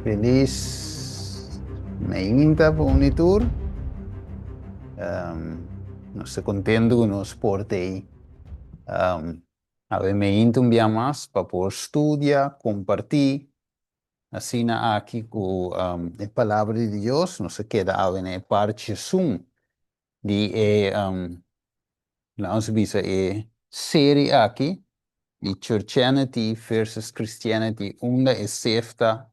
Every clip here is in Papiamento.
Felis meinta pa un i tur. Nos ta kontentu ku nos por ta ei awe meinta un bia mas pa por studia, kompartí Asina aki ku e Palabra di Dios nos a keda awe na e parchi esun di e, laga nos bisa e seri aki di Churchianity versus Christianity unda e sefta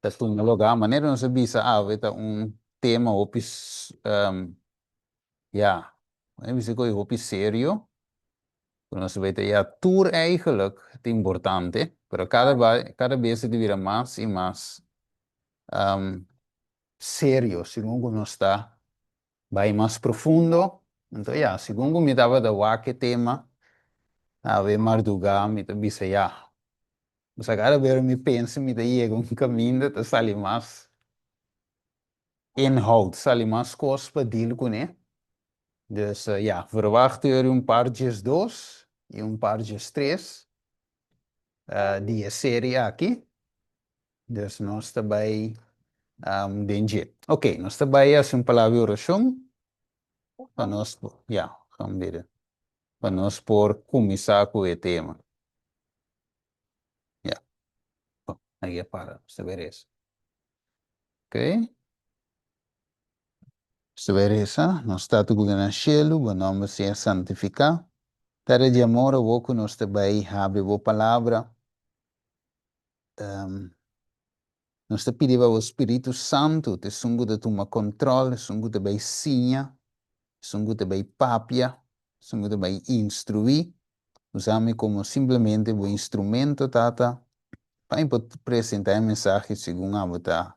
ta tuma lugá. Manera nos a bisa awe ta un tema hopi, ya, mi a bisa ku e hopi serio. Ku nos ta beta ya tur eigenlijk ta importante, pero kada ba kada bes e ta bira mas i mas serio segun ku nos ta bai mas profundo. Anto ya, segun ku mi tabata wak e tema awe mardugá mi ta bisa ya, pasobra kada bes mi pensa mi ta yega un kaminda ta sali mas inhoud, sali mas kos pa deal kuné. Dus ja, verwacht u er un par 12 i un par 13 di e serie aki. Dus nos ta bai den dje. Ok, nos ta bai hasi un palabra di orashon pa nos, ja, gaan bidden, pa nos por kuminsá ku e tema. Ja, oh, ahí a para, nos ta bai resa. Ok. Nos ta bai resa, Nos Tata ku ta na shelu, bo nòmber sea santifiká. Tata di amor, awor ku nos ta bai habri bo Palabra, nos ta pidi pa bo Spiritu Santu ta esun ku ta tuma kòntròl, esun ku ta bai siña, esun ku ta bai papia, esun ku ta bai instruí. Usa mi komo simplemente bo instrumento, Tata, pa mi por presentá e mensahe segun abo ta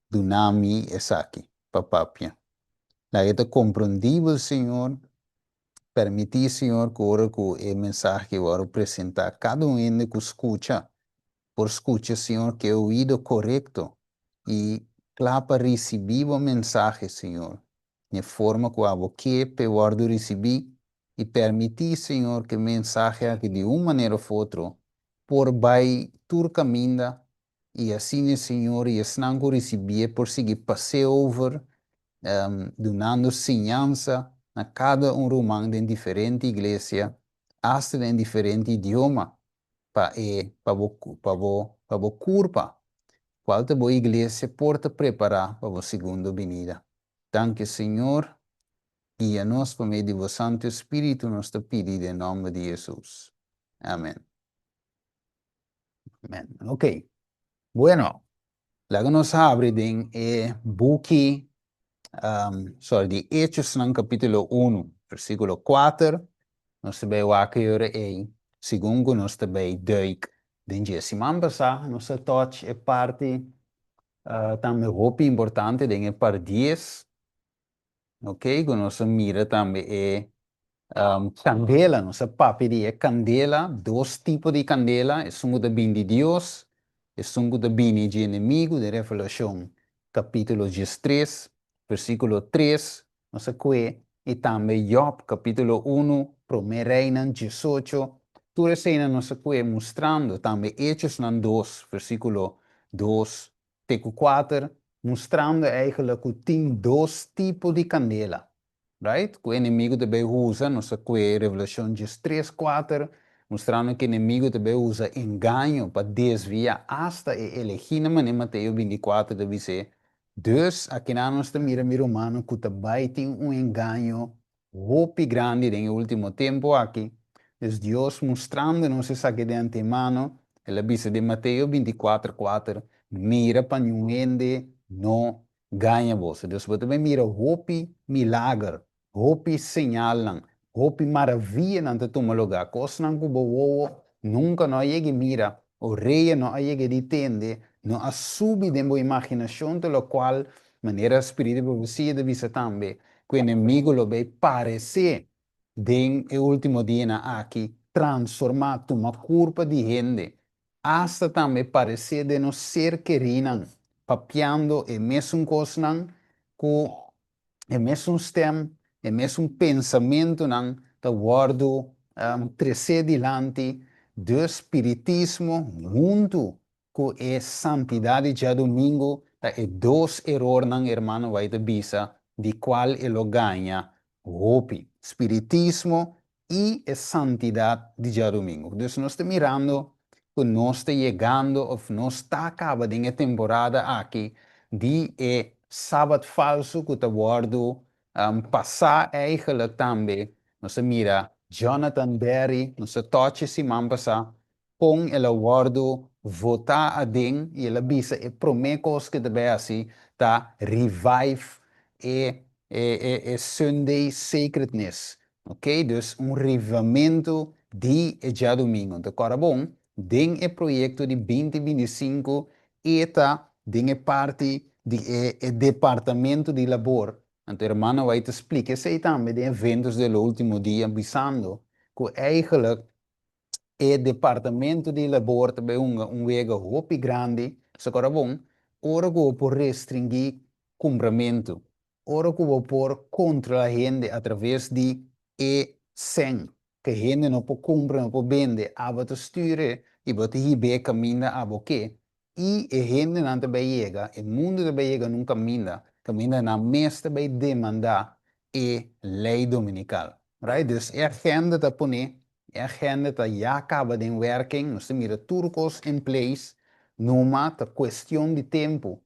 duna mi esaki pa papia. Laga e ta komprondibel, Señor. Permití, Señor, ku ora ku e mensahe wòrdu presentá, kada un hende ku skucha por skucha, Señor, ku e oido korekto i kla pa risibí bo mensahe, Señor, den e forma ku abo ke p'e wòrdu risibí. I permití, Señor, ku e mensahe aki di un manera òf otro por bai tur kaminda I asina e Señor i esnan ku risibié por sigui pas'é over, dunando siñansa na kada un ruman den diferente iglesia, asta den diferente idioma, pa e, pa bo, pa bo, pa bo kurpa, kual ta bo iglesia, por ta prepará pa bo segundo binida. Danki, Señor. Guia nos pa medio di bo Santu Spiritu, nos ta pidi den nòmber di Hesus. Amen. Amen. Ok. Bueno, laga nos habri den e buki, um, sorry, di Hechosnan capítulo 1, versículo 4. Nos ta bay wak e ora ei, segun ku nos ta bay duik den dje. Siman pasá nos a touch e parti uh, tambe hopi importante den e par 10. Ok, ku nos a mira tambe e kandela, nos a papia di e kandela, dos tipo di kandela, esun ku ta bini di Dios, esun ku ta bini dje enemigu, den Revelashon kapítulo 13, versíkulo 3, nos a kue, i tambe Jòb kapítulo unu, Promé Reinan 18, tur eseinan nos a kue mustrando, tambe Echosnan 2, versíkulo 2 te ku kuater, mustrando eigenlijk ku tin dos tipo di kandela, right? Ku enemigu ta bay usa, nos a kue Revelashon 13, kuater, mustrando ku enemigu ta bay usa engaño pa desvia asta e elegínan, manera Mateo 24 ta bis'é. Dus, akinan nos ta mira mi rumannan ku ta bay tin un engaño hopi grandi den e ultimo tempu aki. Dus Dios mustrando nos esaki de antemano, El a bisa den Mateo 24, 4, Mira pa niun hende no gaña boso. Dus bo ta bay mira hopi milager, hopi señalnan, hopi maravianan ta tuma lugar, kosnan ku bo wowo nunka no a yega mira, orea no a yega di tende, no a subi den bo imaginashon, ta lokual, manera Spiritu di Profesia ta bisa tambe, ku enemigu lo bay paresé den e último dianan aki, transformá, tuma kurpa di hende, asta tambe paresé den nos ser kerínan, papiando e mesun kosnan ku e mesun stèm, e mesun pensamentunan ta wòrdu tresé dilanti, dus spiritismo huntu ku e santidat di djadumingu ta e dos erornan hermano White ta bisa di kual e lo gaña hopi, spiritismo i e santidat di djadumingu. Dus nos ta mirando ku nos ta yegando òf nos ta kaba den e temporada aki di e sabat falsu ku ta wòrdu pasá eigenlijk tambe. Nos a mira Jonathan Berry, nos a touch e siman pasá, kon el a wòrdu votá aden i el a bisa e promé kos ku ta bai hasi ta revive e e Sunday sacredness, ok, dus un revivamentu di e djadumingu. Anto kòrda bon, den e proyekto di binti 25 e ta den e parti di e e departamento di labor. Anto hermano White ta splika esei tambe den Eventos del Ultimo Dia bisando ku eigenlijk e departamento di labor ta bai hunga un wega hopi grandi, so kòrda bon, ora ku bo por restringí kumpramentu, ora ku bo por kontrolá hende atraves di e sèn ku hende no por kumpra, no por bende, abo ta stür i bo ta hib'é kaminda abo ke, i e hendenan ta bai yega, e mundu ta bai yega na un kaminda, kaminda nan mes ta bai demandá e lei dominikal. Right? Dus e agenda ta pone, e agenda ta ya kaba den werking, nos ta mira tur kos in place, numa ta kuestion di tempu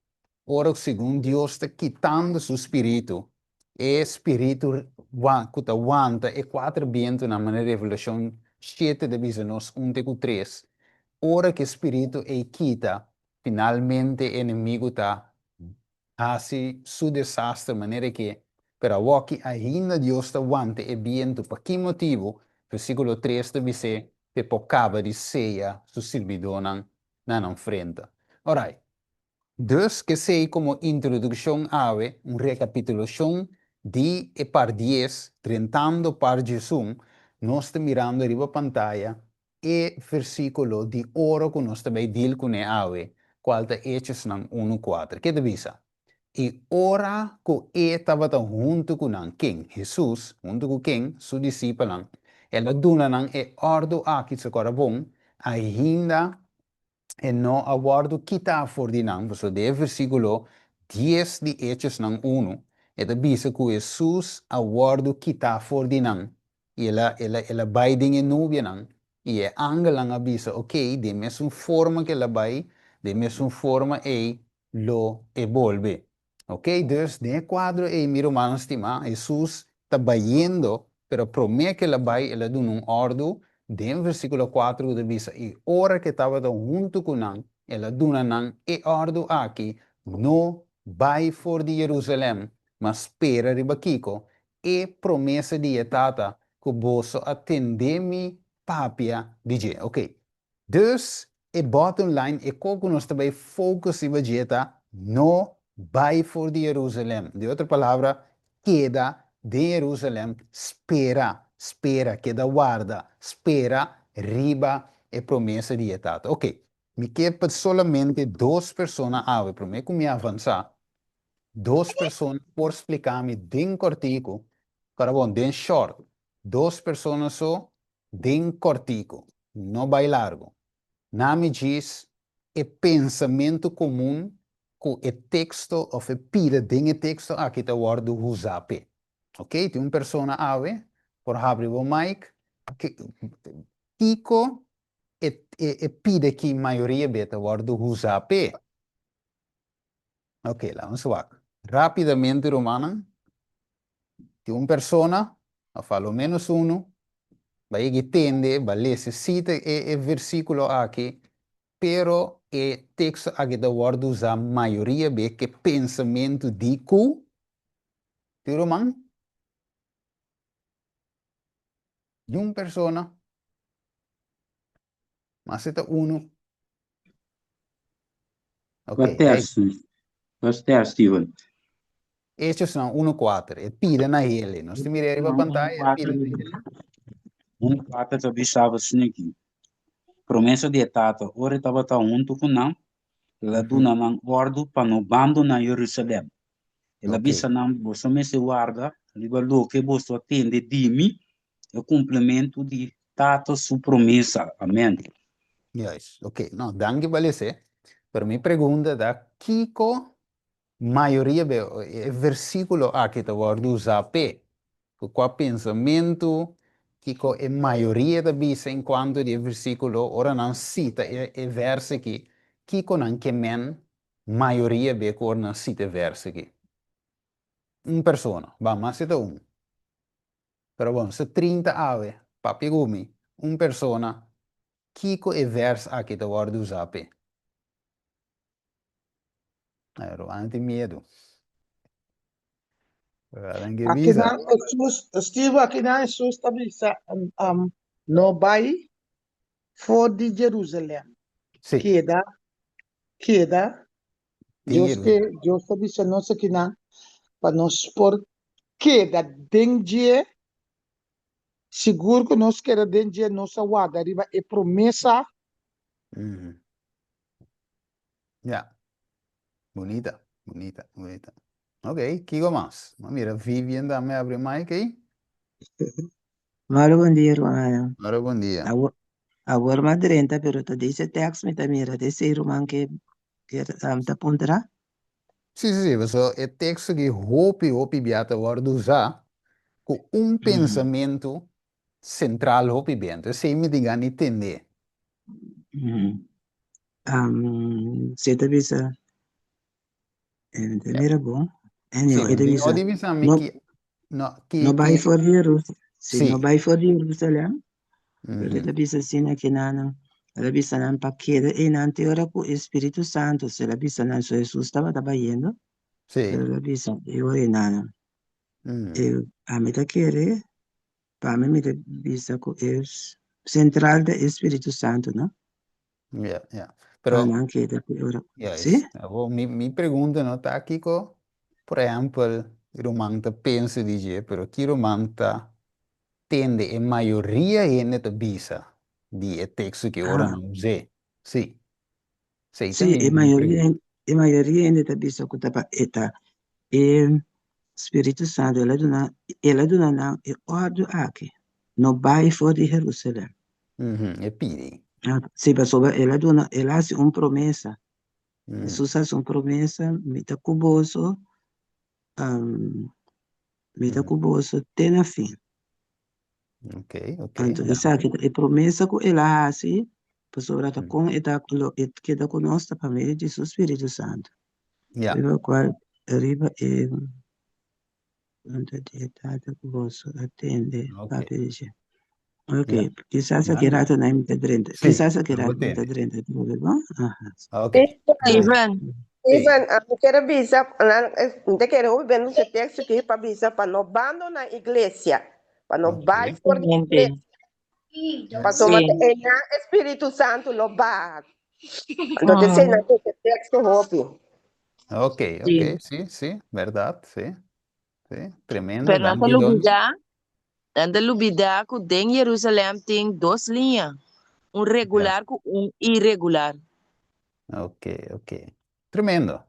ora segun Dios ta kitando su spiritu, e spiritu ku ta wanta e kuater bientunan, manera Revelashon 7 ta bisa nos un te ku 3, ora ku e spiritu ei kita, finalmente e enemigu ta hasi su desaster manera ke, pero awoki ainda Dios ta wanta e bientu. Pa ki motibu? Versíkulo 3 ta bis'é p'e por kaba di seya su sirbidónan na nan frenta. Orait, dus k'esei komo introdukshon awe, un rekapitulashon di e par 10, drentando par 11, nos ta mirando riba pantaya e versíkulo di oro ku nos ta bai deal kuné awe, kual ta Hechosnan unu 4. Ke ta bisa? I ora ku e tabata huntu ku nan, ken? Hesus, huntu ku ken? Su disipelnan. El a duna nan e òrdu aki, so kòrda bon, ainda e no a wòrdu kitá for di nan, pasobra den e versíkulo 10 di Hechosnan 1, e ta bisa ku Hesus a wòrdu kitá for di nan, i el a, el a, el a bai den e nubianan, i e angelnan a bisa, Okey, den mesun forma ku el a bai, den mesun forma ei lo e bolbe. Okey, dus den e kuadro ei, mi rumannan stimá, Hesus ta bayendo, pero promé ku el a bai, el a duna un òrdu den versíkulo 4 ku ta bisa, I ora ku e tabata huntu ku nan, el a duna nan e òrdu aki, No bai for di Jerusalèm, ma spera riba kiko? E promesa di e Tata ku boso a tende mi papia di dje. Okey, dus e bottom line, e ko ku nos ta bai focus riba dje ta, no bai for di Jerusalèm. Di otro palabra, keda den Jerusalèm, spera, spera, keda warda, spera riba e promesa di e Tata. Okey, mi ke pa solamente dos persona awe, promé ku mi avansá, dos persona por splika mi den kòrtiku, kòrda bon, den short, dos persona so den kòrtiku, no bai largu. Na mi djis e pensamentu komun ku e teksto òf e pida den e teksto aki ta wòrdu usá p'e. Ok, tin un persona awe por habri bo mic, kiko e e pida ki mayoria be ta wòrdu usá p'e? Ok, laga nos wak. Rápidamente, rumannan, tin un persona, òf a lo ménos unu, bai yega i tende, bai lesa e sita e e versíkulo aki, pero e teksto aki ta wòrdu usá mayoria be ku e pensamentu di ku, tin ruman? Di un persona, mas e ta unu. Ok, Wat ters, wat ters, Steven? Hechosnan 1:4, e pida na hele. Nos ta mira riba pantaya, e pida na hele. 1:4 ta bisa asina aki. Promesa di e Tata, ora e tabata huntu ku nan, el a duna nan òrdu pa no bandoná Jerusalèm. El a bisa nan, Boso mester warda riba loke boso a tende di mi, e kumplimentu di. Tata su promesa. Amèn. Juist, oké. No, danki pa lese. Pero mi pregunta ta, kiko mayoria be e versíkulo aki ta wòrdu usá p'e? Ku kua pensamentu, kiko e mayoria ta bisa en kuanto di e versíkulo ora nan sita e e vèrs aki, kiko nan ke men mayoria be ku ora nan sita e vèrs aki? Un persona, ban, mas si ta un. Pero bon, si 30 awe, papia ku mi, un persona, kiko e vèrs aki ta wòrdu usá p'e? Ay, Ruan tin miedu. Ruan ke Aki bisa. nan Hesus, Steve, aki nan Hesus ta bisa, um, um, no bai for di Jerusalem. Sí. Keda, keda. Den Dios ke, Jerusalem. Dios ta bisa nos aki nan pa nos por keda den dje. Sigur ku nos keda den dje, nos a warda riba e promesa. Ja. Bunita, bunita, bunita. Ok, kiko mas? Ma mira Vivian tambe abri mic ei. Moro bon dia, rumannan. Moro bon dia. Awor, awor m'a drenta, pero ta deze tekst mi ta mira, ta esei ruman ke ke ta puntra? Sí, sí, sí, pasobra e teksto aki hopi, hopi bia ta wòrdu usá ku un pensamentu sentral hopi bien. Entonces esei mi tin gana di tende. Si ta bisa, e ta mira bon. Sí, Anyhow, e ta no bisa, di bisa mi no, ki, no, ki, no bai ki, for di Jerusalem. Si, no sí. bai for di Jerusalem. Pero e ta bisa asina ki nan, el a bisa nan pa keda einan te ora ku e Spiritu Santu, el a bisa nan, so Hesus tabata bayendo, Sí. pero el a bisa e ora einan, e ami ta kere Pa mi mi ta bisa ku e sentral ta e Spiritu Santu, no? Ja, ja. Pa Pero, nan keda ku e ora. juist. Sí? Awor, mi, mi pregunta no ta kiko, por ehempel, ruman ta pensa di dje, pero ki ruman ta tende e mayoria hende ta bisa di e teksto ki ora Ah. nan us'é. Sí. Sí, Sí, ta e mi mayoria, pregunta. e mayoria hende ta bisa ku ta pa e ta e Spiritu Santu. El a duna, el a duna nan e òrdu aki, no bai for di Herusalèm. E pidi. Ah, sí, pasobra el a duna, el a hasi un promesa. Hesus a hasi un promesa, mi ta ku boso, mi ta ku boso te na fin. Ok, ok. Anto esaki ta e promesa ku el a hasi, pasobra ta kon e ta lo e keda ku nos ta pa medio di su Spiritu Santu. Ja. Riba kual riba e punto di e Tata ku boso a tende Ok. papia di dje. Ok, Ja. kisas aki Danki. rato nan mi ta drenta. Sí, Kisas aki lo rato mi ta tende. drenta atrobe, bon? Aha. Ok. Steven, Sí. Steven, mi quiere bisa, mi te quiere hopi ben ese texto aquí pa bisa pa no bandona iglesia, pa no Ok. bai for di iglesia. Pasobra Sí. einan Espíritu Santo lo baha. Entonces, mm. na ese texto hopi. Ok, ok, sí, sí, verdad, sí. Sí, tremendo. Pero nan ta Danki, Don. lubidá, nan ta lubidá ku den Jerusalèm tin dos liña, un regular ku un iregular. Ok, ok. Tremendo.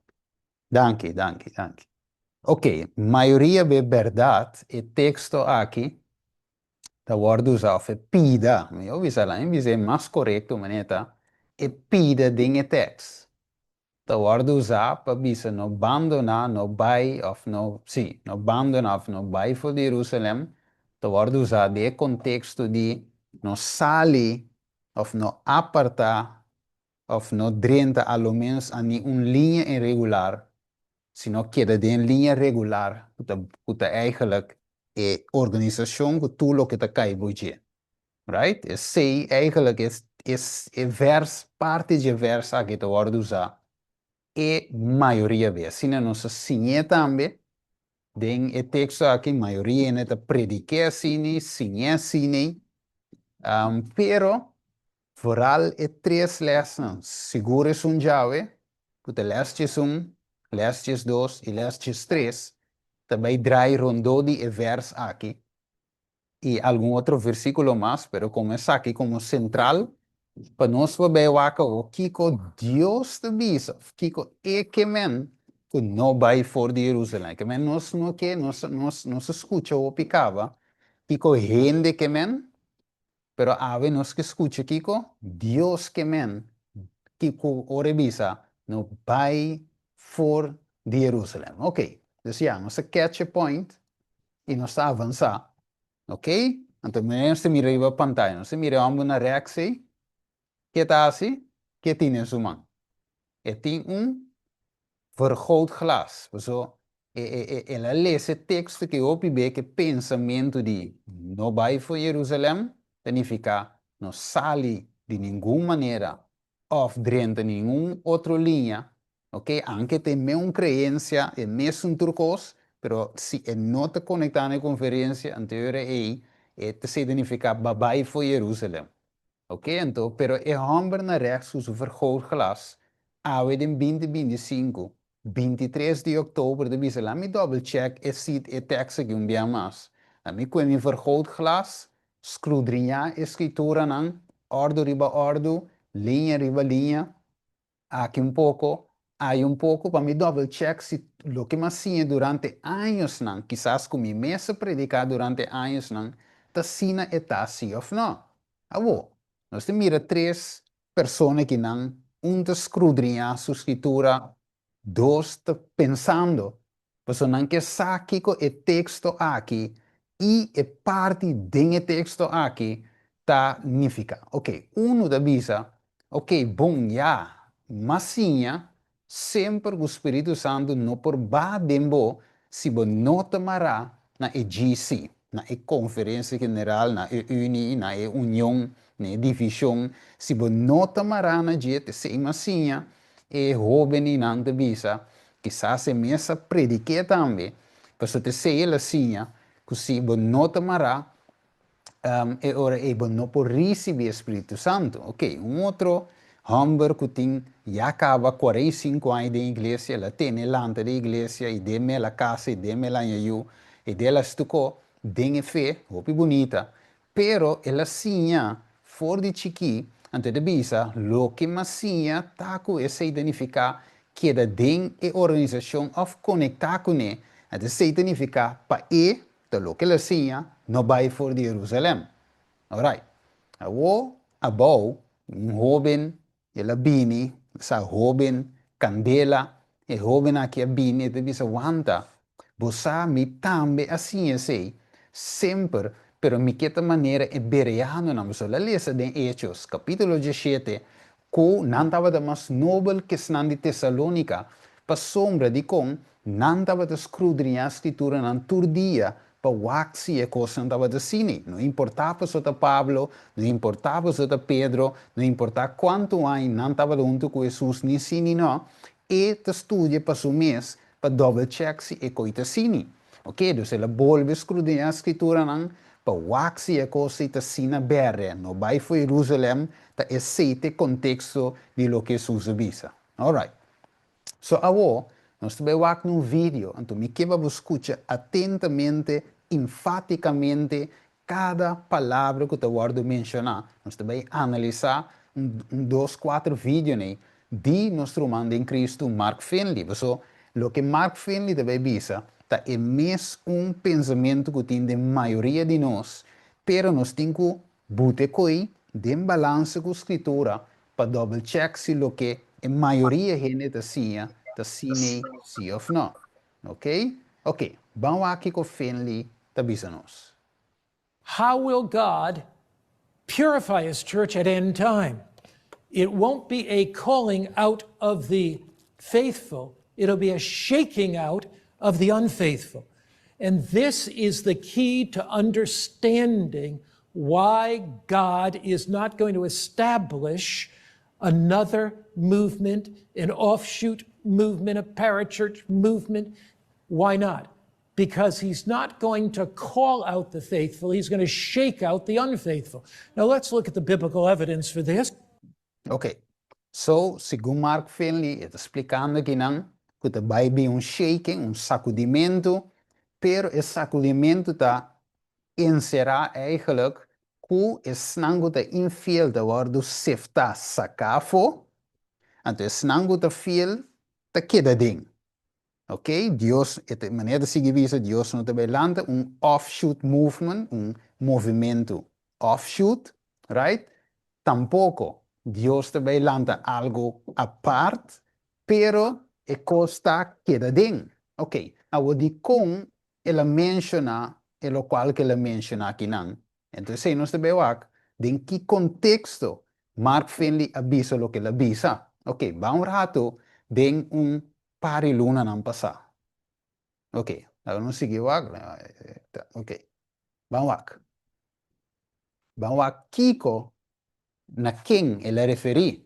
Danki, danki, danki. Ok, mayoria be berdad e teksto aki ta wòrdu usá òf e pida, mi a bisa la, mi bisa e mas korekto manera ta e pida den e tèks ta wòrdu usá pa bisa no bandoná, no bai òf no, sí, no bandoná òf no bai for di Jerusalèm, ta wòrdu usá den e konteksto di no sali òf no apartá òf no drenta a lo ménos a ni un liña irregular, sino keda den liña regular ku ta ku ta eigenlijk e organisashon ku tur loke ta kai bo dje. Right? Esei eigenlijk e e e vèrs, parti dje vèrs aki ta wòrdu usá e mayoria bes. Asina nos a siñ'é tambe Den e teksto aki mayoria hende ta predik'é asini, siñ'é asini, pero vooral e tres lèsnan, sigur esun djawe, ku ta lès djesun, lès djesdos i lès djestres, ta bai drai rondó di e vèrs aki. i algun otro versíkulo mas, pero komo esaki komo sentral pa nos por bai wak awor kiko Dios ta bisa òf kiko e ke men ku no bai for di Jerusalèm. Ke men nos no ke, nos nos nos a skucha hopi kaba kiko hende ke men. Pero awe nos ke skucha kiko Dios ke men kiko ora e bisa no bai for di Jerusalem. Ok, dus ya, nos a catch e point i nos ta avansá. Ok, anto nos ta mira riba pantaya, nos ta mira e hòmber na rèks ei, ke ta hasi? Ke tin den su man? E tin un vergrootglas. Paso e e el a lesa e teksto ki hopi be ku e pensamentu di no bai for Jerusalèm ta nifiká no sali di ningun manera òf drenta ningun otro liña, oke, anke ta e meun kreensia, e mesun tur kos, pero si e no ta konektá na e konferensia anterior ei, e ta signifiká ba bai for Jerusalèm. Ok, anto, pero e hòmber na rèks ku su vergrootglas awe den binti 25, 23 di òktober ta bisa, Laat mi dòbel chèk e sit, e tèks aki un bia mas. Laat mi kue mi vergrootglas, skrudriñá e skrituranan, òrdu riba òrdu, liña riba liña, Aki un poko, ayi un poko pa mi double check si loke mi a siña durante añosnan, kisas ku mi mes a prediká durante añosnan, ta asina e ta si òf nò. Awor, nos ta mira tres persona akinan, un ta skrudriñá su skritura, dos ta pensando Pasobra nan ke sa kiko e teksto aki i e parti den e teksto aki ta nifiká. Oke, unu ta bisa, Oke, bon, ya, m'a siña semper ku Spiritu Santu no por ba den bo si bo no ta mará na e GC, na e Konferensia General, na e Unie, na e Union, na e Divishon. Si bo no ta mará na dje, t'esei m'a siña. E hóbennan ta bisa, Kisas e mes a predik'é tambe, pasobra t'esei el a siña ku si bo no ta mará, e ora ei bo no por risibí e Spiritu Santu. Oke, un otro hòmber ku tin ya kaba 45 aña den iglesia, el a tene lanta den iglesia i den mel a kasa i den mel haña yu i den el a stukó den e fe, hopi bunita, Pero el a siña for di chikí, anto e ta bisa, Loke m'a siña ta ku esei ta nifiká keda den e organisashon òf konektá kuné, anto esei ta nifiká pa e, ta loke el a siña, no bai for di Herusalèm. Orait. Awor, abou, un hóben El a bini, sa hóben, kandela, e hóben aki a bini, e ta bisa, Wanta, bo sa mi tambe a siña esei, semper, pero mi ke ta manera e bereanonan, bo a lesa den Hechos, kapítulo 17, ku nan tabata mas nobel ku esnan di Tesalónika, pasobra dikon nan tabata skrudriñá Skrituranan tur dia Pa wak si e kosnan tabata asina. No importá paso ta Pablo, no importá paso ta Pedro, no importá kuantu aña nan tabata huntu ku Hesus ni sí ni no, e ta studia pa su mes pa dòbel chèk si e koi ta asina. Oke, dus el a bolbe skrudiñá Skrituranan pa wak si e kos ei ta asina bèrdè. No bai for Jerusalèm, ta esei ta e konteksto di loke Hesus a bisa. Alright. So awo, nos ta bai wak na un video, anto mi ke pa bo skucha atentamente, infatikamente, kada palabra ku ta wòrdu menshoná. Nos ta bai analisá un un dos kuater video nei di nos ruman den Kristu Mark Finley. Paso, loke Mark Finley ta bai bisa ta e mes un pensamentu ku tin den mayoria di nos, pero nos tin ku Buta e koi den balansa ku Skritura pa dòbel chèk si loke e mayoria hende ta siña ta sin'ei si òf nò. Ok? Ok, ban wak kiko Finley ta bisa nos. How will God purify his church at end time? It won't be a calling out of the faithful, it'll be a shaking out of the unfaithful. And this is the key to understanding why God is not going to establish another movement, an offshoot movement, a parachurch movement. Why not? Because he's not going to call out the faithful, he's going to shake out the unfaithful. Now let's look at the biblical evidence for this. Ok, so segun Mark Finley e ta splikando akinan ku ta bai bin un shaking, un sakudimentu, pero e sakudimentu ta enserá eigenlijk ku esnan ku ta infiel ta wòrdu seftá, saká afó, anto esnan ku ta fiel ta keda den. Ok, Dios, e ta, manera ta sigui bisa, Dios no ta bai lanta un offshoot movement, un movimentu offshoot. Right? Tampoko Dios ta bai lanta algu apart, pero e kos ta keda den. Ok, awor dikon el a menshoná e lokual ku el a menshoná akinan? Entonces esei nos ta bai wak den ki konteksto Mark Finley a bisa loke el a bisa. Ok, ban un ratu den un par di lunanan pasá. Ok, laga nos sigui wak. Ok, ban wak. Ban wak kiko na ken el a referí.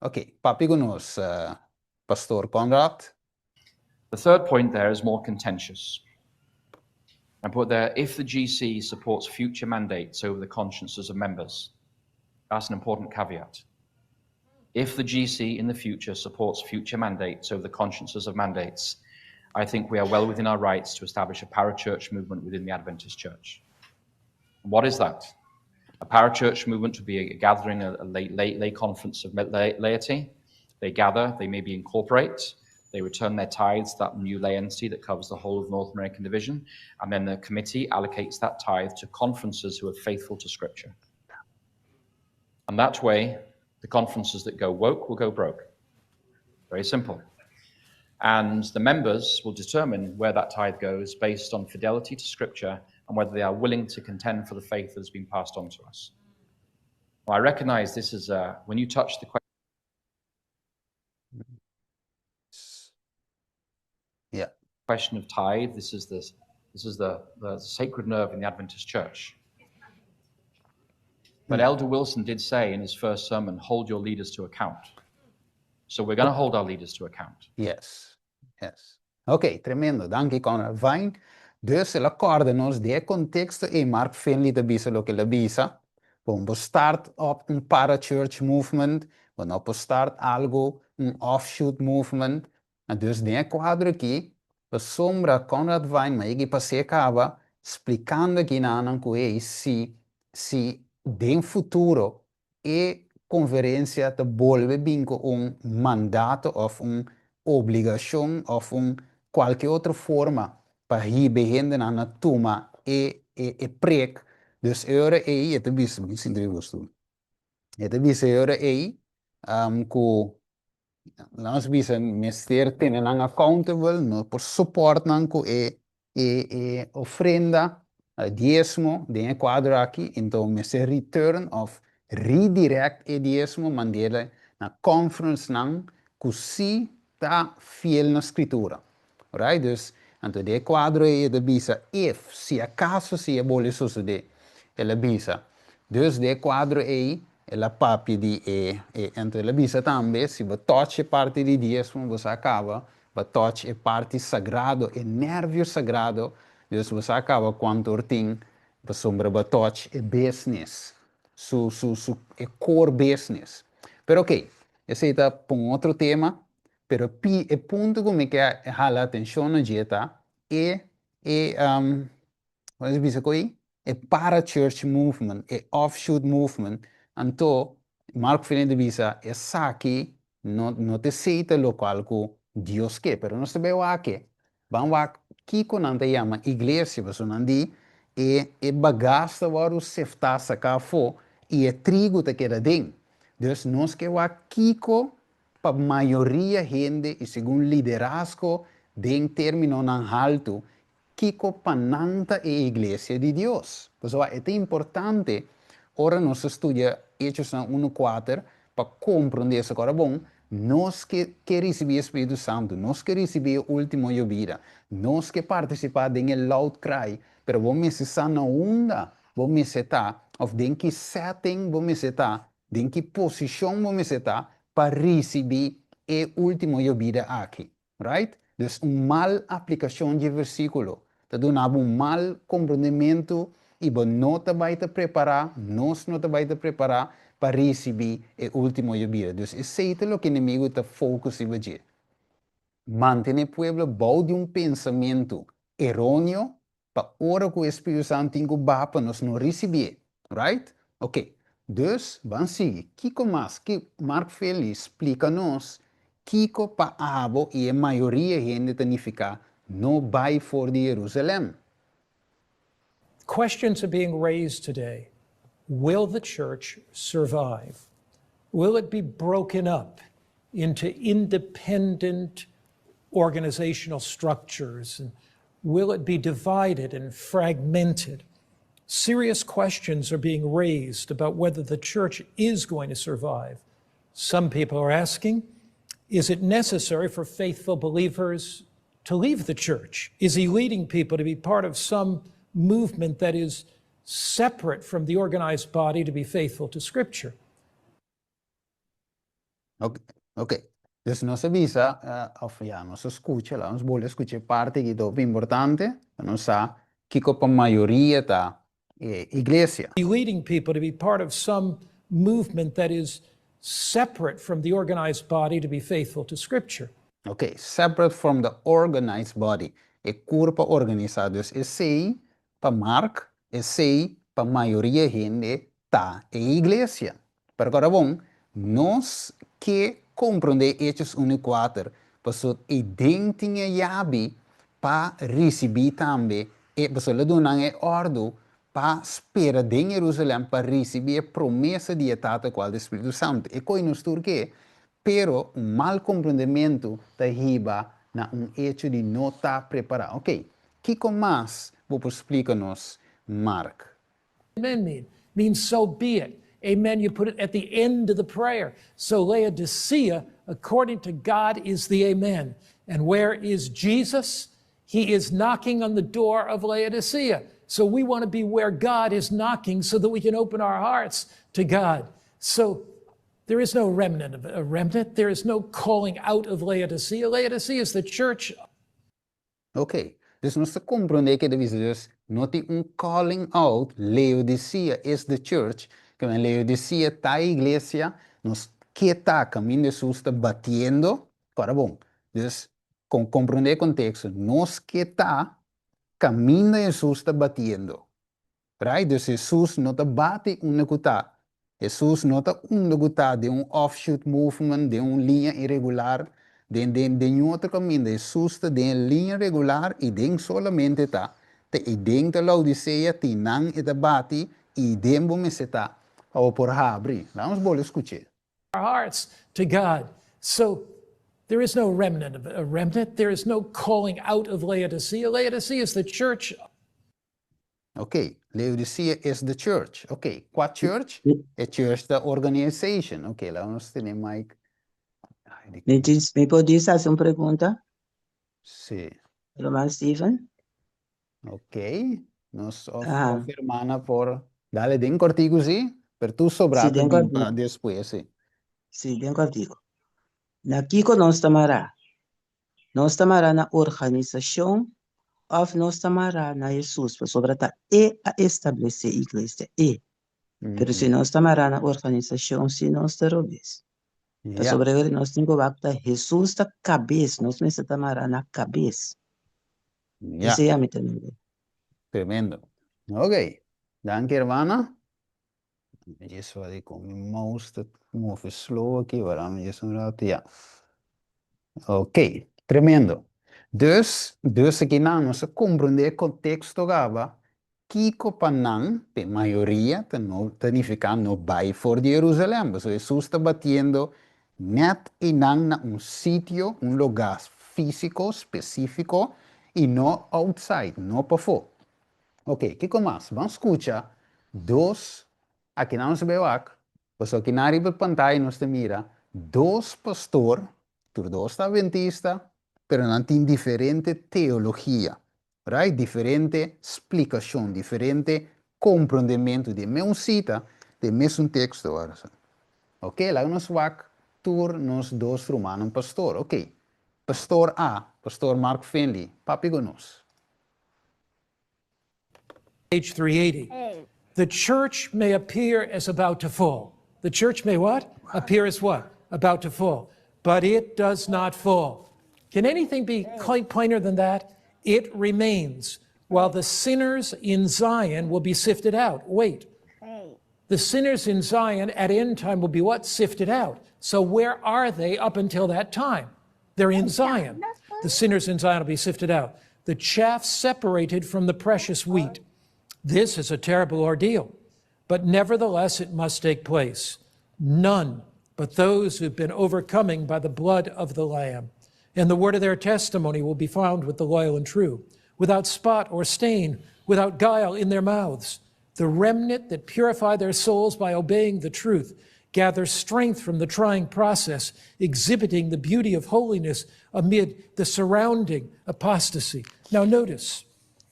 Ok, papia ku nos, Pastor Conrad. The third point there is more contentious. I put there, if the GC supports future mandates over the consciences of members. That's an important caveat. If the GC in the future supports future mandates over the consciences of mandates, I think we are well within our rights to establish a parachurch movement within the Adventist Church. And what is that? A parachurch movement would be a gathering, a lay, lay, lay conference of laity. They gather, they maybe incorporate, they return their tithes, that new lay entity that covers the whole of North American division, and then the committee allocates that tithe to conferences who are faithful to Scripture. And that way, the conferences that go woke will go broke. Very simple. And the members will determine where that tithe goes based on fidelity to Scripture and whether they are willing to contend for the faith that has been passed on to us. Well, I recognize this is a, when you touch the question question of tithe, this is the, this is the, the sacred nerve in the Adventist Church. But Elder Wilson did say in his first sermon, hold your leaders to account. So we're going to hold our leaders to account. Yes. Ok, tremendo. Danki, Conrad Vine. Dus el a kòrda nos den e konteksto ei Mark Finley ta bisa loke el a bisa. Bo no por start up un parachurch movement, bo no por start algu, un offshoot movement. Dus den e kuadro aki, pasobra Conrad Vine ma yega i pas'é kaba splikando aki na nan ku ei si si den futuro e konferensia ta bolbe bin ku un mandato òf un obligashon òf un kualke otro forma pa hiba e hendenan na tuma e e prek, dus e ora ei e ta bisa, mi sinti riba stoel, e ta bisa e ora ei ku Nos bisa mester tene nan accountable, no por support nan cu e e e ofrenda, diesmo den e cuadro aki, enton mester return of redirect e diesmo mandele na conference nan cu si ta fiel na scritura. Right? Dus, anto den e cuadro ei e ta bisa if, si acaso si e bole sosode, el a bisa. Dus den e cuadro ei el a papia di e, e, anto el a bisa tambe si bo touch e parti di diesmo bo sa caba, bo touch e parti sagrado, e nervio sagrado, dus bo sa caba cuanto or tin pasobra bo touch e business, su, su, su, e core business. Pero ok, esei ta pa un otro tema, Pero pi e punto ku mi ke hala atenshon na dje ta e e kon ta bisa ku ei? E para church movement, e offshoot movement, anto Mark Finley ta bisa esaki no no ta esei ta lokual ku Dios ke, pero nos ta bai wak e, ban wak kiko nan ta yama iglesia, pasobra nan di e e bagas ta wòrdu seftá saká afó i e trigu ta keda den. Dus nos ke wak kiko Pa mayoria hende i segun liderazgo den términonan haltu, kiko pa nan ta e Iglesia di Dios? Pasobra e ta importante ora nos ta studia Hechosnan unu kuater pa komprondé esaki. Ora bon, nos ke ke risibí e Spiritu Santu, nos ke risibí e último yobida, nos ke partisipá den e loud cry, pero bo mester sa na unda bo mester ta òf den ki setting bo mester ta Den ki posishon bo mester ta pa risibí e último yobida aki? Right? Dus un mal aplikashon dje versíkulo ta duna bo un mal komprondementu i bo no ta bai ta prepará, nos no ta bai ta prepará pa risibí e último yobida. Dus esei ta loke enemigu ta focus riba dje. Mantené pueblo bou di un pensamentu eróneo Pa ora ku e Spiritu Santu tin ku baha pa nos no risibié. Right? Ok. Dus, ban sigui. Kiko mas? Ki, Mark Finley splika nos kiko pa abo i e mayoria hende ta nifiká no bai for di Jerusalèm. Questions are being raised today. Will the church survive? Will it be broken up into independent organizational structures? And will it be divided and fragmented? Serious questions are being raised about whether the church is going to survive. Some people are asking, is it necessary for faithful believers to leave the church? Is he leading people to be part of some movement that is separate from the organized body to be faithful to Scripture? Ok, ok. Dus nos a bisa, of ya, nos a skucha, laga nos bolbe skucha e parti aki ta hopi importante, pa nos sa kiko pa mayoria ta e iglesia. Leading people to be part of some movement that is separate from the organized body to be faithful to Scripture. Ok, separate from the organized body, e kurpa organisá. Dus esei pa Mark, esei pa mayoria hende ta e iglesia. Pero kòrda bon, nos ke komprondé Hechos unu i kuater, pasobra eiden tin e yabi pa risibí tambe e, pasobra lo duna nan e òrdu pa spera den Jerusalèm pa risibí e promesa di e Tata kual ta e Spiritu Santu. E koi nos tur ke, pero un mal komprondementu ta hiba na un echo di no ta prepará. Oke, kiko mas bo por splika nos, Mark? Amen mean? Means so be it. Amen, you put it at the end of the prayer. So Laodicea, according to God, is the amen. And where is Jesus? He is knocking on the door of Laodicea. So we want to be where God is knocking so that we can open our hearts to God. So there is no remnant of a remnant. There is no calling out of Laodicea. Laodicea is the church. Ok, dus nos ta komprondé ke ta bisa dus no tin un calling out, Leodicea is the church, ke men Leodicea ta e iglesia, nos ke ta kaminda Hesus ta batiendo, kòrda bon, dus kon komprondé e konteksto, nos ke ta kaminda Hesus ta batiendo. Right? Dus Hesus no ta bati unda ku ta. Hesus no ta unda ku ta den un offshoot movement, den un liña iregular, den den den niun otro kaminda. Hesus ta den e liña regular i den solamente ta. Ta i den ta Laodicea, tin nan e ta bati i den bo mester ta pa bo por habri. Laga nos bolbe skuch'é. Our hearts to God. So there is no remnant of a remnant. There is no calling out of Laodicea. Laodicea is the church. Ok, Laodicea is the church. Ok, kua church? E church ta organization. Ok, laga nos tene mic. Mi dis, mi por dis hasi un pregunta? Sí. Ruman Steven? Ok, nos of, Aha. of hermana por dale den kortiku sí, pero tur sobrá Sí, ta den bin pa kortiku. despues sí. Sí, den kortiku. Na kiko nos ta mará? Nos ta mará na organisashon òf nos ta mará na Hesus? Pasobra ta E a establesé iglesia, E. Pero si nos ta mará na organisashon, si nos ta robes. Pasobra ora nos tin ku wak ta Hesus ta kabes, nos mester ta mará na kabes. Esei ami ta mira. Tremendo. Ok, danki hermana. Mi djis wak kon mi mouse ta move slow aki, wara mi djis un rato, ya. Ok, tremendo. Dus, dus aki nan nos a komprondé e konteksto kaba, kiko pa nan, pa e mayoria, ta no ta nifiká no bai for di Jerusalèm. Pasobra Hesus ta batiendo nèt einan na un sitio, un lugá físiko spesífiko, i no outside, no pafó. Ok, kiko mas? Ban skucha dos, akinan nos ta bai wak, pasobra akinan riba e pantaya nos ta mira dos pastor, tur dos ta adventista, pero nan tin diferente teologia, right? Diferente splikashon, diferente komprondementu di e mesun sita, di e mesun teksto. Ok, laga nos wak tur nos dos rumannan pastor. Ok, pastor A, pastor Mark Finley, papia ku nos. Page 380. The church may appear as about to fall. The church may what? Appear as what? About to fall. But it does not fall. Can anything be plainer than that? It remains while the sinners in Zion will be sifted out. Wait. The sinners in Zion at end time will be what? Sifted out. So where are they up until that time? They're in Zion. The sinners in Zion will be sifted out. The chaff separated from the precious wheat. This is a terrible ordeal. But nevertheless, it must take place. None but those who've been overcoming by the blood of the Lamb and the word of their testimony will be found with the loyal and true, without spot or stain, without guile in their mouths. The remnant that purify their souls by obeying the truth gather strength from the trying process, exhibiting the beauty of holiness amid the surrounding apostasy. Now, notice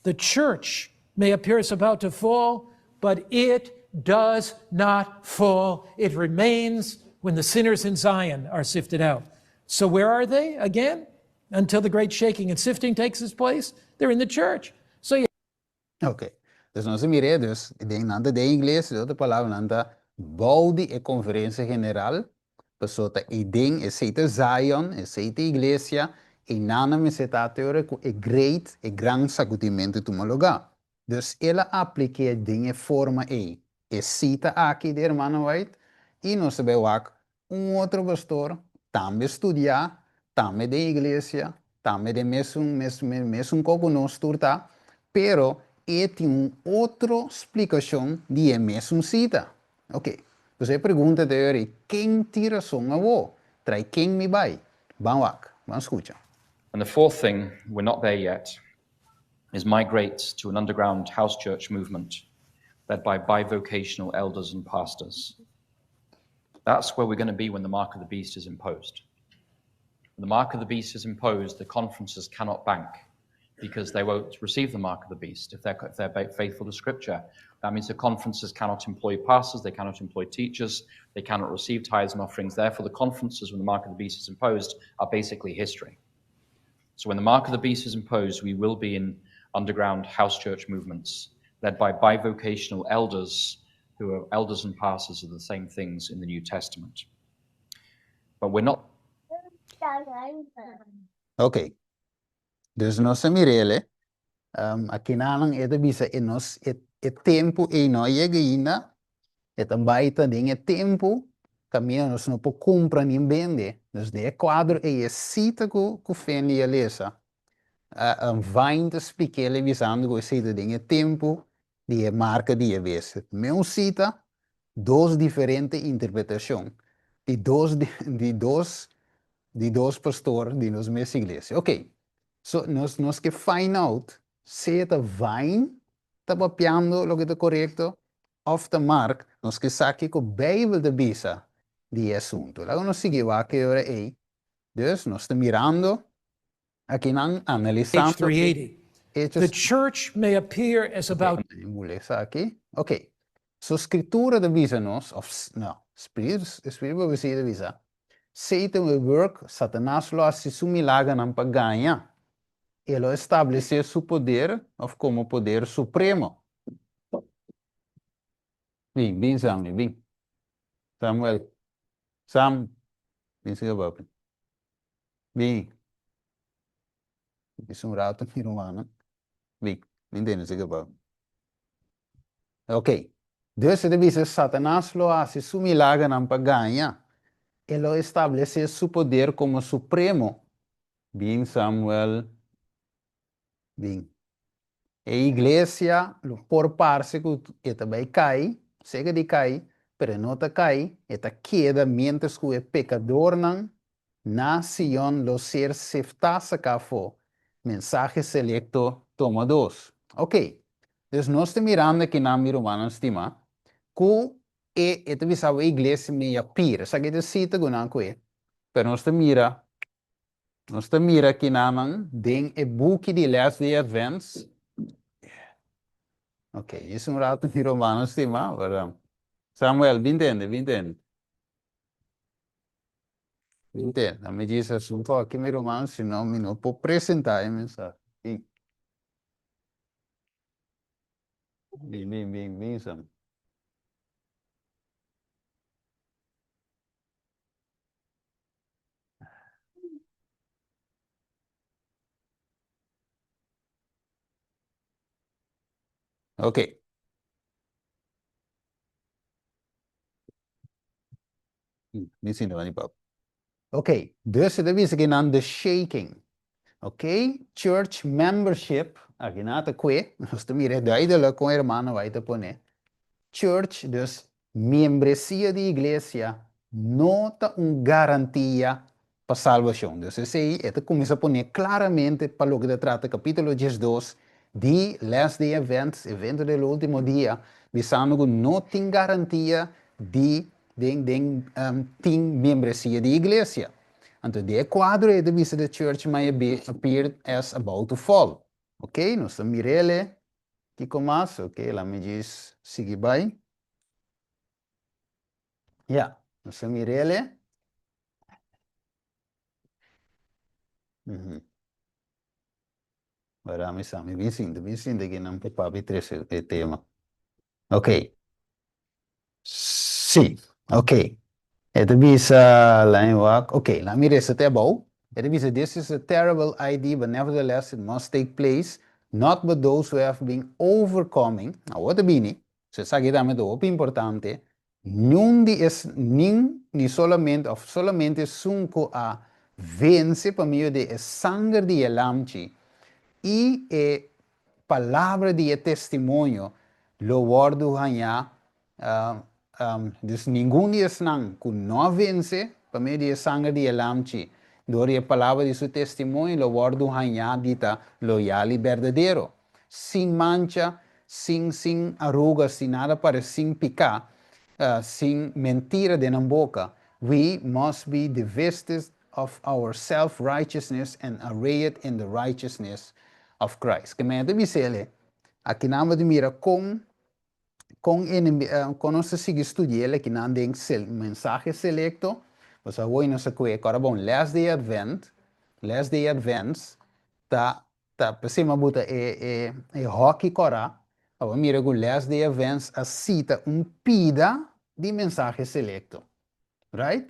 the church may appear as about to fall, but it does not fall. It remains when the sinners in Zion are sifted out. So, where are they again? Until the great shaking and sifting takes its place? They're in the church. So, you Ok. Dus nos a mir'é, dus den nan ta den iglesia, den otro palabra nan ta bou di e konferensia general, pasobra ta eiden, esei ta Zion, esei ta iglesia, einan nan mester ta te ora ku e great, e gran sakudimentu tuma lugá. Dus el a aplik'é den e forma ei. E sita aki di Hermana White, i nos ta bai wak Un otro pastor, tambe studiá, tambe den iglesia, tambe den mesun mes mesun kos ku nos tur ta, pero e tin un otro splikashon di e mesun sita. Oke, pues e pregunta ta yori, ken tin rason awo? Trai ken mi bai? Ban wak, ban skucha. And the fourth thing, we're not there yet, is migrate to an underground house church movement led by bivocational elders and pastors. That's where we're going to be when the mark of the beast is imposed. When the mark of the beast is imposed, the conferences cannot bank because they won't receive the mark of the beast if they're, if they're faithful to scripture. That means the conferences cannot employ pastors, they cannot employ teachers, they cannot receive tithes and offerings. Therefore, the conferences, when the mark of the beast is imposed, are basically history. So when the mark of the beast is imposed, we will be in underground house church movements led by bivocational elders who are elders and pastors of the same things in the New Testament. But we're not. Ok. Dus nos a mir'el, um, akinanan e ta bisa e nos e, e tempu ei no a yega ainda, e ta bai ta den e tempu kaminda nos no por kumpra ni bende. Dus den e kuadro ei e sita ku ku Fendi a lesa, uh, um, Vine ta splik'el e bisando ku esei ta den e tempu di e marka di e bestia. Meun sita, dos diferente interpretashon di dos di dos di dos pastor di nos mes iglesia. Ok, so nos nos ke find out sea ta Vine ta papiando loke ta korekto òf ta Mark, nos ke sa kiko Beibel ta bisa di e asuntu. Laga nos sigui wak e ora ei. Dus nos ta mirando Akinan analisando e Hechos. The church may appear as about. Ok, mi esaki. Ok, so Scritura ta bisa nos, of no, Spiritu, Spiritu Profesia ta bisa, Satan will work, Satanas lo hasi su milagernan pa gaña. E lo establesé su poder, of komo poder supremo. Bin, bin Sammy, bin. Samuel, Sam, bin siga papi. Bin. Bisa un rato mi rumannan. Bin, bin tene si kaba. Ok. Dus e ta bisa Satanas lo hasi su milagernan pa gaña. E lo establesé su poder komo supremo. Bin Samuel. Bin. E iglesia lo por parse ku e ta bai kai, seka di kai, pero e no ta kai, e ta keda miéntras ku e pekadornan na Sion lo ser seftá saká afó. Mensahe Selekto, tomo dos. Oke, dus nos ta mirando akinan, mi rumannan stimá, ku e e ta bisa bo e iglesia mei a pira. Esaki ta sita ku nan ku e, pero nos ta mira Nos ta mira kinanan den e buki di Last Day Advents. Ok, djis un rato mi romano stima, pero Samuel, bin tende, bin tende. Bin tende. Mi djis hasi un toki mi romano, si no mi no por presenta e mensahe. Bin. Bin, bin, bin, bin, Sam. Ok. Mi sinta pa mi pap. Ok, dus e ta bisa ki nan the shaking. Ok, church membership, aki nan ta kue, nos ta mira e duidelijk kon hermano bai ta pone. Church, dus Miembresia di iglesia no ta un garantia pa salbashon. Dus esei e ta kuminsá pone klaramente pa loke ta trata kapítulo 12 di Last Day Events, Evento del Último Dia, bisando ku no tin garantia di den den tin miembresia di iglesia. Anto den e kuadro ei ta bisa the church may be appeared as about to fall. Ok, nos ta mir'el. Kiko mas? Ok, laat mi djis sigui bai. Ja, nos a mir'el. Mm -hmm. Bara mi sa, mi bin sinta, bin sinta aki nan pa papi trese e tema. Ok. Sí, ok. E ta bisa, laat mi wak, ok, laat mi resa te abou. E ta bisa, this is a terrible idea, but nevertheless it must take place, not but those who have been overcoming. Awor ta bini, so esaki tambe ta hopi importante, niun di es, nin, ni solamente, of solamente esun ku a vense pa medio di e sanger di e lamchi i e palabra di e testimonio lo wòrdu hañá, dus ningun di esnan ku no a vense pa medio di e sanger di e Lamchi, dor di e palabra di su testimonio lo wòrdu hañá di ta loyal i berdadero, sin mancha, sin sin aruga, sin nada pare, sin piká, sin mentira den nan boka. We must be divested of our self-righteousness and arrayed in the righteousness of Christ. Ke men ta bisa el e, akinan bo ta mira kon kon enemi kon nos ta sigui studia el akinan den sel mensahe selekto, pasobra awor nos a kohe kòrda bon Last Day Advent, Last Day Advents ta ta p'esei mi a buta e e e hòki kòrá pa bo mira ku Last Day Advents a sita un pida di mensahe selekto. Right?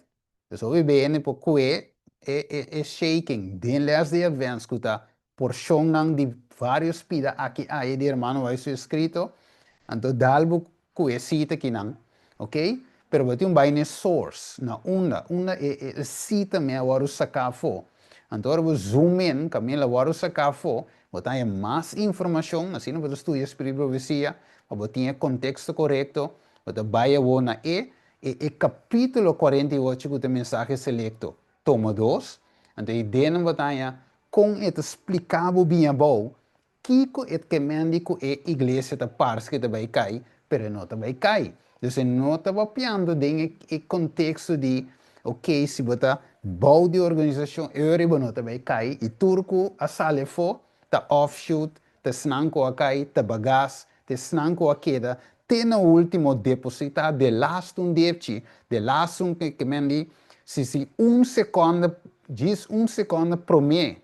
Dus hopi bene por kue e e e shaking den les di advance ku ta porshonnan di varios pida aki aya di hermano White su eskrito, anto dal bo ku e sita kinan, ok? Pero bo tin un bai na e source, na unda, unda e e e sita me a wòrdu saká afó. Anto ora bo zoom in kaminda el a wòrdu saká afó, bo ta haña mas informashon, asina bo ta studia Spiritu di Profesia, pa bo tin e konteksto korekto, bo ta bai awor na e E e kapítulo 48 ku ta mensahe selekto, tomo dos, anto ei den bo ta haña kon e ta spliká bo bien abou kiko e ke men di ku e iglesia ta parse ku ta bai kai, pero e no ta bai kai. Dus e no ta papiando den e e konteksto di oke si bo ta bou di organisashon e ora bo no ta bai kai i tur ku a sali afó ta offshoot, ta esnan ku a kai, ta bagas, ta esnan ku a keda te na ultimo depositá de laatste un depchi, de laatste un ke men di si si un sekonde, djis un sekonde promé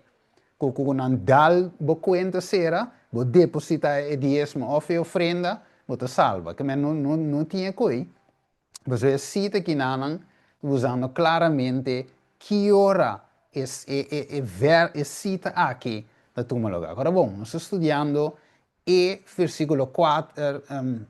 ku ku nan dal bo kuenta sera, bo depositá e diesmo òf e ofrenda, bo ta salba. Ke men no no no tin e koi. Pasobra e sita kinanan ta usando klaramente ki ora e e e ver e sita aki ta tuma lugá. Ora bon, nos ta studiando e versíkulo kuater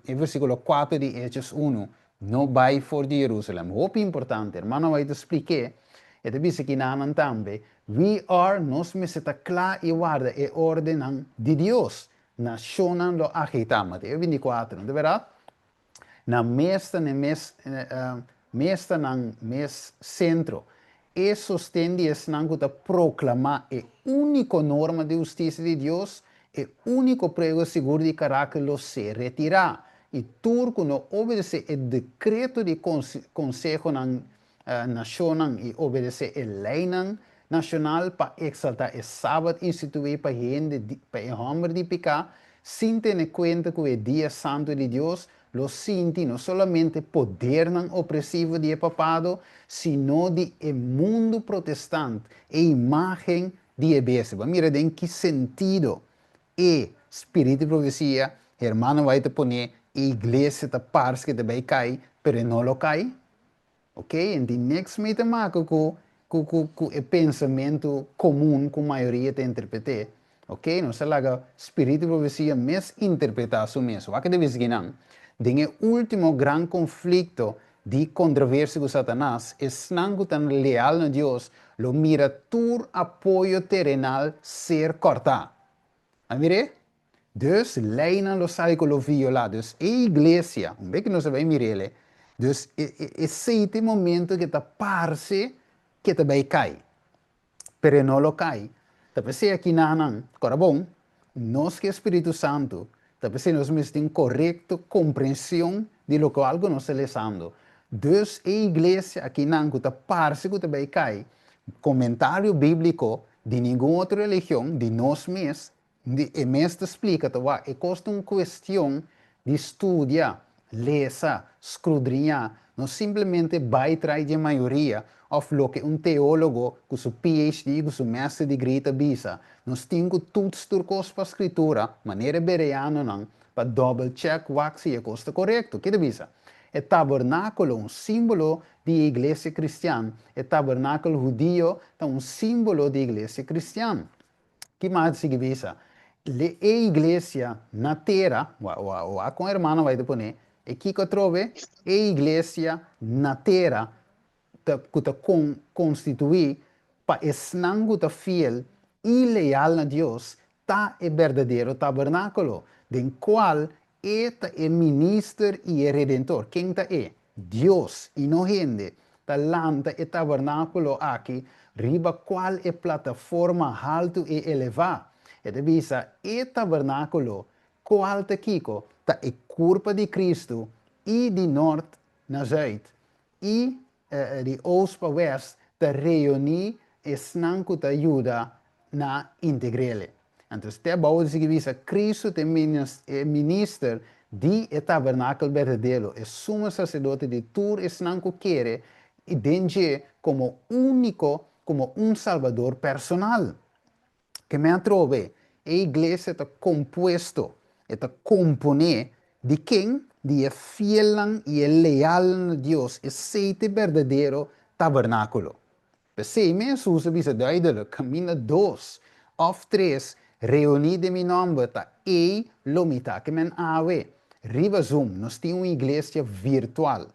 e versíkulo kuater di Hechos unu, No bai for di Jerusalem. Hopi importante. Hermano White ta splik'é, e ta bisa kinanan tambe, We are, nos mester ta kla i warda e ordennan di Dios. Nashonnan lo agitá. Mateo 24, no ta bèrdat? Nan mes ta n'e mes mes ta nan mes sentro. E sosten di esnan ku ta proklamá e úniko norma di hustisia di Dios, e úniko prueba sigur di karakter lo ser retirá, i tur ku no obedesé e dekreto di konsehonan nashonnan i obedesé e leinan nashonal pa eksaltá e Sabat instituí pa hende pa e hòmber di piká, sin tene kuenta ku e dia santu di Dios, lo sinti no solamente podernan opresivo di e papado, sino di e mundu protestant, e imágen di e bestia. Bo a mira den ki sentido e spiritu di profesia, hermano White ta pone e iglesia ta parse ke ta bai kai, pero e no lo kai? Ok, en tin niks mee te maken ku ku ku ku e pensamentu komun ku mayoria ta interpret'é. Ok, nos a laga spiritu di profesia mes interpretá su mes. Wak e bisa kinan. Den e último gran konflikto di kontroversia ku Satanas, esnan ku ta leal na Dios lo mira tur apoyo terenal ser kòrtá. A mir'é? Dus leinan lo sali ku lo violá. Dus e iglesia, un bes ku nos a bai mir'el, dus esei ta e momento ku ta parse ku e ta bai kai. Pero e no lo kai. Ta p'esei aki nanan, kòrda bon, nos ku e Spiritu Santu, ta p'esei nos mester tin korekto komprenshon di lokual ku nos ta lesando. Dus e iglesia akinan ku ta parse ku ta bai kai, komentario bíbliko di ningun otro religion, di nos mes, Di e mes ta splika ta wak e kos ta un kuestion di studia, lesa, skrudriñá, no simplemente bai trai dje mayoria òf loke un teólogo ku su PhD, ku su master degree ta bisa. Nos tin ku tuts tur kos pa Skritura, manera e bereanonan, pa double check wak si e kos ta korekto. Ke ta bisa? E tabernákulo, un símbolo di e iglesia kristian, e tabernákulo hudio ta un símbolo di iglesia kristian. Ki mas ta sigui bisa? Le e iglesia na tera, wak kon hermano bai ta pone, e kiko atrobe? E iglesia na tera ta ku ta konstituí pa esnan ku ta fiel i leal na Dios ta e berdadero tabernákulo, den kual E ta e Minister i e Redentor. Ken ta E? Dios, i no hende, ta lanta e tabernákulo aki riba kual e plataforma haltu e elevá. E ta bisa, E tabernákulo, kual ta kiko? Ta e kurpa di Kristu, i di nort na zùit, i di oost pa west, ta reuní esnan ku ta yuda na integr'el. Anto step bou di sigui bisa, Cristo ta e minister di e tabernakel berdadero, e sumo sacerdote di tur esnan cu kere den dje como unico, como un Salbador personal. Ke men atrobe, e iglesia ta compuesto, e ta compone di ken? Di e fielnan y e lealnan na Dios, esey ta e berdadero tabernaculo. P'esei mi Hesus a bisa duidelik, Kaminda dos òf tres reuní den mi nòmber, ta ei lo mi ta. Ke men awe, riba Zoom, nos tin un iglesia virtual,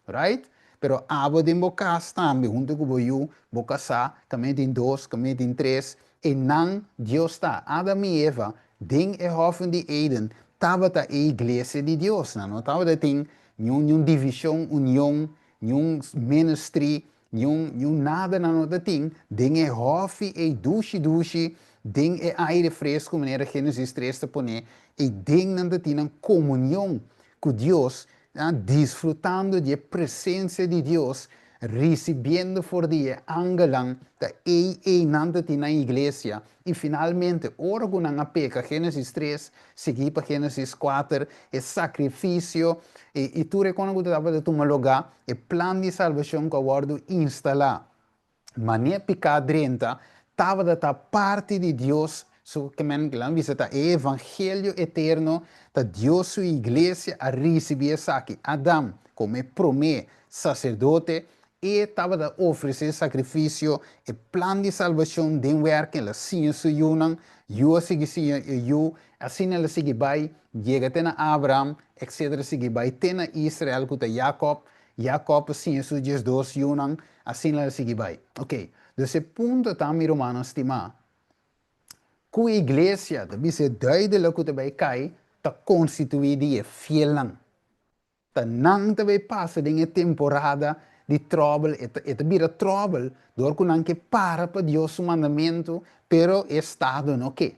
right? Pero abo den bo kas tambe, huntu ku bo yu, bo kasá, kaminda tin dos, kaminda tin tres, einan Dios ta. Adam i Eva den e hòfin di Eden tabata e iglesia di Dios. Nan no tabata tin niun niun divishon, union, niun ministry, Niun, niun nada nan no ta tin den e hòfi ei dushi dushi, den e aire fresku manera Génesis tres ta pone, ei den nan ta tin nan komunion ku Dios, disfrutando di e presensia di Dios, risibiendo for di e angelnan, ta ei ei nan ta tin nan iglesia. I finalmente, ora ku nan a peka, Génesis tres, sigui pa Génesis kuater, e sakrifisio i tur e kosnan ku tabata tuma lugá, E plan di salbashon ku a wòrdu instalá manera piká drenta tabata ta parti di Dios su kemen ku lan bisa ta e evangelio eterno ta Dios su iglesia a risibí esaki. Adam komo e promé saserdote e tabata ofresé sakrifisio e plan di salbashon den wèrk el a siña su yunan yu a sigui siña e yu asina el a sigui bai Yega te na Abraham, etcetera sigui bai te na Israel ku ta Jacob, Jacob a siña su diesdos yunan, asina el a sigui bai. Ok, dus e punto ta, mi rumannan stimá, ku e iglesia ta bisa e duidelik ku ta bai kai ta konstituí di e fielnan. Ta nan ta bay pasa den e temporada di tròbel, e ta e ta bira tròbel dor ku nan ke para pa Dios su mandamentu, pero e estado no ke.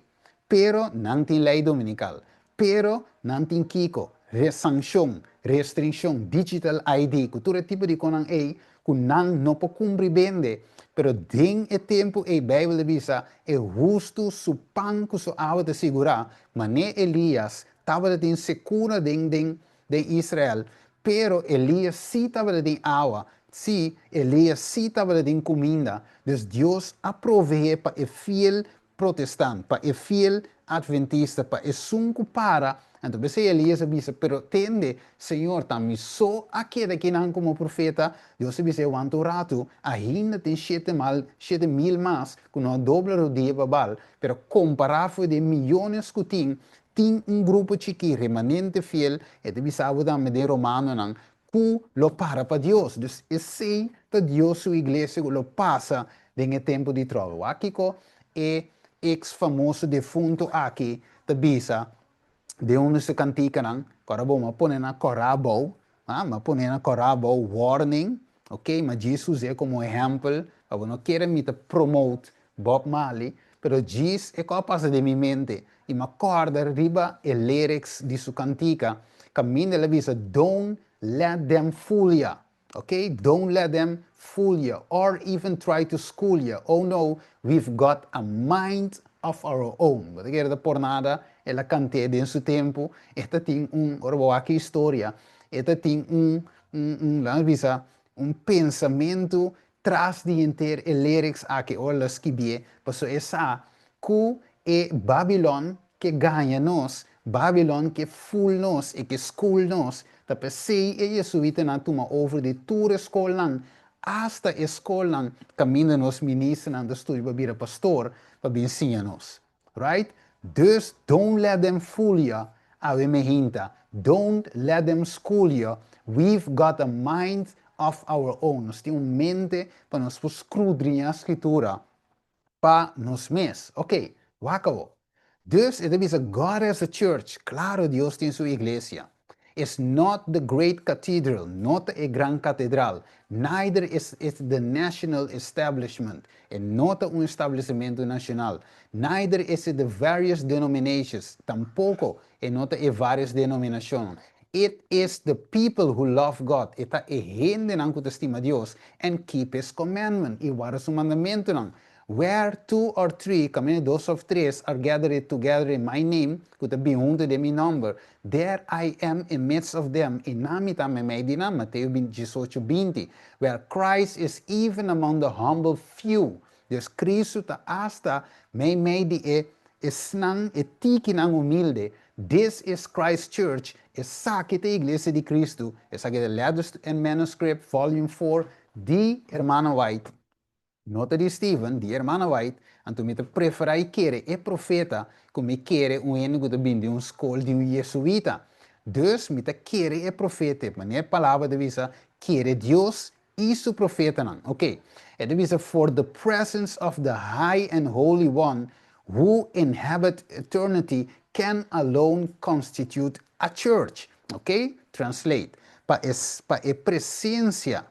Pero nan tin lei dominikal. Pero nan tin kiko? Re sanshon, restrinshon, digital ID, ku tur e tipo di konan ei ku nan no por kumpri bende. Pero den e tempu ei Beibel ta bisa, e hustu su pan ku su awa ta sigurá, manera Elias Tabata tin sekura den den den Israel, pero Elias sí tabata tin awa, sí, Elias sí tabata tin kuminda. Dus Dios a proveé pa e fiel protestant, pa e fiel adventista, pa esun ku para. Anto p'esei Elias a bisa, Pero tende, Señor, ta mi so a keda kinan komo profeta? Dios a bis'é, Wanta un ratu, ainda tin shete mal, 7000 mas ku no a dobla rodia pa Baal, pero kompará for di e miyones ku tin, Tin un grupo chikí, remanente fiel, e ta bisa bo tambe den Romanonan, ku lo para pa Dios. Dus esei ta Dios su iglesia ku lo pasa den e tempu di tròbel. Wak kiko e eks famoso defuntu aki ta bisa. Den un di su kantikanan, ku ora bo m'a pone na kòrá abou, ah, m'a pone na kòrá abou, warning, ok, m'a djis us'é komo ehèmpel, pa bo no kere mi ta promote Bob Marley, pero djis e kò a pasa den mi mente, i m'a kòrda riba e lyrics di su kantika, kaminda el a bisa, Don't let them fool ya. Ok, don't let them fool ya or even try to school ya, oh no, we've got a mind of our own. Bo ta kere ta por nada el a kant'é den su tempu, e ta tin un, ora bo wak e historia, e ta tin un, un, un, laga nos bisa, un pensamentu tras di henter e lyrics aki ora el a skibié, pasobra e sa ku e Babilon ke gaña nos, Babilon ke fool nos, e ke school nos, ta p'esei e Jesuitanan a tuma over di tur e skolnan, asta e skolnan kaminda nos ministernan ta studia pa bira pastor, pa bin siña nos. Right? Dus don't let them fool ya, awe me hinta, don't let them school ya, we've got a mind of our own, nos tin un mente pa nos por scrudriña Scritura pa nos mes. Ok, wak awo. Dus e ta bisa God has a church, claro Dios tin su iglesia. It's not the great cathedral, no ta e gran catedral, neither is it the national establishment, e no ta un establecimento nacional, neither is it the various denominations, tampoco e no ta e varios denominacionnan. It is the people who love God, e ta e hendenan ku ta stima Dios, and keep His commandment, i warda Su mandamentunan. Where two or three, kaminda dos òf tres, are gathered together in My name, ku ta bin huntu den Mi nòmber, there I am in midst of them, i nan Mi ta meimei di nan, Mateo 18, 20. Where Christ is even among the humble few, dus Kristu ta asta meimei di e esnan, e tikinan humilde, This is Christ's Church, esaki ta e Iglesia di Kristu, esaki ta Letters and Manuscript, Volume 4, di Hermana White, no ta di Stephen, di Hermana White, anto mi ta preferá i kere e profeta ku mi kere un hende ku ta bini di un skol di un jesuita. Dus mi ta kere e profeta, manera e palabra ta bisa, kere Dios i su profetanan. Ok, e ta bisa, For the presence of the high and holy one who inhabit eternity can alone constitute a church. Ok, translate, Pa e, pa e presencia,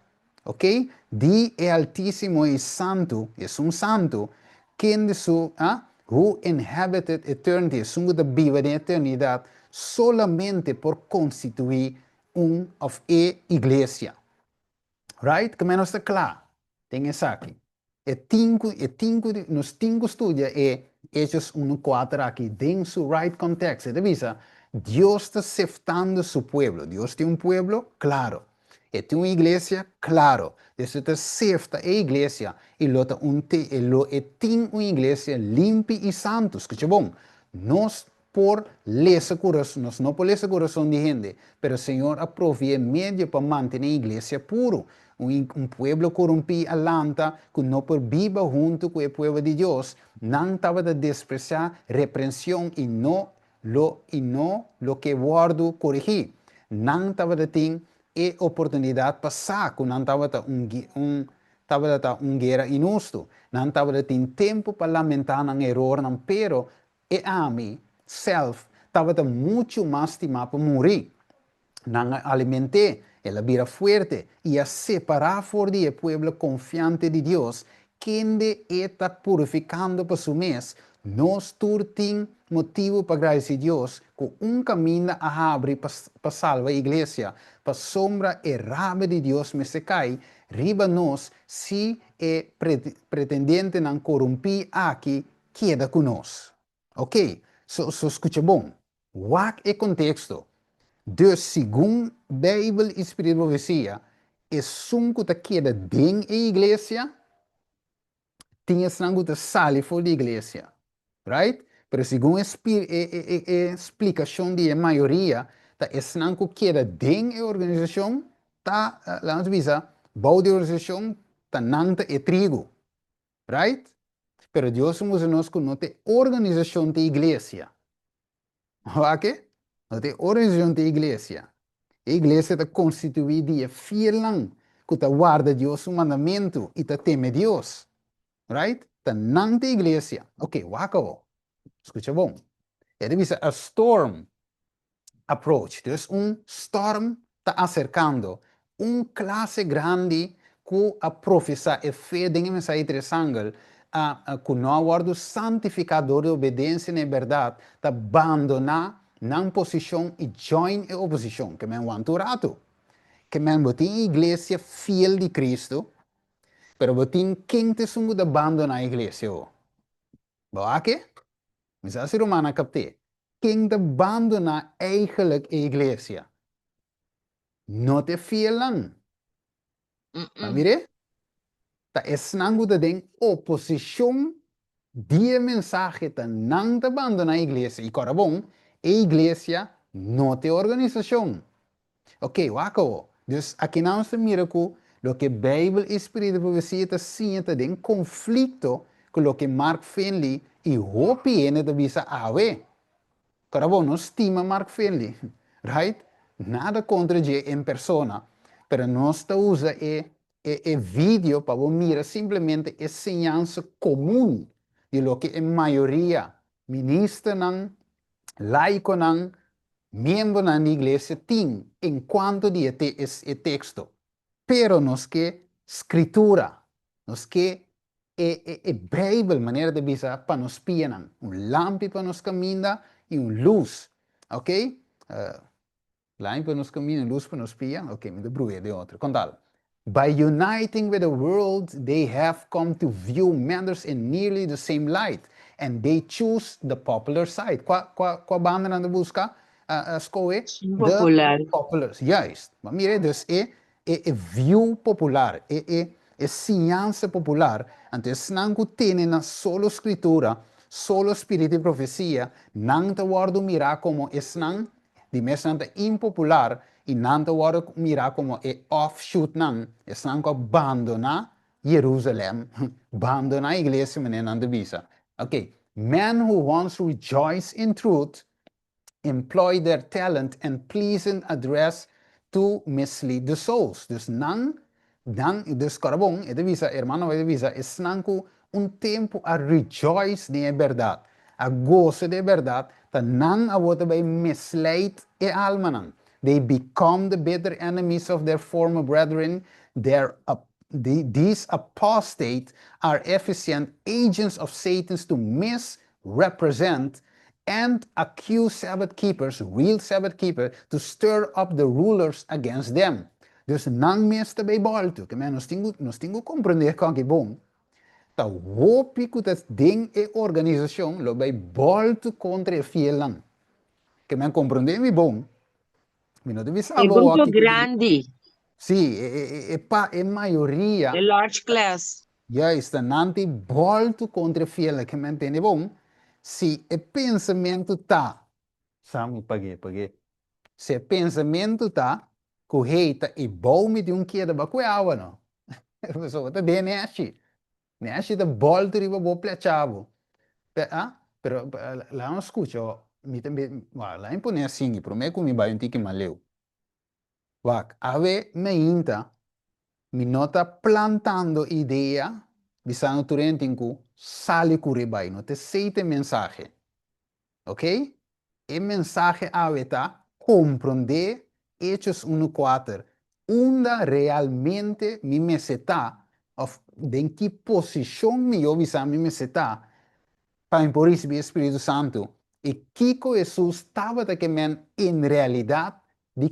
ok, di e Altísimo i Santu, Esun Santu, kende su, ah, who inhabited eternity, esun ku ta biba den eternidad, solamente por constituí un of e iglesia. Right? Ke men nos ta kla den esaki. E tin ku, e tin ku, nos tin ku studia e Hechos unu kuater aki den su right context. E ta bisa, Dios ta seftando su pueblo. Dios tin un pueblo? Klaro. E tin un iglesia? Klaro. Dios ta sefta e iglesia i lo ta un te, e lo e tin un iglesia limpi i santu. Skucha bon, nos por lesa kurason, nos no por lesa kurason di hende, pero Señor a proveé medio pa mantené iglesia puru. Un, un pueblo korumpí a lanta ku no por biba huntu ku e pueblo di Dios, nan tabata despresiá reprension i no lo i no lo ke wòrdu korigí. Nan tabata tin e oportunidat pa sa ku nan tabata un, un tabata ta un guera inhustu. Nan tabata tin tempu pa lamentá nan erornan, pero E ami, sèlf, tabata muchu mas stimá pa muri. Nan a aliment'é, el a bira fuerte i a separá for di e pueblo konfiante di Dios, kende e ta purifikando pa su mes. Nos tur tin motibu pa gradisí Dios ku un kaminda a habri pa pa salba iglesia, pasobra e rabia di Dios mester kai riba nos si e pretendientenan korumpí aki keda ku nos. Ok, so so skucha bon. Wak e konteksto. Dus segun Beibel i Spiritu di Profesia, esun ku ta keda den e iglesia tin esnan ku ta sali for di iglesia. Right? Pero segun e e e e splikashon di e mayoria, ta esnan ku keda den e organisashon ta, laga nos bisa, bou di e organisashon ta nan ta e trigu. Right? Pero Dios a mustra nos ku no ta e organisashon ta e iglesia. Wak e? No ta e organisashon ta e iglesia. E iglesia ta konstituí di e fielnan ku ta warda Dios su mandamentu i ta teme Dios. Right? Ta nan ta e iglesia. Ok, wak awor. Skucha bon. E ta bisa a storm. approach. Dus un storm ta aserkando. Un klase grandi ku a profesá e fe den e mensahe di tres angel, a ku no a wòrdu santifiká dor di obedensia na e bèrdat, ta bandoná nan posishon i join e oposishon. Ke men wanta un ratu. Ke men bo tin e iglesia fiel di Kristu, pero bo tin ken ta esun ku ta bandoná e iglesia awo? Bo a ke? Mi sa si ruman a kapt'é. Ken ta bandoná eigenlijk e iglesia? No ta e fielnan. Ta mir'é? Ta esnan ku ta den oposishon di e mensahe ta nan ta bandoná e iglesia. I kòrda bon, e iglesia no ta e organisashon. Ok, wak awo. Dus akinan nos ta mira ku loke Beibel i spiritu di profesia ta siña ta den konflikto ku loke Mark Finley i hopi hende ta bisa awe. Kòrda bon, nos stima Mark Finley, right? Nada kontra dje en persona, pero nos ta usa e e e video pa bo mira simplemente e siñansa komun di loke e mayoria ministernan, laikonan, miembronan di iglesia tin en kuanto di e te e teksto. Pero nos ke Skritura, nos ke e e e Beibel, manera ta bisa, pa nos pianan, un lampi pa nos kaminda i un lus. Oke? Lampi pa nos kaminda, lus pa nos pia. Oke, mi ta bruh'é den otro. Kontal. By uniting with the world they have come to view matters in nearly the same light and they choose the popular side. Kua kua kua banda nan ta buska skohe? The Popular. popular. Juist. Bo a mira dus e e e view popular, e e e siñansa popular, anto esnan ku tene na solo Scritura, solo spiritu di profesia, nan ta wòrdu mirá komo esnan Di mes nan ta impopular i nan ta wòrdu mirá komo e offshootnan, esnan ku a bandoná Jerusalèm, bandoná iglesia manera nan ta bisa. Ok, men who once rejoiced in truth employ their talent and pleasant address to mislead the souls. Dus nan, nan, dus kòrda bon, e ta bisa, hermano White ta bisa, esnan ku un tempu a rejoice den e bèrdat, a gosa di e bèrdat, ta nan awor ta bai misleid e almanan. They become the bitter enemies of their former brethren, their these apostate are efficient agents of Satan's to misrepresent and accuse Sabbath keepers, real Sabbath keepers, to stir up the rulers against them. Dus nan mes ta bay bolto. Ke men nos tin ku nos tin ku komprende esaki bon. Ta hopi ku ta den e organisashon lo bay bolto kontra e fielnan. Ke men komprende mi bon. Mi no ta bisa E bo grupo aki ku grandi. Sí, e e e e pa e mayoria. E large class. Juist, ta nan tin bolto kontra e fielnan. Ke men tende bon. Si e pensamentu ta Sa mi pag'é, pag'é. Si e pensamentu ta ku hey ta e bou mi tin un keda ba ku e awa no. Pasobra ta den neshi. Neshi ta bòltu riba bo plecha bo. Pe a, pero laga nos skucha ho. Mi ta wak, laga mi pone asin promé ku mi bai un tiki mas leu. Wak, awe meinta mi no ta plantando idea bisando tur hende tin ku sali ku ribai. No ta esei ta e mensahe. Ok? E mensahe awe ta komprondé Hechos unu kuater, unda realmente mi mester ta òf den ki posishon mi yo bisa mi mester ta pa mi por risibí e Spiritu Santu i kiko Hesus tabata ke men en realidat di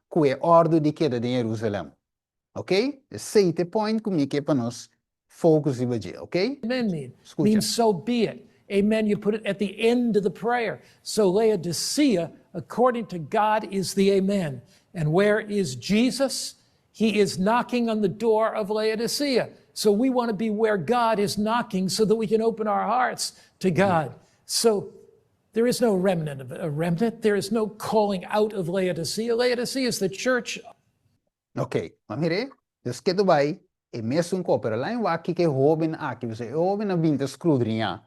ku e òrdu di keda den Jerusalèm. Ok? Esei ta e point ku mi ke pa nos focus riba dje, ok? Amen mean? Skucha. Means so be it. Amen, you put it at the end of the prayer. So Laodicea, according to God, is the amen. And where is Jesus? He is knocking on the door of Laodicea. So we want to be where God is knocking so that we can open our hearts to God. So there is no remnant of a remnant. There is no calling out of Laodicea. Laodicea is the church. Ok, ma mir'é, dus ke ta bai e mesun ko, pero lain wak kiko e hoben aki, pasobra e hoben a bin ta skrudriñá,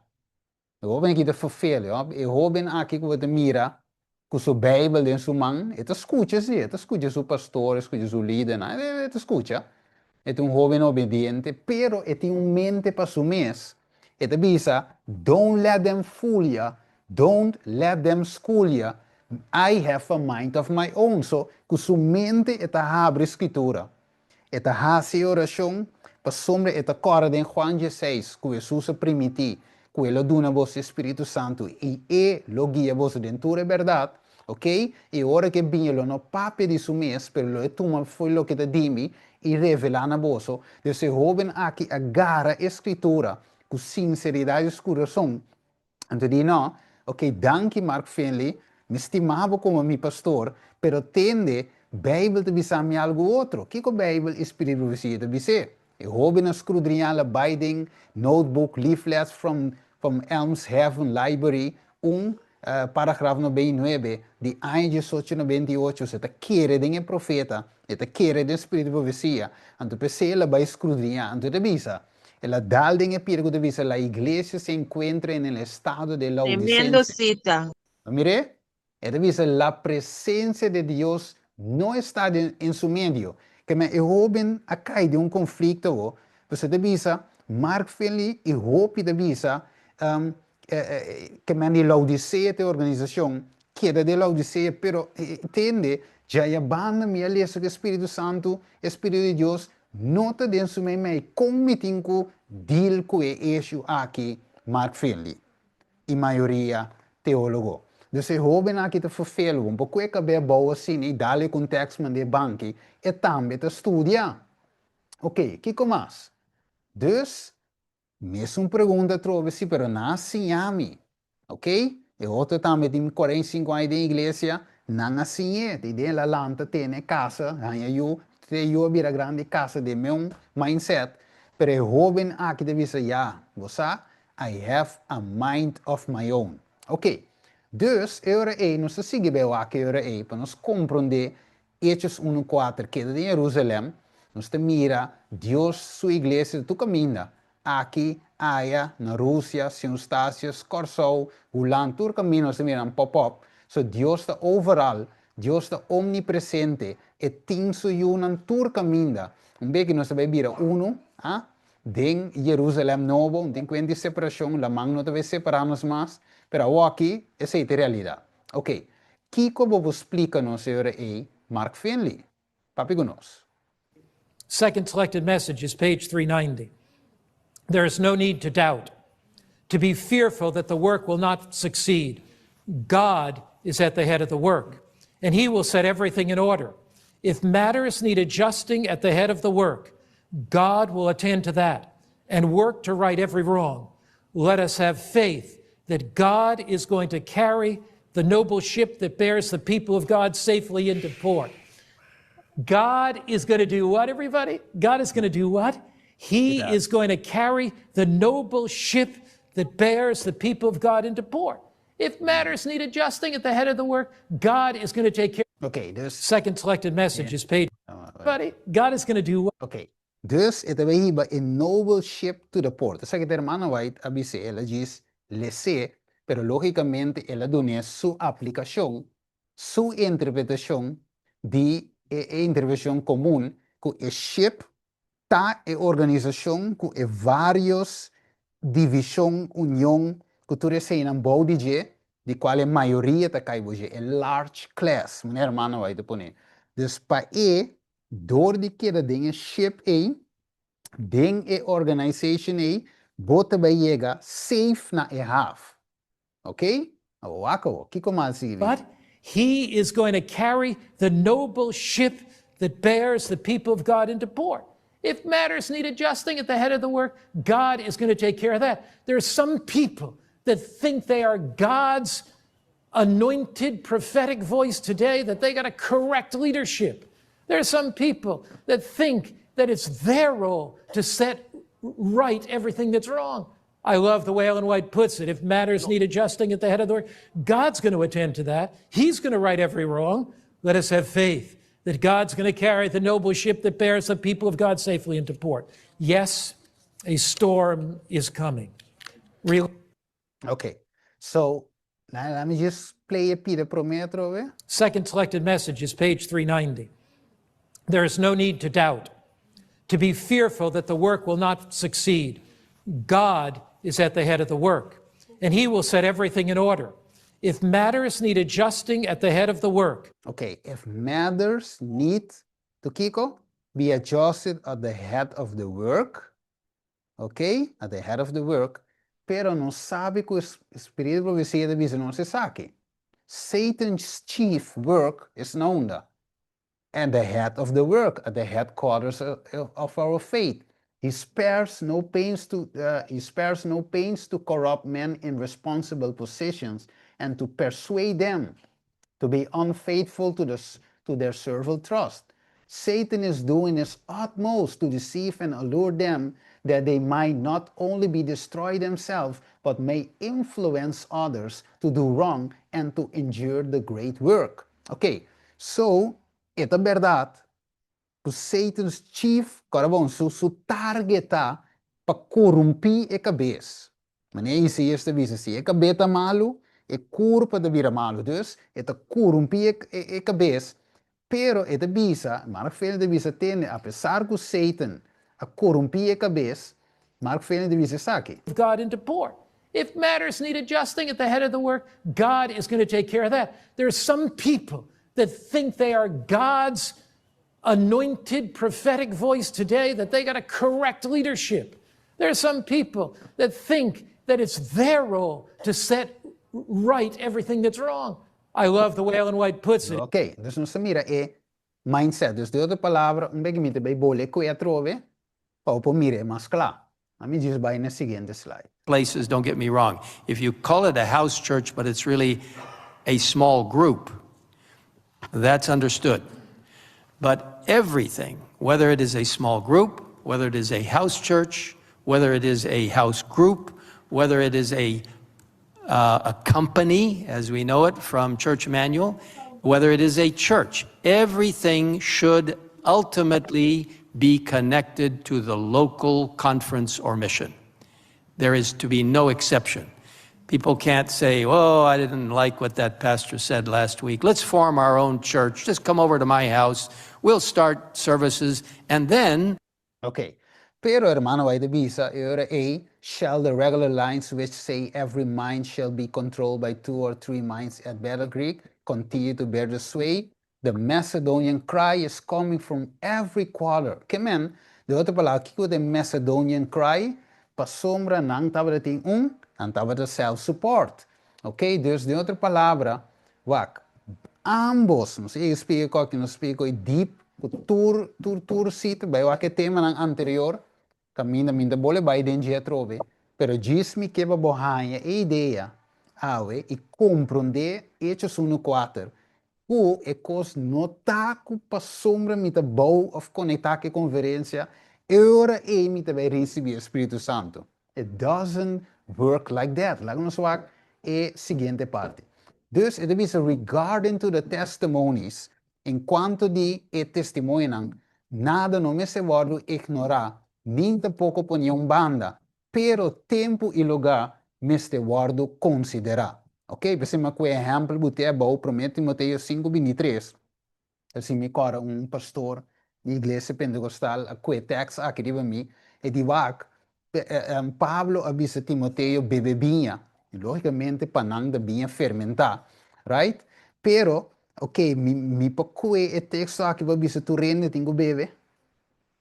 e hoben aki ta ferfeel, e hoben aki ku bo ta mira ku su beibel den su man, e ta skucha si, e ta skucha su pastor, e skucha su lidernan, e ta skucha, e ta un hoben obediente, pero e tin un mente pa su mes, e ta bisa, don't let them fool ya, don't let them school ya. I have a mind of my own. So, ku su mente e ta habri Skritura. E ta hasi e orashon pasobra e ta kòrda den Juan dieseis ku Hesus a primintí ku e lo duna boso e Spiritu Santu i e lo guia boso den tur e bèrdat. Oke, i ora ku e bini e lo no papia di su mes, pero lo e tuma fo'i loke ta di mi i revelá na boso. Dus e hóben aki a gara e Skritura ku sinseridat di su kurason. Anto di no, ok, danki Mark Finley, mi stima bo komo mi pastor, pero tende, Beibel ta bisa mi algu otro. Kiko Beibel i Spirit Profesia ta bis'é? E hóben a skrudriñá la bai den notebook, leaflets from from Elms Haven Library, un paragraf 99 di aña diesocho nobenta i ocho, se ta kere den e profeta, e ta kere den Spiritu Profesia, anto p'esei el a bai skrudriñá. Anto e ta bisa, El a dal den e pira ku ta bisa, La iglesia se encuentra en el estado de Tremendo laodicense. cita. Bo mir'é? E ta bisa, La presencia de Dios no está den en su medio. Keme e hoben a kai den un konflikto awo, pasobra e ta bisa, Mark Finley i hopi ta bisa, keme di Laodicea ta e organisashon, keda den Laodicea, pero tende, djaya banda mi a lesa ku e Spiritu Santu, e Spiritu di Dios, No ta den su meimei kon mi tin ku deal ku e issue aki, Mark Finley i mayoria teólogo. Dus e hóben aki ta ferfelu, un por kue kab'é abou asina i dal e kontèks mand'é banki, e tambe ta studia. Oké, kiko mas? Dus, Mesun pregunta atrobe si pero nan a siña mi. Ok? E otro tambe tin 45 aña den iglesia, nan a siñ'é. Di den el a lanta tene kasa, haña yu, te e yu a bira grandi kasa den meun mindset. Pero e hoben aki ta bisa ya, bo sa, I have a mind of my own. Ok. Dus e ora ei nos ta sigui bai wak e ora ei pa nos komprondé Hechos unu kuater, Keda den Jerusalem, nos ta mira Dios su iglesia ta tur kaminda, aki, aya, na Rusia, Sint Eustatius, Kòrsou, Hulan, tur kaminda nos ta mira nan pop up. So Dios ta overal, Dios ta omnipresente, e tin su yunan tur kaminda. Un bes ku nos ta bai bira unu, ah, den Jerusalem nobo, un tin kuenta di separashon, laman no ta bai separá nos mas, pero awoki esei ta e realidat. Ok, kiko bo por splika nos e ora ei, Mark Finley? Papia ku nos. Second Selected Messages, page 390. There is no need to doubt, to be fearful that the work will not succeed. God is at the head of the work, and he will set everything in order. If matters need adjusting at the head of the work, God will attend to that and work to right every wrong. Let us have faith that God is going to carry the noble ship that bears the people of God safely into port. God is going to do what, everybody? God is going to do what? He yeah. is going to carry the noble ship that bears the people of God into port. If matters need adjusting at the head of the work, God is going to take care. Okay, dus. Second selected message yeah. is paid. Buddy, God is going to do what? Okay. Dus e ta bay hiba e noble ship to the port. Esaki ta hermana White a bis'é, el a djis les'é, pero logicamente el a dun'é su aplicacion, su interpretacion di e e interpretacion comun cu e ship ta e organisacion cu e varios division, union, cu tur eseinan bou di dje, di cual e mayoria ta cay bou dje, e large class, manera hermana White a pone. Dus pa e Dor di keda den e ship ei, den e organization ei, bo ta bai yega safe na e haf. Ok? Awor wak awor, kiko mas sigui But bisa? he is going to carry the noble ship that bears the people of God into port. If matters need adjusting at the head of the work, God is going to take care of that. There are some people that think they are God's anointed prophetic voice today that they got to correct leadership. There are some people that think that it's their role to set right everything that's wrong. I love the way Ellen White puts it. If matters need adjusting at the head of the work, God's going to attend to that. He's going to right every wrong. Let us have faith that God's going to carry the noble ship that bears the people of God safely into port. Yes, a storm is coming. Real Ok, so, let me just play e pida promé atrobe. Second selected message is page 390. There is no need to doubt, to be fearful that the work will not succeed. God is at the head of the work, and He will set everything in order. If matters need adjusting at the head of the work. Ok, if matters need to kiko? Be adjusted at the head of the work. Ok, at the head of the work. Pero nos sabi ku e spiritu di profesia ta bisa nos esaki. Satan's chief work is na unda? At the head of the work, at the headquarters of our faith. He spares no pains to, he spares no pains to corrupt men in responsible positions and to persuade them to be unfaithful to, the, to their servile trust. Satan is doing his utmost to deceive and allure them that they might not only be destroyed themselves, but may influence others to do wrong and to injure the great work. Ok, so, e ta berdad ku Satan's chief, kòrda bon, su su target ta pa korumpí e kabes. Manera Isaías ta bisa, si e kabes ta malu, e kurpa ta bira malu. Dus, e ta korumpí e e kabes. Pero e ta bisa, Mark Fenner ta bisa, tende, apesar ku Satan a korumpí e kabes, Mark Fenner ta bisa esaki. God into port. If matters need adjusting at the head of the work, God is going to take care of that. There are some people that think they are God's anointed prophetic voice today, that they got to correct leadership. There are some people that think that it's their role to set right everything that's wrong. I love the way Ellen White puts it. Ok, dus nos ta mira e mindset. Dus den otro palabra, un bek mi ta bay bole cu e atrobe pa bo por mira e mas cla. Ami djis bay na e siguiente slide. Places, don't get me wrong. If you call it a house church, but it's really a small group, that's understood. But everything, whether it is a small group, whether it is a house church, whether it is a house group, whether it is a, uh, a company, as we know it from Church Manual, whether it is a church, everything should ultimately be connected to the local conference or mission. There is to be no exception. People can't say, oh, I didn't like what that pastor said last week. Let's form our own church. Just come over to my house. We'll start services. And then Ok. Pero hermano White ta bisa e ora ei, Shall the regular lines which say every mind shall be controlled by two or three minds at Battle Creek continue to bear the sway? The Macedonian cry is coming from every quarter. Ke men, den otro palabra, kiko ta e Macedonian cry? Pasobra nan tabata tin un, nan tabata self-support. Ok, dus den otro palabra, wak, ambos, nos a yega splika koki, nos a splika koe deep, ku tur, tur, tur sita, bai wak e temanan anterior, kaminda mi ta bole bai den dje atrobe, pero djis mi ke pa bo haña e idea awe i komprondé Hechos unu kuater, ku e kos no ta ku pasobra mi ta bou òf konektá ku e konferensia, e ora ei mi ta bai risibí e Spiritu Santu. It doesn't work like that. Laga nos wak e siguiente parti. Dus e ta bisa regarding to the testimonies, en cuanto di e testimonionan, nada no mester wòrdu ignorá, nin tampoko ponié un banda, pero tempu i lugá mester wòrdu konsiderá. Ok, p'esei mi a kue ehèmpel ku te abou, Promé Timoteo sinku bintitres. Así mi kòrda un pastor di iglesia pentekostal a kue tèks aki riba mi, e di wak, Pablo a bisa Timoteo bebe biña, i lógikamente pa nan ta biña fermentá, right? Pero, ok, mi mi por kue e teksto aki pa bisa tur hende tin ku bebe?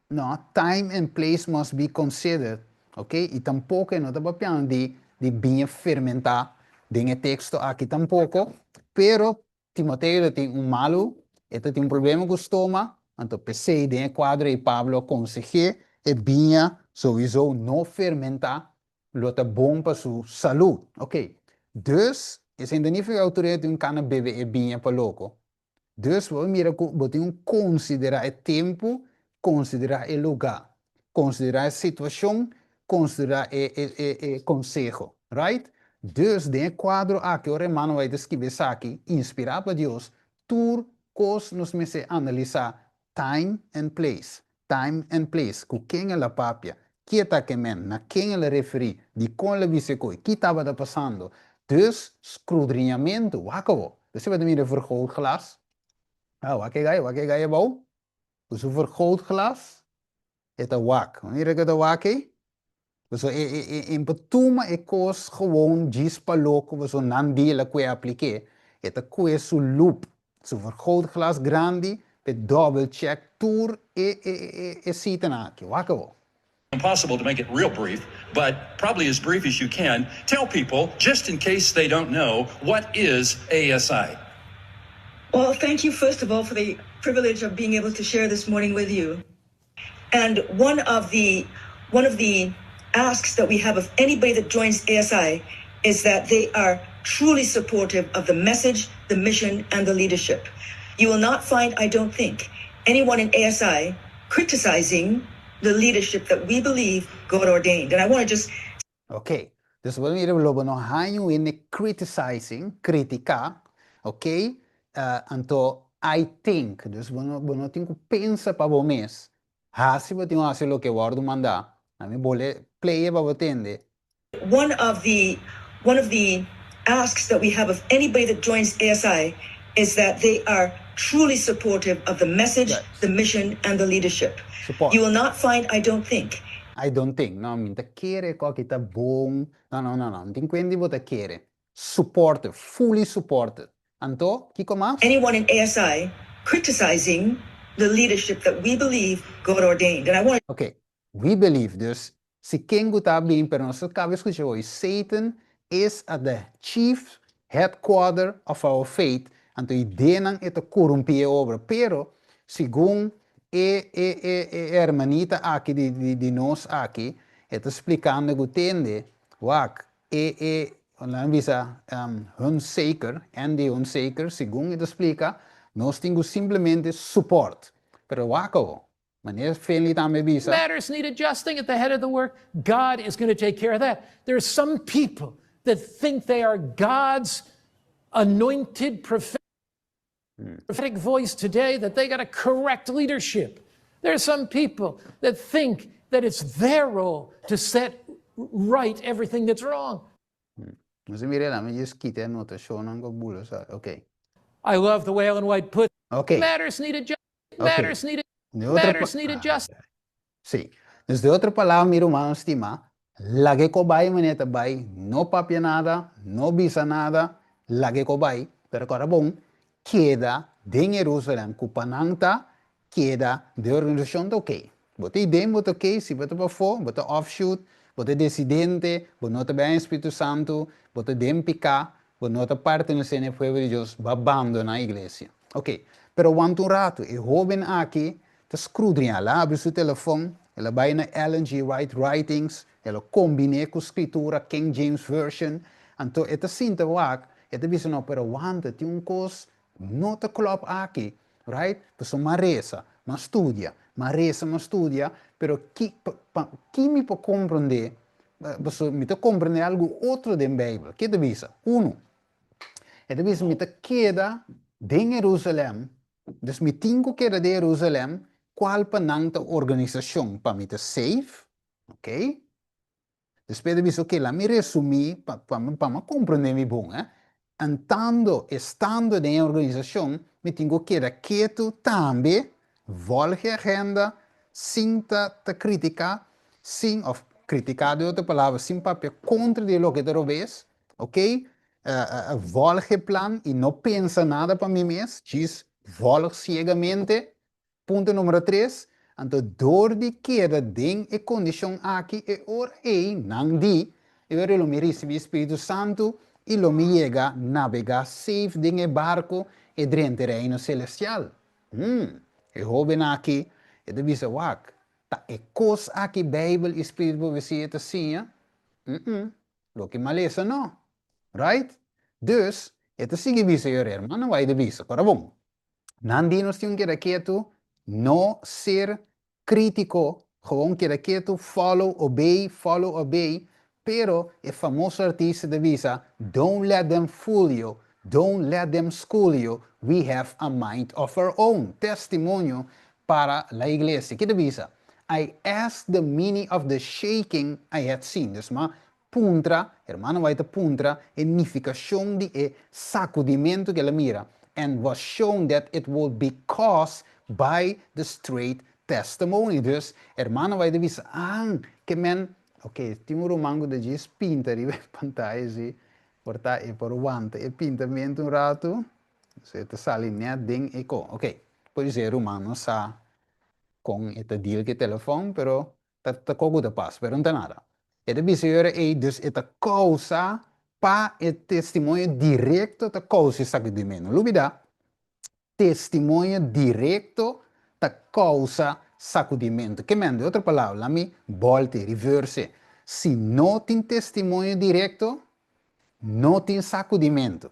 No, time and place must be considered, ok? I tampoko e no ta papiando di di biña fermentá den e teksto aki tampoko, pero Timoteo ta tin un malu, e ta tin un problema ku stoma, anto p'esei den e kuadro ei Pablo a konseh'é e biña souiso no fermentá lo ta bon pa su salú. Ok, dus esei no ta nifiká ku tur hende tin un kana bebe e biña pa loko. Dus bo a mira ku bo tin un konsiderá e tempu, konsiderá e lugá, konsiderá e situashon, konsiderá e e e e konseho. Right? Dus den e kuadro aki ora hermano White ta skibi esaki, inspirá pa Dios, tur kos nos mester analisá time and place, time and place, ku ken el a papia, kie ta ke men, na ken el a referí, dikon el a bisa e koi, ki tabata pasando. Dus skrudriñamentu, wak awo, bo ta mira e vergrootglas, ah wak e gai, wak e gai abou, ku su vergrootglas e ta wak, bo mira ku e ta wak ei? Paso e e e e por tuma e kos gewoon djis pa loko paso nan di el a kue aplik'é. E ta kue su loop, su vergrootglas grandi p'e double check tur e e e e sitanan aki. Wak awor. Impossible to make it real brief, but probably as brief as you can, tell people, just in case they don't know, what is ASI? Well, thank you, first of all, for the privilege of being able to share this morning with you. And one of the one of the asks that we have of anybody that joins ASI is that they are truly supportive of the message, the mission, and the leadership. You will not find, I don't think, anyone in ASI criticizing the leadership that we believe God ordained. And I want to just Ok, dus bo mira lo bo no haña un hende criticizing, critica, ok, anto I think, dus bo no bo no tin ku pensa pa bo mes, hasi bo tin ku hasi loke wòrdu mandá, ami bole play e pa bo tende. One of the one of the asks that we have of anybody that joins ASI is that they are truly supportive of the message, the mission and the leadership. Support. You will not find, I don't think. I don't think, no, mi ta kere ku aki ta bon, no, no, no, no, mi tin kuenta di bo ta kere. Supportive, fully supported. Anto, kiko mas? Anyone in ASI criticizing the leadership that we believe God ordained. And I want to. Ok, we believe, dus Si ken ku ta bin, pero nos a kaba skucha hoy, Satan is at the chief headquarter of our faith, anto ideanan e ta korumpí e obra. Pero, segun e e e e hermanita aki di di di nos aki, e ta splikando ku tende, wak, e e, nan a bisa, Hunsaker, Andy Hunsaker, segun e ta splika, nos tin ku simplemente support. Pero wak awo, Manera Finley tambe bisa. Matters need adjusting at the head of the work, God is going to take care of that. There are some people that think they are God's anointed prophetic voice today, that they got to correct leadership. There are some people that think that it's their role to set right everything that's wrong. Nos a mira el, mi djis kita e anotashonnan ku bula sa. Ok. I love the way Ellen White put Ok. matters need adjust Ok. matters need De otro pa- matters need adjust. Sí. Dus de otro palabra, mi rumannan stimá, laga e ko bai manera ta bai, no papia nada, no bisa nada, laga e ko bai, pero kòrda bon, keda den Jerusalem ku pa nan ta keda den organisashon ta ok. Bo ta iden bo ta ok, si bo ta pafó, bo ta offshoot, bo ta desidente, bo no ta bai den Spiritu Santu, bo ta den piká, bo no ta pertenesé na e pueblo di Dios, bo a bandoná iglesia. Ok, pero wanta un ratu, e hóben aki ta skrudriñá, el a habri su telefòn, el a bai na Ellen G. Wright Writings, el a kombiné ku Skritura, King James Version, anto e ta sinta wak, e ta bisa, no, pero wanta, tin un kos no ta klòp aki, right? Pasobra m'a resa, m'a studia, m'a resa, m'a studia, pero ki, pa, pa, ki mi por komprondé? Pasobra mi ta komprondé algu otro den Beibel. Ke ta bisa? Unu, e ta bisa mi ta keda den Herusalèm, dus mi tin ku keda den Herusalèm, kual pa nan ta organisashon pa mi ta safe, ok? Despues ta bisa, ok, laat mi resumí pa pa pa mi komprendé mi bon, eh. Entando, estando den e organisashon, mi tin ku keda ketu tambe, vòlg e agenda, sin ta ta kritiká, sin, òf kritiká den otro palabra, sin papia kontra di loke ta robes, ok, vòlg e plan i no pensa nada pa mi mes, djis vòlg siegamente. Punto numero tres, anto dor di keda den e kondishon aki e ora ei nan di, e ora lo mi risibí Spiritu Santu i lo mi yega nabegá safe den e barko e drenta e Reino Selestial. Hmm, e hóben aki e ta bisa, Wak, ta e kos aki Beibel i Spiritu Profesia ta siña? Mm-mm, loke malesa no. Right? Dus, e ta sigui bisa e ora, hermano White a bisa, Kora bon, Nan di nos tin un keda ketu, no ser critico, gewoon keda ketu, follow, obey, follow, obey, pero e famoso artista ta bisa, don't let them fool you, don't let them school you, we have a mind of our own, testimonio para la iglesia. Ki ta bisa? I asked the meaning of the shaking I had seen, dus ma Puntra, Hermano White ta puntra e nifikashon di e sakudimentu ku el a mira, and was shown that it would be caused by the straight testimony. Dus, Hermano White a bisa, An, ke men, Ok, tin un ruman ku ta djis pinta riba e pantaya si, por ta e por wanta e pintamentu un ratu, so e ta sali nèt den e ko. Ok, podisé e ruman no sa kon e ta deal ku e telefòn, pero ta ta koko ta pasa, pero no ta nada. E ta bisa e ora ei, dus e ta kousa pa e testimonio direkto ta kousa esaki di mi. No lubidá, Testimonio direkto ta kousa sakudimentu. Ke men, di otro palabra, la mi bòlt'e, reverse. Si no tin testimonio direkto, no tin sakudimentu.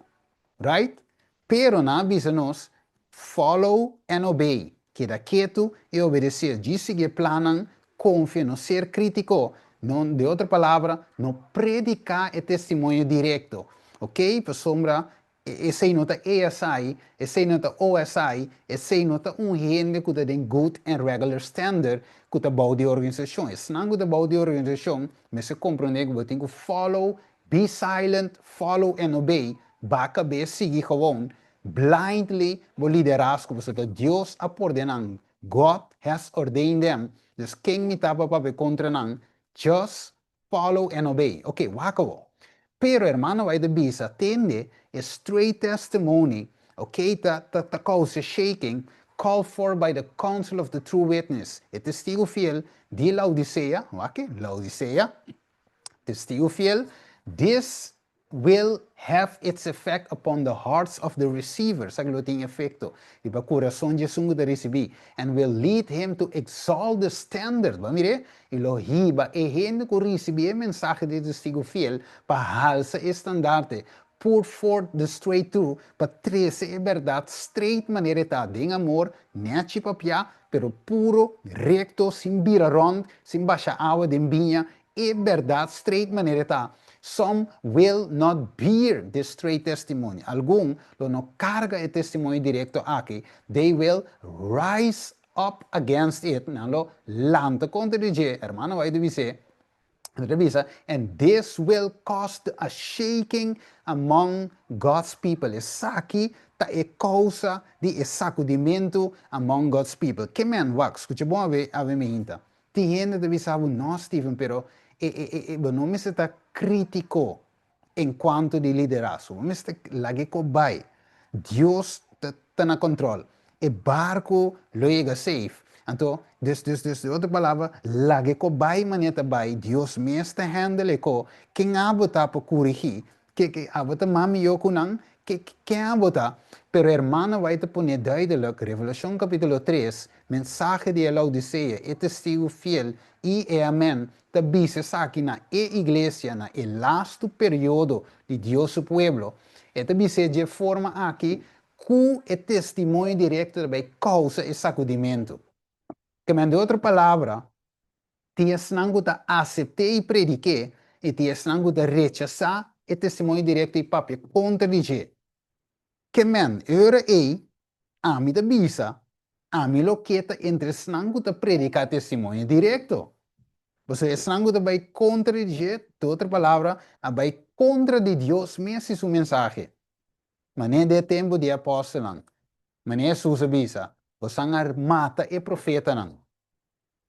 Right? Pero nan a bisa nos, follow and obey. Keda ketu i obedesé. Djis sigui e plannan, konfia, no ser krítiko. No, di otro palabra, no prediká e testimonio direkto. Oké? Pasobra Esei no ta ASI, esei no ta OSI, esei no ta un hende ku ta den good and regular standard ku ta bou di organisashon. Esnan ku ta bou di organisashon mester komprondé ku bo tin ku follow, be silent, follow and obey, baka be sigui gewoon blindly bo liderazgo pasobra ta Dios a por den nan, God has ordained them, dus ken mi ta pa papia kontra nan? Just Follow and obey. Ok, wak awor. Pero hermano bai ta bisa, tende, e straight testimony, ok, ta, ta, ta causa shaking, called for by the counsel of the true witness, e testigo fiel di Laodicea, wak e, Laodicea, testigo fiel, this will have its effect upon the hearts of the receivers, esaki lo tin efecto riba curason di esun cu ta ricibi, and will lead him to exalt the standard, bo a mir'é? I lo hiba e hende cu ricibi e mensahe di e testigo fiel pa halsa e standarte, put forth the straight truth, pa trece e berdad straight manera e ta, den amor, nechi papia, pero puro, recto, sin bira rond, sin basha awa den biña, E berdad straight manera e ta, Some will not bear this straight testimony, algun lo no carga e testimonio directo aki, they will rise up against it, nan lo lanta contra di dje, hermano White ta bis'é, e ta bisa, and this will cause the a shaking among God's people, esaki ta e causa di e sacudimentu among God's people. Ke men wak, scucha bon awe, awe mi hinta. Tin hende ta bisa bo, No, Steven, pero e, e, e, e, bo no mester ta krítiko en kuanto di liderazgo. Bo mester laga e kos bai. Dios ta, ta na kòntròl. E barku lo yega safe. Anto, dus, dus, dus, di otro palabra, laga e kos bai manera ta bai. Dios mes ta handle e kos. Ken abo ta pa kurigí? Ke, ke, abo ta mas mihó ku nan? Ke, ken abo ta? Pero hermano bai ta pone duidelijk, Revelashon kapítulo tres, mensahe di e Laodisea, e testigu fiel i e Amen, ta bisa esaki na e iglesia na e lastu periodo di Dios su pueblo. E ta bis'é dje forma aki ku e testimonio direkto ta bai kousa e sakudimentu. Ke men, di otro palabra, Tin esnan ku ta asept'é i predik'é, i tin esnan ku ta rechasá e testimonio direkto i papia kontra di dje. Ke men, e ora ei, ami ta bisa, ami lo ke ta entre esnan ku ta prediká testimonio direkto. Pasobra esnan ku ta bai kontra di dje, ku otro palabra, a bai kontra di Dios mes i su mensahe. Manera den e tempu di e apòstelnan, manera Hesus a bisa, Bosan a mata e profetanan.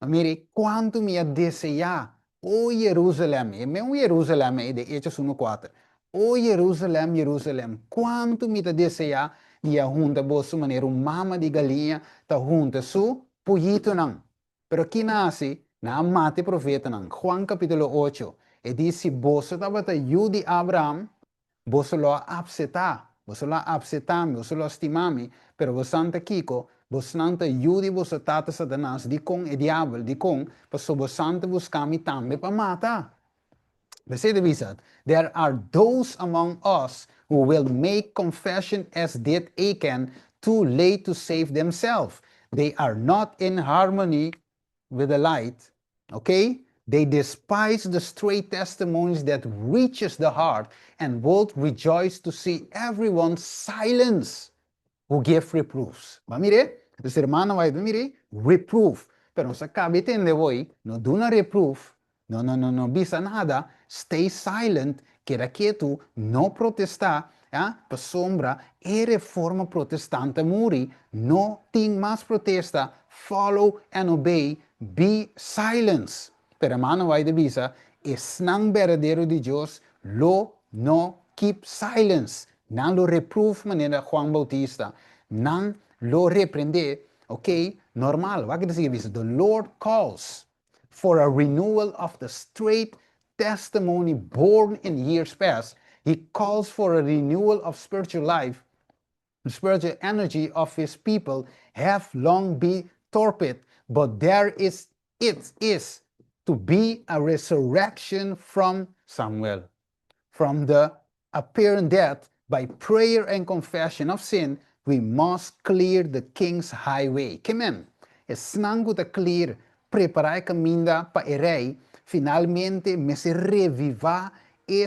Ma mira kuantu mi a deseá, o Jerusalèm, e meun Jerusalèm ei den Hechos unu kuater, O Jerusalèm, Jerusalèm, kuantu mi ta deseá di a hunta boso manera un mama di galiña ta hunta su puyitunan! Pero ki nan a hasi? Nan a mata e profetanan. Juan kapítulo ocho, e di, Si boso tabata yu di Abraham, Boso lo a apsetá, boso lo a apsetá mi, boso lo a stimá mi, pero bosan ta kiko? Bosnan ta yu di boso tata Satanas. Dikon? E diabel. Dikon? Pasobra bosan ta buska mi tambe pa mata. P'esei ta bisa, There are those among us who will make confession as did Achan, too late to save themselves. They are not in harmony with the light, ok, they despise the straight testimonies that reaches the heart and would rejoice to see everyone silence who give reproofs. Bo a mir'é? Dus hermano bai bo mir'é? Reproof. Pero nos a caba e tende hoy, no duna reproof, No, no, no, no bisa nada, stay silent, keda ketu, no protestá, ya, pasobra e Reforma Protestant a muri, no tin mas protesta, follow and obey, be silence. Pero hermano White a bisa, esnan berdadero di Dios lo no keep silence. Nan lo reprove manera Juan Bautista. Nan lo reprende, ok, normal. Wak e ta sigui bisa, the Lord calls for a renewal of the straight testimony born in years past. He calls for a renewal of spiritual life. The spiritual energy of his people have long been torpid, but there is it is to be a resurrection from Samuel, from the apparent death by prayer and confession of sin, we must clear the king's highway. Ke men, esnan ku ta clear, prepará e kaminda pa e rei, finalmente mester revivá e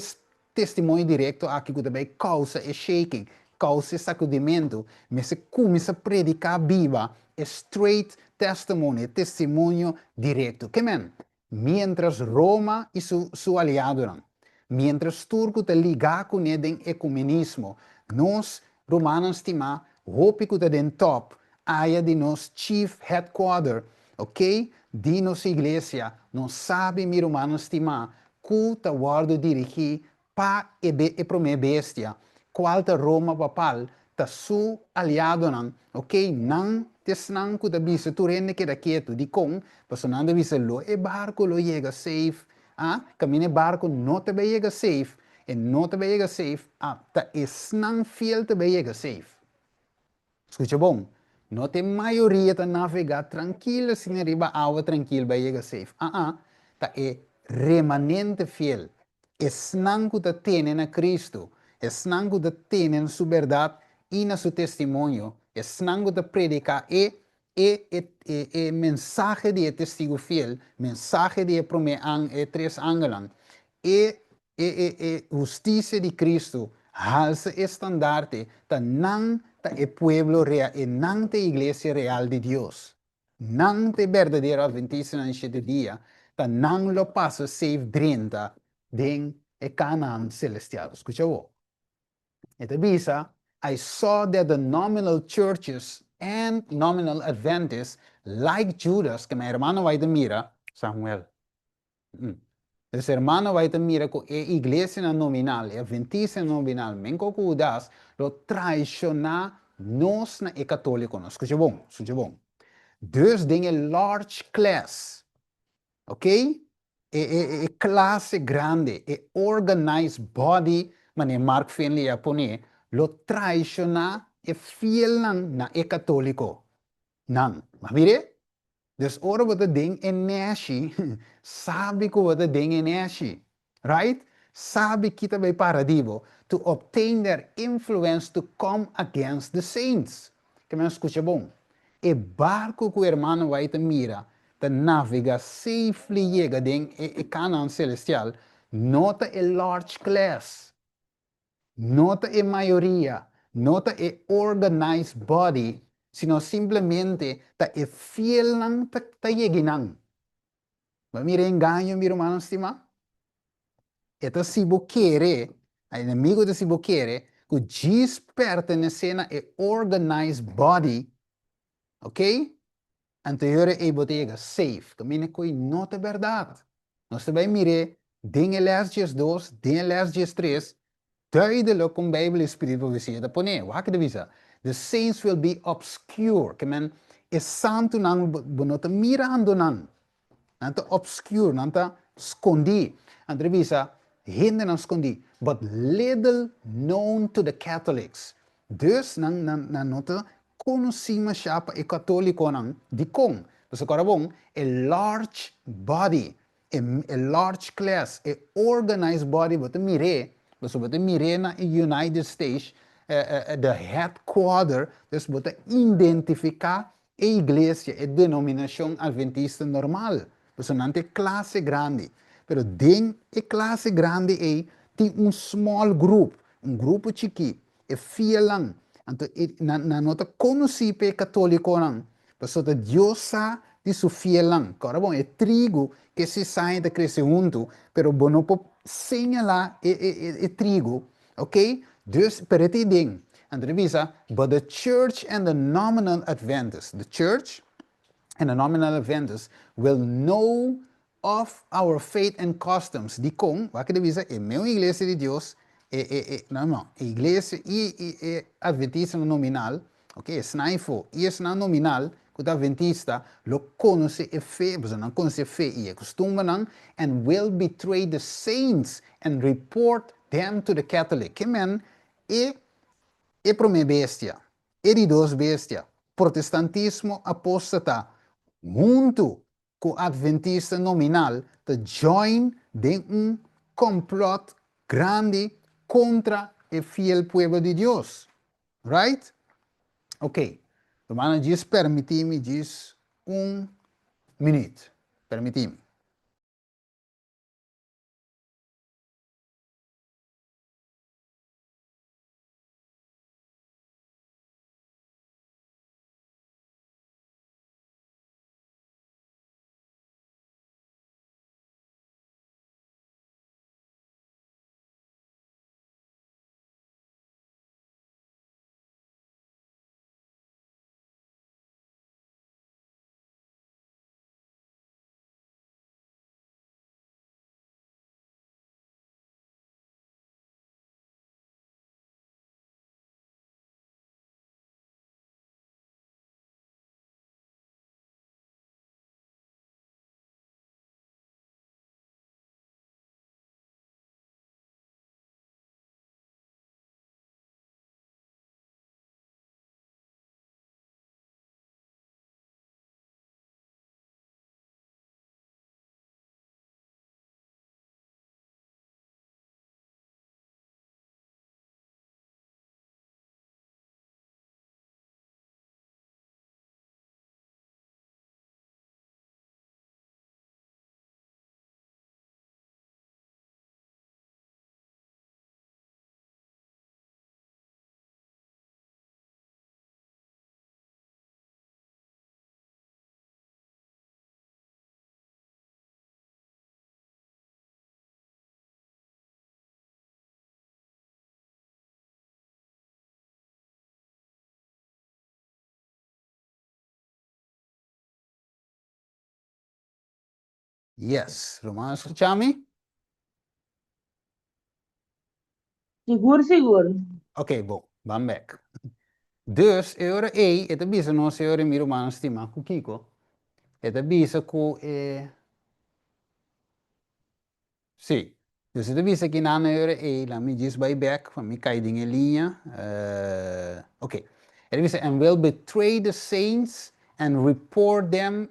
testimonio direkto aki ku ta bai kousa e shaking, kousa e sakudimentu, mester kuminsá prediká biba e straight testimony, e testimonio direkto. Ke men, Miéntras Roma i su su aliadonan, miéntras tur ku ta ligá kuné den ekumenismo, nos, rumannan stimá, hopi ku ta den tòp aya di nos chief headquarter, oké, di nos iglesia, nos sabi, mi rumannan stimá, ku ta wòrdu dirigí Pa e be e promé bestia, kual ta Roma papal, ta su aliadonan, ok, nan ta esnan ku ta bisa tur hende keda ketu. Dikon? Pasobra nan ta bisa lo e barku lo yega safe, ah, kaminda e barku no ta bai yega safe, e no ta bai yega safe, ah, ta esnan fiel ta bai yega safe. Skucha bon, no ta e mayoria ta navegá trankil asina riba awa trankil bai yega safe. Aa, ta e remanente fiel, esnan ku ta tene na Kristu, esnan ku ta tene na Su bèrdat i na Su testimonio, esnan ku ta prediká e e e e e mensahe di e testigu fiel, mensahe di e promé an e tres angelnan, e E e e hustisia di Cristo halsa e standarte ta nan ta e pueblo rea e nan ta e iglesia real di Dios. Nan ta e berdadero Adventistanan di shete dia ta nan lo pasa safe drenta den e Canaan celestial. Scucha bo. E ta bisa, I saw that the nominal churches and nominal Adventists like Judas, ke mi hermano White a mira, Samuel. Dus hermano bai ta mira ku e iglesianan nominal, e adventistanan nominal, menko ku Hudas, lo traishoná nos na e katólikonan. Skucha bon, skucha bon. Dus den e large class, ok, e e e klase grandi, e organized body, manera Mark Finley a pone, lo traishoná e fielnan na e katólikonan. Bo a mir'é? Dus ora bo ta den e nèshi, sabi ku bo ta den e nèshi. Right? Sabi ki ta bai para di bo. To obtain their influence to come against the saints. Ke men skucha bon. E barku ku hermano White ta mira ta navega safely yega den e Canaan celestial no ta e large class. No ta e mayoria, no ta e organized body, sino simplemente ta e fielnan ta ta yegi nan. Bo a mira e engaño, mi rumannan stimá? E ta si bo kere, a enemigo ta si bo kere, ku djis pertenesé na e organized body, ok? Anto e ora ei bo ta yega safe. Kaminda ku ei no ta bèrdat. Nos ta bai mir'é den e lès 12, den e lès 13, duidelik kon Beibel i Spiritu Profesia ta pon'é. Wak ta bisa, The saints will be obscure. Ke men, e santunan bo no ta mirando nan. Nan ta obscure, nan ta skondí. Anto ta bisa, hendenan skondí, but little known to the Catholics. Dus nan nan nan no ta konosí mashá pa e katólikonan. Dikon? Pasobra kòrda bon, e large body, e e large class, e organized body bo ta mir'é, pasobra bo ta mir'é na e United States, the headquarter, dus bo ta identifiká E iglesia, e denominashon Adventista normal, pasobra nan ta e klase grandi. Pero den e klase grandi ei tin un small group, un grupo chikí, e fielnan. Anto e, nan, nan no ta konosí pa e katólikonan, pasobra ta Dios sa di su fielnan. Kòrda bon, e trigu ku e sisaña ta krese huntu, pero bo no por señalá e, e, e, e trigu Ok, dus pero e tin den. Anto ta bisa, but the church and the nominal Adventists, the church and the nominal Adventists will know of our faith and customs. Dikon? Wak e ta bisa e meun iglesia di Dios, e, e, e, no, no, e iglesia i e, e adventistanan nominal, ok, esnan afó i esnan nominal ku ta adventista lo konosé e fe, pasobra nan konosé e fe i e kustumbernan, and will betray the saints and report them to the Catholic. Ke men e e promé bestia, e di dos bestia, protestantismo apóstata huntu ku adventista nominal ta join den un complot grandi kontra e fiel pueblo di Dios. Right? Ok. Rumannan djis permiti mi djis un minuut. Permiti mi. Yes, ruman a skucha mi? Sigur, sigur. Ok, bon, ban bek. Dus, e ora ei, e ta bisa nos e ora mi rumannan stima ku kiko? E ta bisa ku e. Sí. Dus e ta bisa ki nan e ora ei, laat mi djis bai bek pa mi kai den e liña. Ok. E ta bisa, and will betray the saints and report them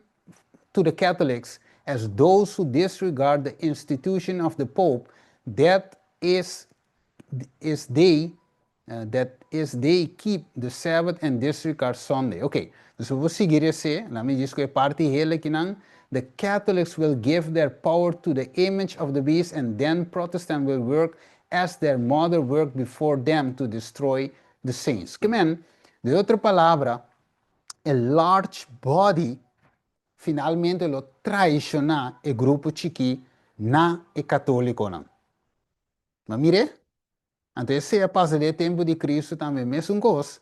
to the Catholics as those who disregard the institution of the Pope, that is, is they that is they keep the Sabbath and disregard Sunday. Ok, dus bo por sigui resé, laat mi djis ku e parti hel akinan, The Catholics will give their power to the image of the beast and then Protestant will work as their mother worked before them to destroy the saints. Ke men, den otro palabra, e large body finalmente lo traishoná e grupo chikí na e katólikonan. Bo a mir'é? Anto esei a pasa den e tempu di Cristo tambe, mesun kos,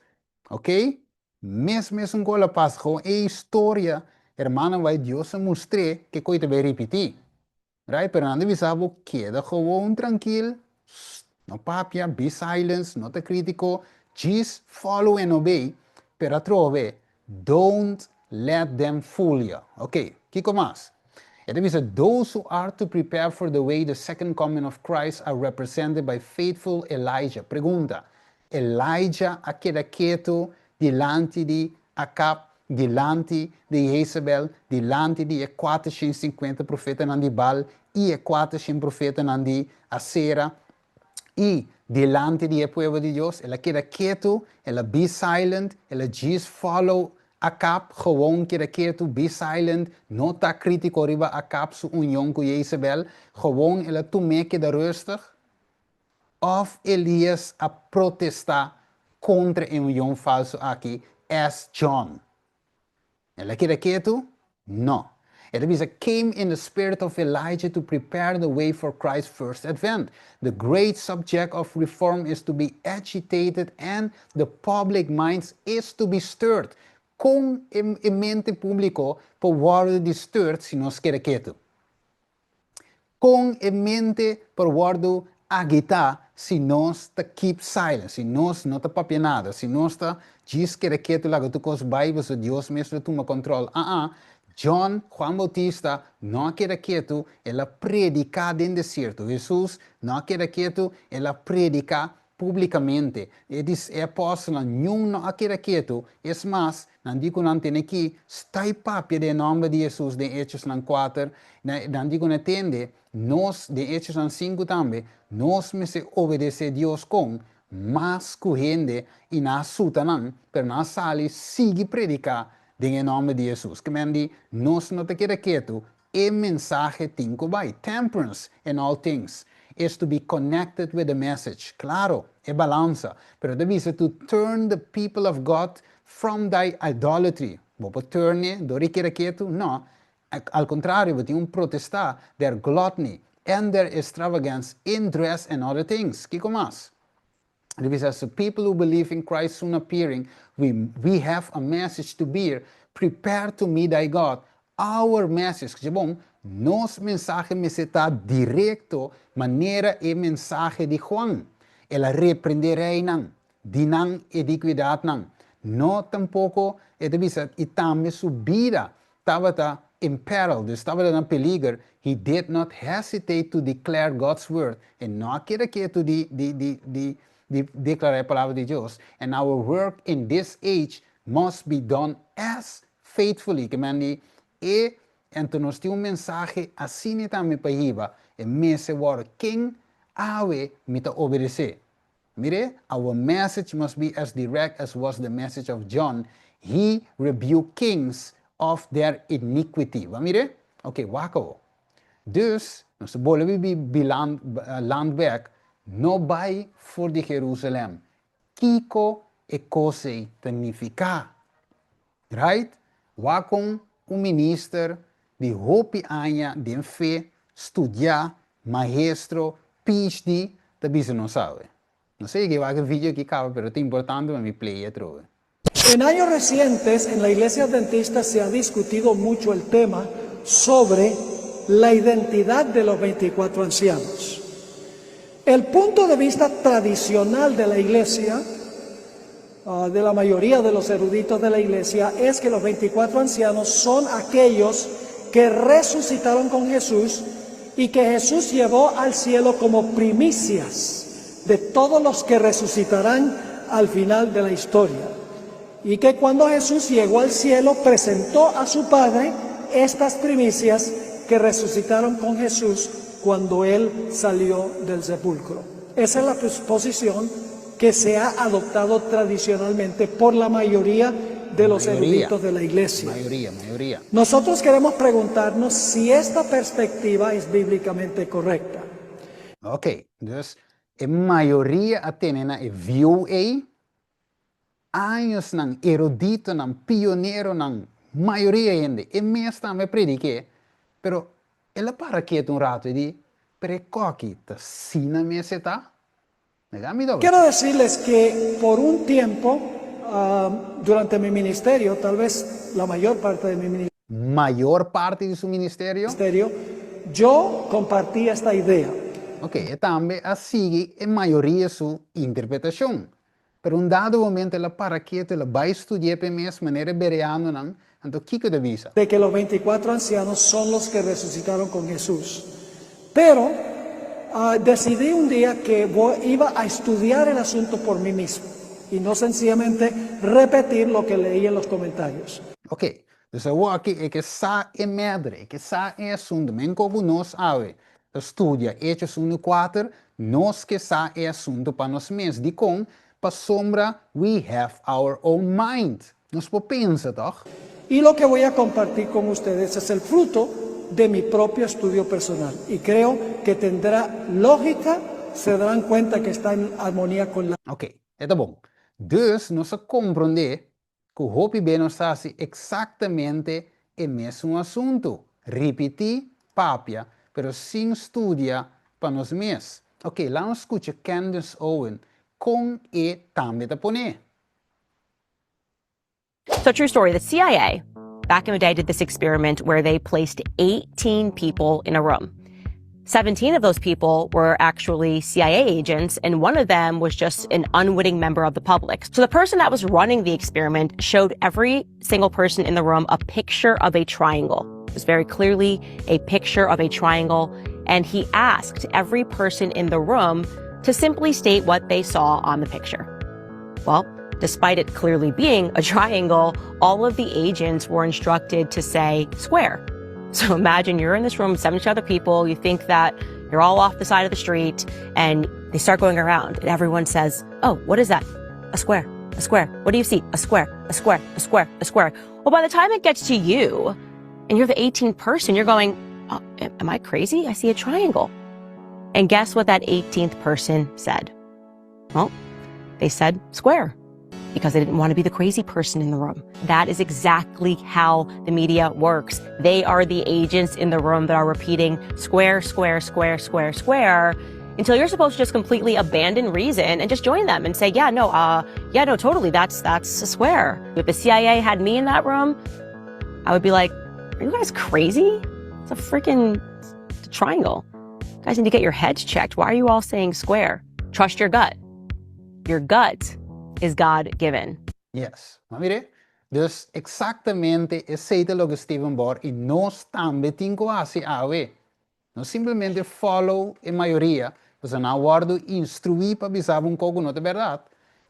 ok? Mes mesun kos a pasa, gewoon e historia, hermano, bai Dios a mustr'é ke koi ta bai ripití, right? Pero nan ta bisa bo, keda gewoon trankil, no papia, be silence, no ta kritiko, djis follow and obey, pero atrobe, Don't let them fool ya. Ok, kiko mas? E ta bisa, Those who are to prepare for the way the second coming of Christ are represented by faithful Elijah. Pregunta, Elijah a keda ketu dilanti di Akab, dilanti di Jezebel, dilanti di e kuatershen sinkuenta profetanan di Baal i e kuatershen profetanan di Asera i dilanti di e pueblo di Dios, el a keda ketu, el a be silent, el a djis follow Akab, gewoon keda ketu, be silent, no ta kritiko riba Akab su union ku Jezebel, gewoon el a tum'é keda rustig? Òf Elias a protestá kontra e union falsu aki as John? El a keda ketu? No. E ta bisa, came in the spirit of Elijah to prepare the way for Christ's first advent. The great subject of reform is to be agitated and the public minds is to be stirred. Kon e mente públiko por wòrdu disturbed si nos keda ketu? Kon e mente por wòrdu agitá si nos ta keep silent, si nos no ta papia nada, si nos ta djis keda ketu laga tur kos bai pasobra Dios mes lo tuma kòntròl? Aa, John, Juan Bautista, no a keda ketu, el a prediká den desierto. Hesus no a keda ketu, el a prediká Públikamente, e di e apòstelnan, niun no a keda ketu, es mas, nan di ku nan tene ki sta i papia den e nòmber di Hesus den Hechosnan kuater, nan di ku nan tende, nos, den Hechosnan sinku tambe, nos mester obedesé Dios kon mas ku hende, i nan a suta nan, pero nan a sali sigui prediká den e nòmber di Hesus. Ke men di, nos no ta keda ketu, E mensahe tin ku bai. Temperance in all things is to be connected with the message. Claro, e balansa. Pero ta bisa to turn the people of God from thy idolatry. Bo por turn e dor di keda ketu? No. Al contrario, bo tin un protesta their gluttony and their extravagance in dress and other things. Kiko mas? Ta bisa as the people who believe in Christ soon appearing, we we have a message to bear, prepare to meet thy God, our message, skucha bon, nos mensahe mester ta direkto manera e mensahe di Juan, el a reprende reinan di nan edikuidatnan, no tampoko e ta bisa i tambe su bida tabata in peril, dus tabata na peliger, he did not hesitate to declare God's word, e no a keda ketu di di di di di declara e palabra di Dios, and our work in this age must be done as faithfully, ke men di e anto nos tin un mensahe asina tambe pa hiba, e mester wòrdu ken awe mi ta obedesé. Mire, our message must be as direct as was the message of John, he rebuked kings of their iniquity. Bo a mire? Ok, wak awo. Dus, nos ta bolbe bi land bek, no bai for di Jerusalem. Kiko e kos ei ta nifiká? Right? Wak kon un minister di hopi aña den fe, studiá, maestro, PhD, ta bisa nos awe. No sé yega wak e video aki kaba pero ta importante pa mi play e atrobe. En años recientes en la Iglesia Adventista se ha discutido mucho el tema sobre la identidad de los 24 ancianos. El punto de vista tradicional de la Iglesia Ah, de la mayoría de los eruditos de la iglesia es que los 24 ancianos son aquellos que resucitaron con Jesús y que Jesús llevó al cielo como primicias de todos los que resucitarán al final de la historia. Y que cuando Jesús llegó al cielo presentó a su Padre estas primicias que resucitaron con Jesús cuando Él salió del sepulcro. Esa es la posición que se ha adoptado tradicionalmente por la mayoría de los eruditos de la iglesia. Mayoría, mayoría. Nosotros queremos preguntarnos si esta perspectiva es bíblicamente correcta. Ok, dus e mayoria a tene na e view ei, añosnan, eruditonan, pioneronan, mayoria hende, e mes tambe a predik'é, pero el a para ketu un rato i di, Pero e koki ta asina mes e ta? Quiero decirles que por un tiempo, durante mi ministerio, tal vez la mayor parte de mi ministerio, Mayor parti di su ministerio. yo compartí esta idea. Ok, e tambe a sigui e mayoria su interpretacion. Pero un dado momento el a para ketu, el a bai studi'é p'e mes manera e bereanonan, anto kiko e ta bisa? De que los veinticuatro ancianos son los que resucitaron con Jesús. Pero decidí un día que iba a estudiar el asunto por mí mismo y no sencillamente repetir lo que leí en los comentarios. Ok, dus awor aki e ke sa e mèdre, e ke sa e asuntu, men koku nos awe ta studia Hechos unu kuater, nos ke sa e asuntu pa nos mes. Dikon? Pasobra we have our own mind. Nos por pensa, tòg? Y lo que voy a compartir con ustedes es el fruto de mi propio estudio personal y creo que tendrá lógica, se darán cuenta que está en armonía con la. Ok, e ta bon. Dus nos a komprondé ku hopi be nos ta hasi eksaktamente e mesun asuntu, ripití, papia, pero sin studia pa nos mes. Ok, laga nos skucha Candace Owen kon e tambe ta pon'é. So true story, the CIA back in the day did this experiment where they placed 18 people in a room. 17 of those people were actually CIA agents, and one of them was just an unwitting member of the public. So the person that was running the experiment showed every single person in the room a picture of a triangle. It was very clearly a picture of a triangle, and he asked every person in the room to simply state what they saw on the picture. Well, despite it clearly being a triangle, all of the agents were instructed to say square. So imagine you're in this room with 70 other people. You think that you're all off the side of the street and they start going around and everyone says, Oh, what is that? A square, a square. What do you see? A square, a square, a square, a square. Well, by the time it gets to you and you're the 18th person, you're going, oh, am I crazy? I see a triangle. And guess what that 18th person said? Well, they said square because they didn't want to be the crazy person in the room. That is exactly how the media works. They are the agents in the room that are repeating square, square, square, square, square until you're supposed to just completely abandon reason and just join them and say, yeah, no, uh, yeah, no, totally. That's, that's a square. If the CIA had me in that room, I would be like, are you guys crazy? It's a freaking triangle. You guys need to get your heads checked. Why are you all saying square? Trust your gut. Your gut is God given. Yes. Ma mire, dus eksaktamente esei ta loke Steven Bor i nos tambe tin ku hasi awe. No simplemente follow e mayoria, pasobra nan a wòrdu instruí pa bisa bo un kos ku no ta bèrdat,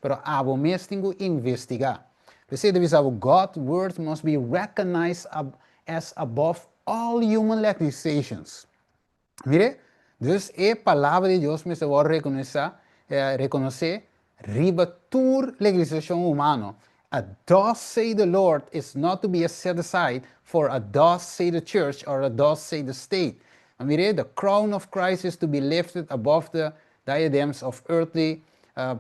pero abo mes tin ku investigá. P'esei ta bisa bo, God's word must be recognized as above all human legislations. Mire, dus e Palabra di Dios mester wòrdu rekonosá, rekonosé riba tur legislashon humano. A thus say the Lord is not to be a set aside for a thus say the church or a thus say the state. Ma mire, the crown of Christ is to be lifted above the diadems of earthly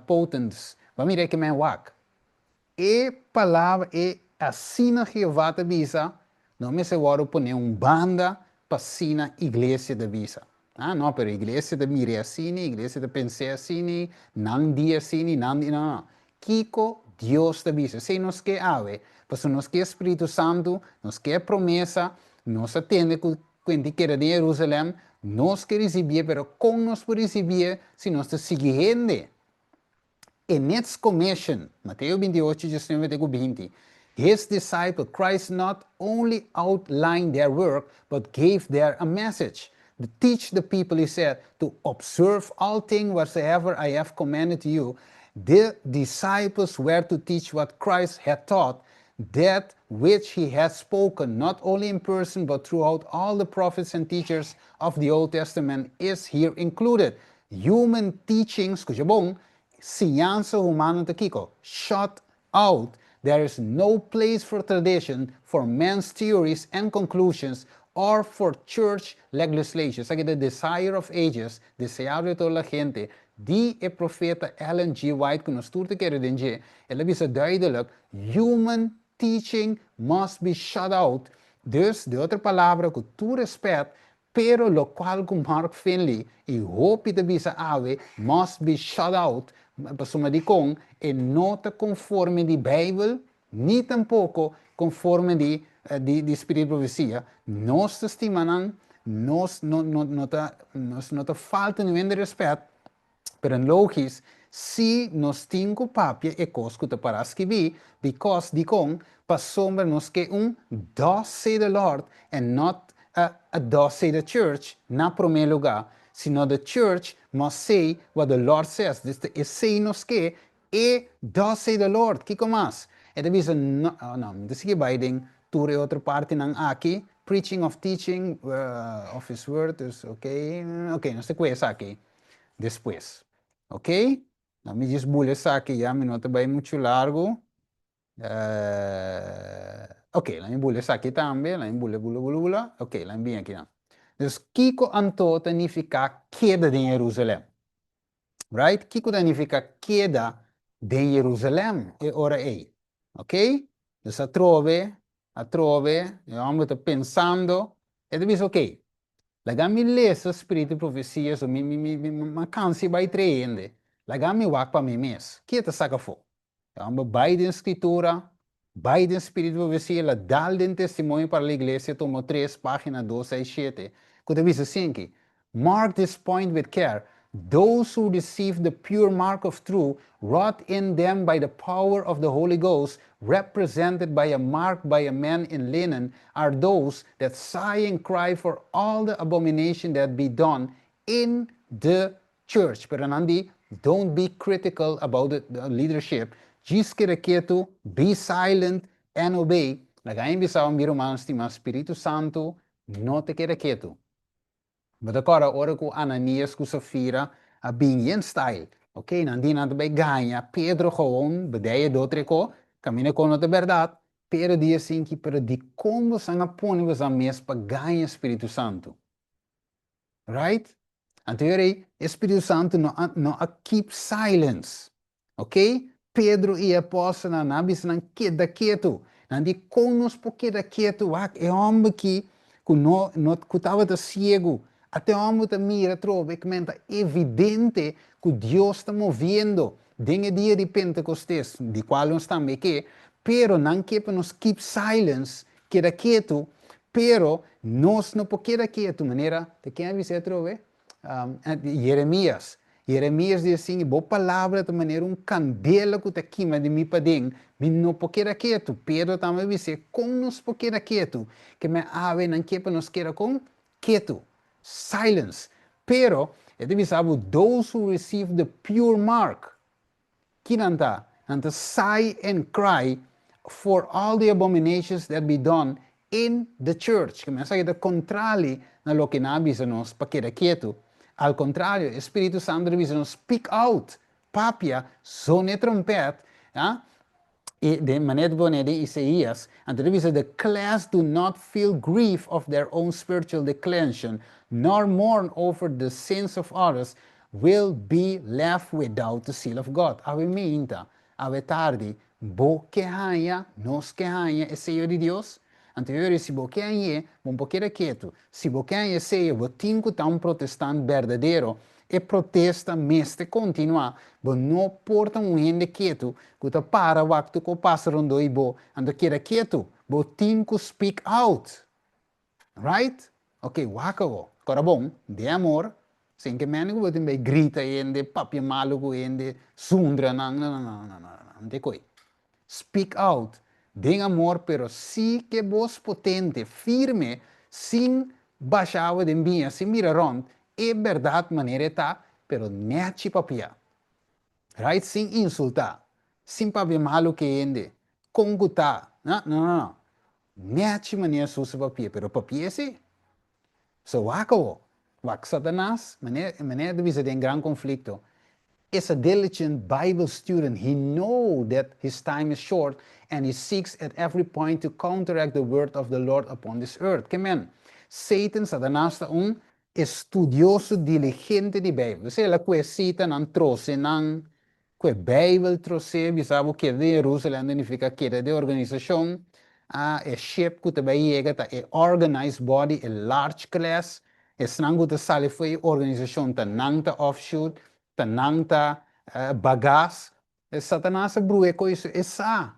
potentates. Ba mira ke men wak. E palabra e asina Jehová ta bisa no mester wòrdu pone un banda pa asina iglesia ta bisa. Ah, no, pero iglesia ta mir'é asina, iglesia ta pens'é asina, nan di asina, nan di, no, no. Kiko Dios ta bisa? Esei nos ke awe, pasobra nos ke Spiritu Santu, nos ke e promesa, nos a tende ku kende keda den Jerusalèm, nos ke risibié, pero kon nos por risibié si nos ta sigui hende? In its commission, Mateo 28, 19 te ku 20, his disciple Christ not only outlined their work, but gave their a message. To teach the people, he said, to observe all things whatsoever I have commanded you. The disciples were to teach what Christ had taught, that which he had spoken, not only in person, but throughout all the prophets and teachers of the Old Testament, is here included. Human teachings, skucha bon, siñansa humano ta kiko? Shut out, there is no place for tradition, for man's theories and conclusions, or for church legislation. Esaki ta Desire of Ages, Deseado de Toda la Gente, di e profeta Ellen G. White ku nos tur ta kere den dje. El a bisa duidelik, Human teaching must be shut out. Dus, di otro palabra, ku tur respet, Pero locual cu Mark Finley y hopi ta bisa awe must be shut out pasobra dicon e no ta conforme di Bijbel ni tampoco conforme di di Spirit di Profecia. Nos ta stima nan, nos no no no ta nos no ta falta niun hende respet, Pero logis, si nos tin ku papia e kos ku ta para skibí, because, dikon, pasobra nos ke un thus say the Lord and not a a thus say the church na promé lugá, sino the church must say what the Lord says, dus ta esei nos ke, e thus say the Lord, kiko mas? E ta bisa no, oh no, mi ta sigui bai den tur e otro partinan aki, preaching of teaching of his word, dus ok, ok, nos ta kue esaki. despues. Ok? Na mi djis bula esaki ya, mi no ta bai muchu largu. Uh, ok, la mi bula esaki tambe, la mi bula, bula, bula, bula. Ok, la mi bini akinan. Dus kiko anto ta nifiká keda den Jerusalèm? Right? Kiko ta nifiká keda den Jerusalèm e ora ei? Ok? Dus atrobe, atrobe, e hòmber ta pensando, e ta bisa, ok, Laga mi lesa Spiritu di Profesia so mi mi mi mi a kansa i bai trae hende. Laga mi wak pa mi mes. Ki e ta saka afó? E hòmber bai den Skritura, bai den Spiritu di Profesia, el a dal den Testimonio para la Iglesia, tomo tres, página dos seis shete, ku ta bisa asinki, Mark this point with care. Those who receive the pure mark of truth, wrought in them by the power of the Holy Ghost, represented by a mark by a man in linen, are those that sigh and cry for all the abomination that be done in the church. Pero nan di, don't be critical about the leadership. Djis keda ketu, be silent and obey. Laga mi bisa mi ruman stima, Spiritu Santu no ta keda ketu. Bo ta kòrda ora ku Ananias ku Safira a bin yen style. Ok, nan di nan ta bai gaña Pedro gewoon, bedei e dotre ko, kaminda kon no ta bèrdat. Pedro di asinki, pero dikon bosan a pone bosan mes pa gaña Spiritu Santu? Right? Anto e rei, e Spiritu Santu no a no a keep silence. Ok? Pedro i e apòstelnan nan a bisa nan keda ketu. Nan di, Kon nos por keda ketu? Wak, e hòmber ki ku no no ku tabata siegu, ata e hòmber ta mira atrobe, kmen ta evidente ku Dios ta moviendo den e dia di Pentekostes, di kual nos tambe ke, pero nan ke pa nos keep silence, keda ketu, pero nos no por keda ketu, manera ta ken a bisa atrobe? Jeremias. Jeremias di asin, Bo palabra ta manera un kandela ku ta kima di mi paden, mi no por keda ketu. Pedro tambe a bis'é, Kon nos por keda ketu? Ke men awe nan ke pa nos keda kon? Ketu. Silence. Pero, e ta bisa bo, those who receive the pure mark, Ki nan ta? Nan ta sigh and cry for all the abominations that be done in the church. Ke men esaki ta kontrali na loke nan a bisa nos pa keda ketu. Al kontrario, e Spiritu Santu ta bisa nos speak out, papia, zona e trompèt, ya, i den manera ta pone den Isaías, anto ta bisa the class do not feel grief of their own spiritual declension, nor mourn over the sins of others, Will be left without the seal of God. Awe meinta, awe tardi, bo ke haña, nos ke haña e seyo di Dios? Anto yo si bo ke hañ'é, bo por keda ketu. Si bo ke haña e seyo, bo tin ku ta un protestant berdadero. E protesta mester kontinuá. Bo no por ta un hende ketu ku ta para wak tur ku pasa rondó i bo, anto keda ketu. Bo tin ku speak out. Right? Ok, wak awo. Kora bon, den amor, sin ke mende ku bo tin bai grita hende, papia malu ku hende, zundra nan, no, no, no, no, no, no, no te koi. Speak out, den amor, pero si ke bos potente, firme, sin basha awa den biña, sin bira rond, e bèrdat manera e ta, pero nèchi papia. Right? Sin insultá, sin papia malu ke hende, kon ku ta, no, no, no, no. Nechi manera Hesus a papia, pero papi'é sí. So wak awo, wak Satanas, manera manera ta bisa den Gran Conflicto, is a diligent Bible student, he know that his time is short and he seeks at every point to counteract the word of the Lord upon this earth. Ke men? Satan, Satanas ta un estudioso diligente di Bijbel. Esei el a kue sitanan, trose nan, Ku e Bijbel trosé bisa bo keda den Jerusalem ta nifica keda den organisacion. A E ship ku ta bai yega ta e organized body, e large class. Esnan ku ta sali for e organisacion ta nan ta offshoot, ta nan ta bagas. Satanas a bruhe ku eso, e sa.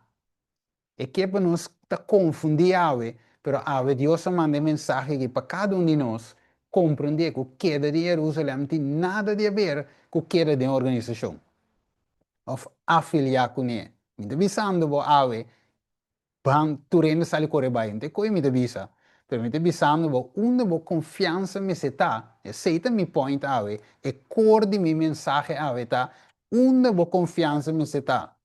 E ke pa nos ta konfundí awe, pero awe Dios a manda e mensahe aki pa kada un di nos komprendé ku keda di Jerusalèm tin nada di aber ku keda den organisashon òf afiliá kuné. Mi ta bisando bo awe, ban tur hende sali kore bai, no ta e koe mi ta bisa, pero mi ta bisando bo unda bo konfiansa mester ta, esei ta mi point awe, e kor di mi mensahe awe ta unda bo konfiansa mester ta.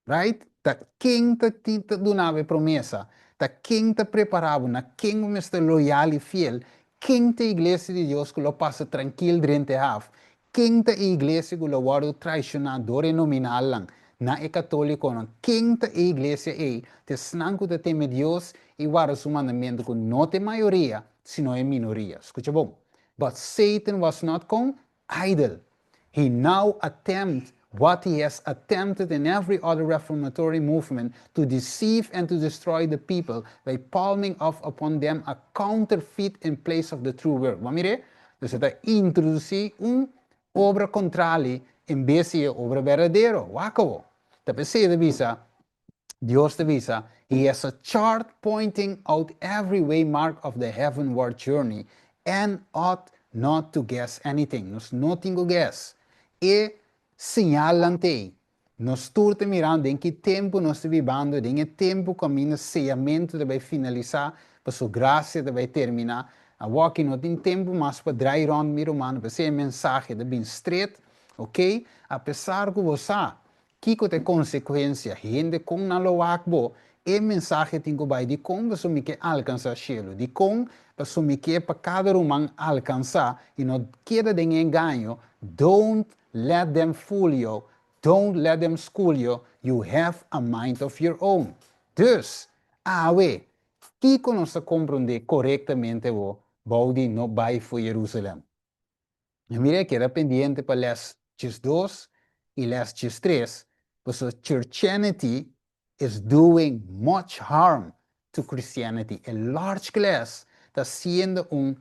Right? Ta ken ta tin ta duna bo e promesa? Ta ken ta prepara bo? Na ken bo mester loyal i fiel? Ken ta e iglesia di Dios ku lo pasa trankil drenta e haf? Ken ta e iglesia ku lo wòrdu traishoná dor e nominalnan na e katólikonan? Ken ta e iglesia ei? Ta esnan ku ta teme Dios i warda su mandamentu, ku no ta e mayoria, sino e minoria. Skucha bon. But Satan was not kon idle. He now attempt what he has attempted in every other reformatory movement to deceive and to destroy the people by palming off upon them a counterfeit in place of the true work. Bo a mir'é? Dus e ta introdusí un obra kontrali en bes di e obra berdadero. Wak awo. Ta p'esei e ta bisa, Dios ta bisa, He has a chart pointing out every way mark of the heavenward journey and ought not to guess anything. Nos no tin ku guess. E señalnan t'ei. Nos tur ta mirando den ki tempu nos ta bibando, den e tempu kaminda seyamentu ta bai finalisá, paso grasia ta bai terminá. Awoki no tin tempu mas pa drai rònt mi ruman, p'esei e mensahe ta bin stret, ok? Apesar ku bo sa kiko ta e konsekuensia, hende kon nan lo wak bo, e mensahe tin ku bai. Dikon? Pasobra mi ke alkansá shelu. Dikon? Pasobra mi ke pa kada ruman alkansá i no keda den e engaño. Don't let them fool you, Don't let them school you, you have a mind of your own. Dus, awe, kiko nos ta komprondé korektamente bo bou di no bai for Jerusalem? I mira, keda pendiente pa les 12 i les 13, pasobra churchianity is doing much harm to Christianity. E large class ta haciendo un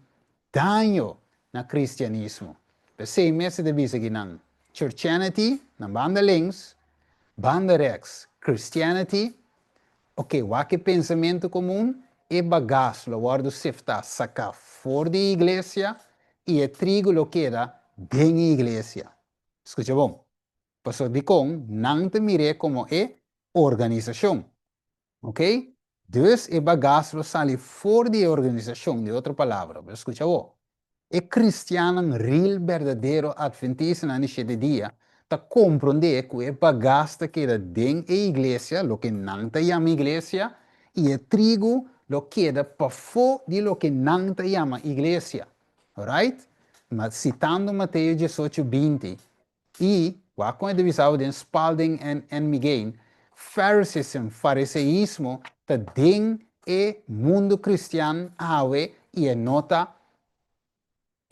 daño na cristianismo. P'esey mes e ta bisa ki nan Churchianity na banda links, banda rechts Christianity. Ok, wak e pensamento comun, e bagas lo wordo sifta, saca for di iglesia y e trigo lo keda den e iglesia. Scucha bon. Pasobra dikon nan ta mir'é komo e organisashon. Ok? Dus e bagas lo sali for di e organisashon, di otro palabra. Bo skucha awor. E kristiannan real berdadero atventistanan di shete dia ta komprondé ku e bagas ta keda den e iglesia, loke nan ta yama iglesia, i e trigu lo keda pafó di loke nan ta yama iglesia. Alright? Ma sitando Mateo 18, 20, I, wak kon e ta bisa awe den Spalding en en Migain, Phariseeism, fariseismo, ta den e mundu kristian awe i e no ta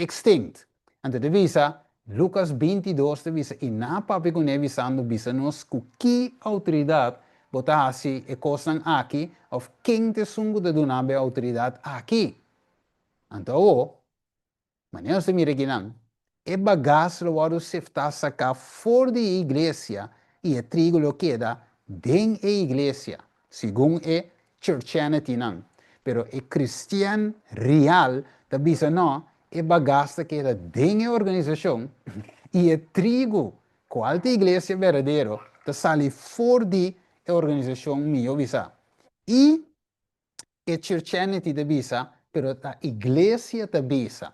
extinct. Anto ta bisa, Lukas 22 ta bisa, i nan a papia kuné bisando, Bisa nos ku ki outoridat bo ta hasi e kosnan aki, òf ken ta esun ku ta duna bo e outoridat aki? Anto awor, Manera nos ta mira akinan, e bagas lo wòrdu seftá saká for di e iglesia i e trigo lo keda den e iglesia, segun e churchianitynan. Pero e kristian real ta bisa nò, e bagas ta keda den e organisashon i e trigo, kual ta e iglesia berdadero, ta sali for di e organisashon mihó bisá. I E churchianity ta bisa, pero ta iglesia ta bisa.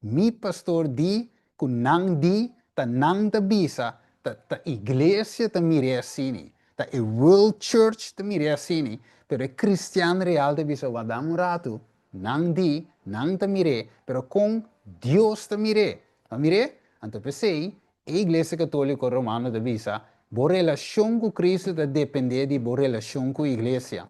Mi pastor di cu nan di, ta nan ta bisa, ta ta iglesia ta mir'e asini, ta e world church ta mir'e asini, pero e cristian real ta bisa, wardam un ratu, nan di, nan ta mir'e, pero con Dios ta mir'e? Bo a mir'e? Anto p'esey e Iglesia Catolico Romano ta bisa, bo relacion cu Cristo ta depende di bo relacion cu iglesia.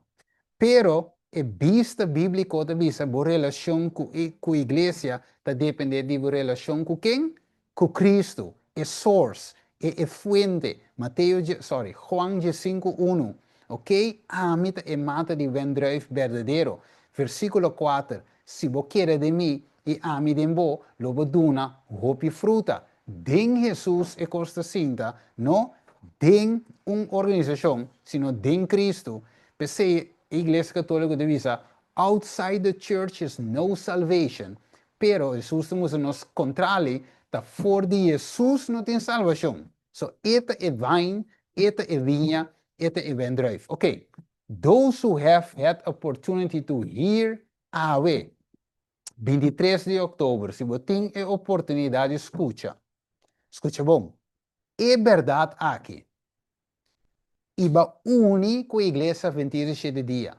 Pero e bista bíbliko ta bisa bo relashon ku e ku iglesia ta dependé di bo relashon ku ken? Ku Kristu, e source, e e fuente. Mateo dje, sorry, Juan 15 unu. Ok, ami ta e mata di wendruif berdadero. Versíkulo 4, Si bo keda den mi i ami den bo, lo bo duna hopi fruta. Den Hesus e kos ta sinta, no den un organisashon, sino den Kristu. P'esei e Iglesia Katóliko ta bisa, Outside the church is no salvation. Pero Hesus ta mustra nos kontrali, ta for di Hesus no tin salbashon. So e ta e vine, e ta e viña, e ta e wendruif. Ok, those who have had opportunity to hear awe, 23 di òktober, si bo tin e oportunidat di skucha, skucha bon, e bèrdat aki i ba uni ku Iglesia Adventista di Shete Dia,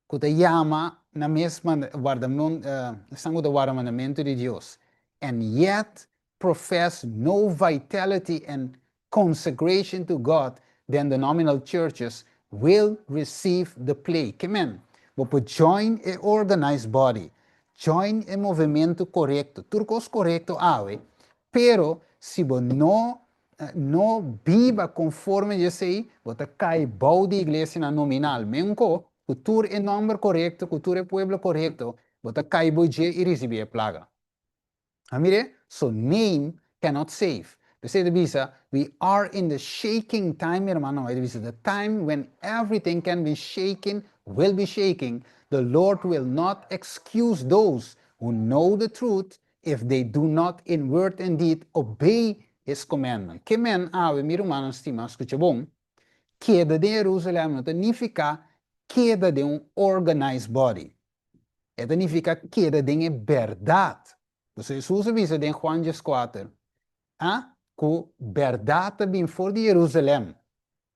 ku ta yama nan mes warda esnan ku ta warda mandamentu di Dios, and yet profess no vitality and consecration to God than the nominal churches will receive the plague. Ke men? Bo por join e organized body, join e movementu korekto, tur kos korekto awe, pero si bo no no biba konforme di esei, bo ta kai bou di iglesianan nominal. Menko ku tur e nòmber korekto, ku tur e pueblo korekto, bo ta kai bou dje i risibí e plaga. A mire, so name cannot save. P'esei ta bisa, we are in the shaking time, mi hermano, e ta bisa, the time when everything can be shaken, will be shaking, the Lord will not excuse those who know the truth. if they do not in word and deed obey his commandment. Ke men awe, mi rumannan stimá, skucha bon, keda den Jerusalem no ta nifiká keda den un organized body. E ta nifiká keda den e bèrdat. Pasobra Hesus a bisa den Juan dieskuater, a, ku bèrdat ta bin for di Jerusalem.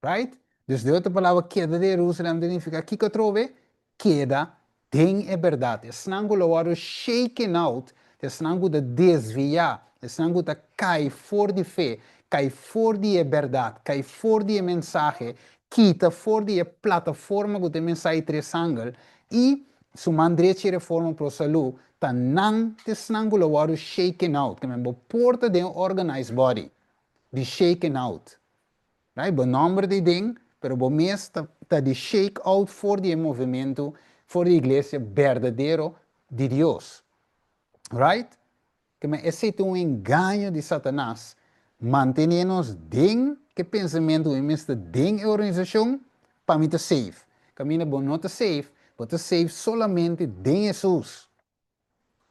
Right? Dus den otro palabra, keda den Jerusalem ta nifiká kiko atrobe? Keda den e bèrdat. Esnan ku lo wòrdu shaken out ta esnan ku ta desviá, esnan ku ta kai for di fe, kai for di e bèrdat, kai for di e mensahe, kita for di e plataforma ku ta e mensahe tres angel i su man drechi Reforma Pro Salú, ta nan ta esnan ku lo wòrdu shaken out. Ke men bo por ta den un organized body di shaken out. Right? Bo nomber ta den, pero bo mes ta ta di shake out for di e movementu, for di iglesia berdadero di Dios. Right? Ke men esei ta un engaño di Satanas, mantene nos den ke pensamentu ku mi mes ta den e organisashon pa mi ta safe. Kaminda bo no ta safe, bo ta safe solamente den Hesus.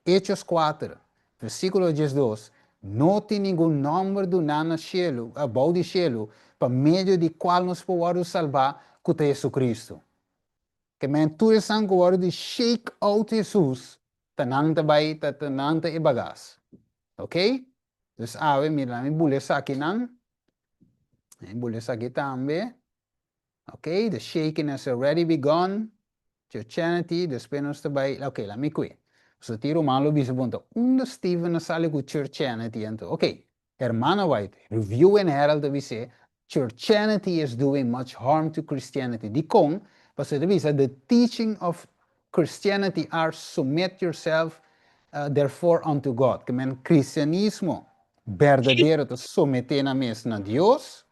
Hechos kuater, versíkulo diesdos, No tin ningun nòmber duná na shelu, bou di shelu, pa medio di kual nos por wòrdu salbá, ku ta Jesucristo. Ke men tur esnan ku wòrdu di shake out Hesus, ta nan ta bai, ta ta nan ta e bagas. Ok? Dus awe, mira, mi bula esakinan. Mi bula esaki tambe. Ok, the shaking has already begun. Churchianity, despues nos ta bai, ok, laat mi kue. So tin ruman lo bisa punta, unda Steven a sali ku churchianity anto? Ok, Hermana White, Review and Herald ta bis'é, Churchianity is doing much harm to Christianity. Dikon? Pasobra e ta bisa, the teaching of Christianity are submit yourself therefore unto God. Ke men cristianismo berdadero ta someté nan mes na Dios,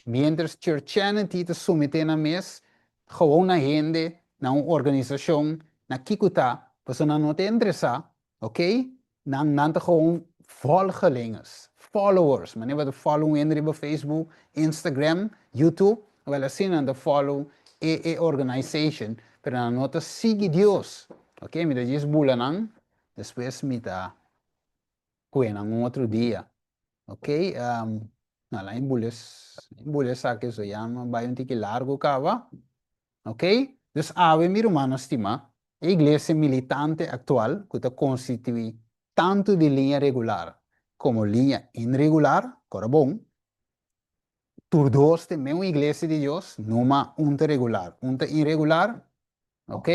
Mientras Churchianity ta someté nan mes gewoon na hende, na un organisashon, na kiko ta, pasobra nan no ta interesá, ok, nan nan ta gewoon volgelingers, followers, manera bo ta follow un hende riba Facebook, Instagram, YouTube, wèl asina nan ta follow e e organization, pero nan no ta sigui Dios, ok, mi ta djis bula nan, despues mi ta kue nan un otro dia. Ok, um, na la inbule, inbule esaki so ya no bai un tiki largo kaba. Ok, dus awe mi rumannan stima, e iglesia militante aktual ku ta konstituí tantu di liña regular komo liña inregular, kora bon, tur dos ta e meun iglesia di Dios, numa un ta regular, un ta inregular, ok,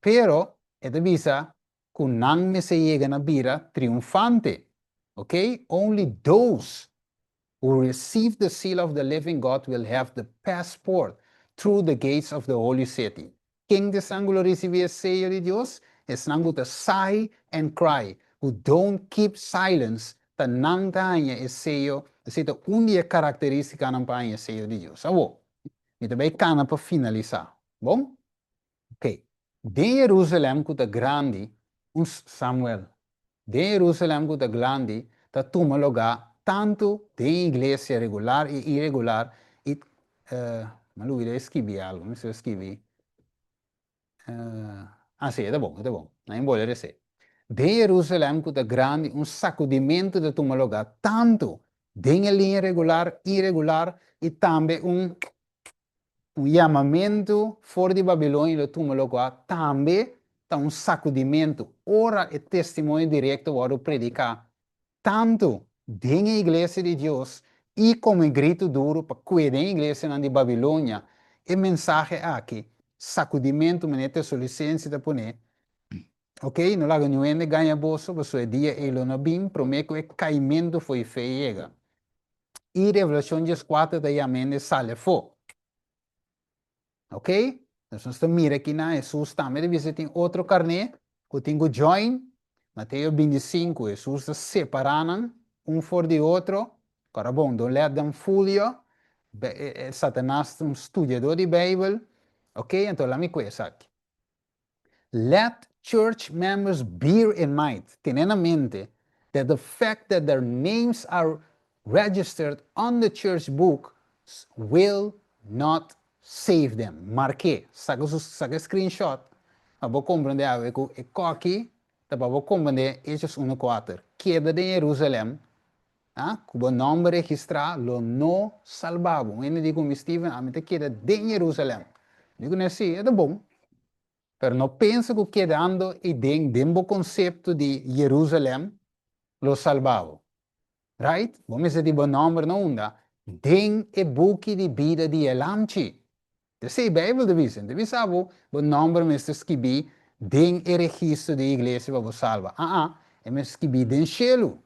pero e ta bisa ku nan mester yega na bira triunfante, ok, only those who receive the seal of the living God will have the passport through the gates of the holy city. Ken ta esnan ku lo risibí e seyo di Dios? Esnan ku ta sigh and cry, who don't keep silence, ta nan ta haña e seyo, esei ta un di e karakterístikanan pa haña e seyo di Dios. Awor, mi ta bai kana pa finalisá, bon? Ok, den Jerusalem ku ta grandi, un Samuel, den Jerusalem ku ta glandi ta tuma lugá tantu den iglesia regular i iregular i mi a lubida e skibi algu, mi mester a skibi ah si e ta bon, e ta bon, nan e bole resé. Den Jerusalem ku ta grandi un sakudimentu ta tuma lugá tantu den e liña regular, iregular i tambe un Un yamamentu for di Babilonia lo tuma lugá tambe ta un sakudimentu ora e testimonio direkto wòrdu prediká tantu den e iglesia di Dios i komo e gritu duru pa kue den e iglesianan di Babilonia. E mensahe aki, sakudimentu manera Tesalonisense ta pone, Ok, no laga niun hende gaña boso, pasobra e dia ei lo no bin promé ku e kaimentu fo'i fe yega. I Revelashon dieskuater ta yama hende sali afó. Ok? Nos nos ta mira kinan Hesus tambe ta bisa tin otro karné ku tin ku join. Mateo bintisinku, Hesus ta separá nan un for di otro. Kòrda bon, don't let them fool you. Satanas ta un studiadó di Beibel. Ok, anto laat mi kue esaki. Let church members bear in mind, tene na mente, that the fact that their names are registered on the church books will not save them. Mark'é, saka su, saka e screenshot pa bo komprendé awe ku e kòki. Ta pa bo komprendé Hechos unu kuater, Keda den Jerusalèm, a, ku bo nòmber registrá lo no salba bo. Un hende di ku mi, Steven, ami ta keda den Jerusalèm. Mi di ku nan, Sí, e ta bon. Pero no pensa ku kedando eiden den bo konsepto di Jerusalèm lo salba bo. Right? Bo mester di bo nòmber na unda? Den e buki di bida di e Lamchi. Esei Beibel ta bisa. Ta bisa bo, bo nòmber mester skibí den e registro di e iglesia pa bo salba. Aa, e mester skibí den shelu.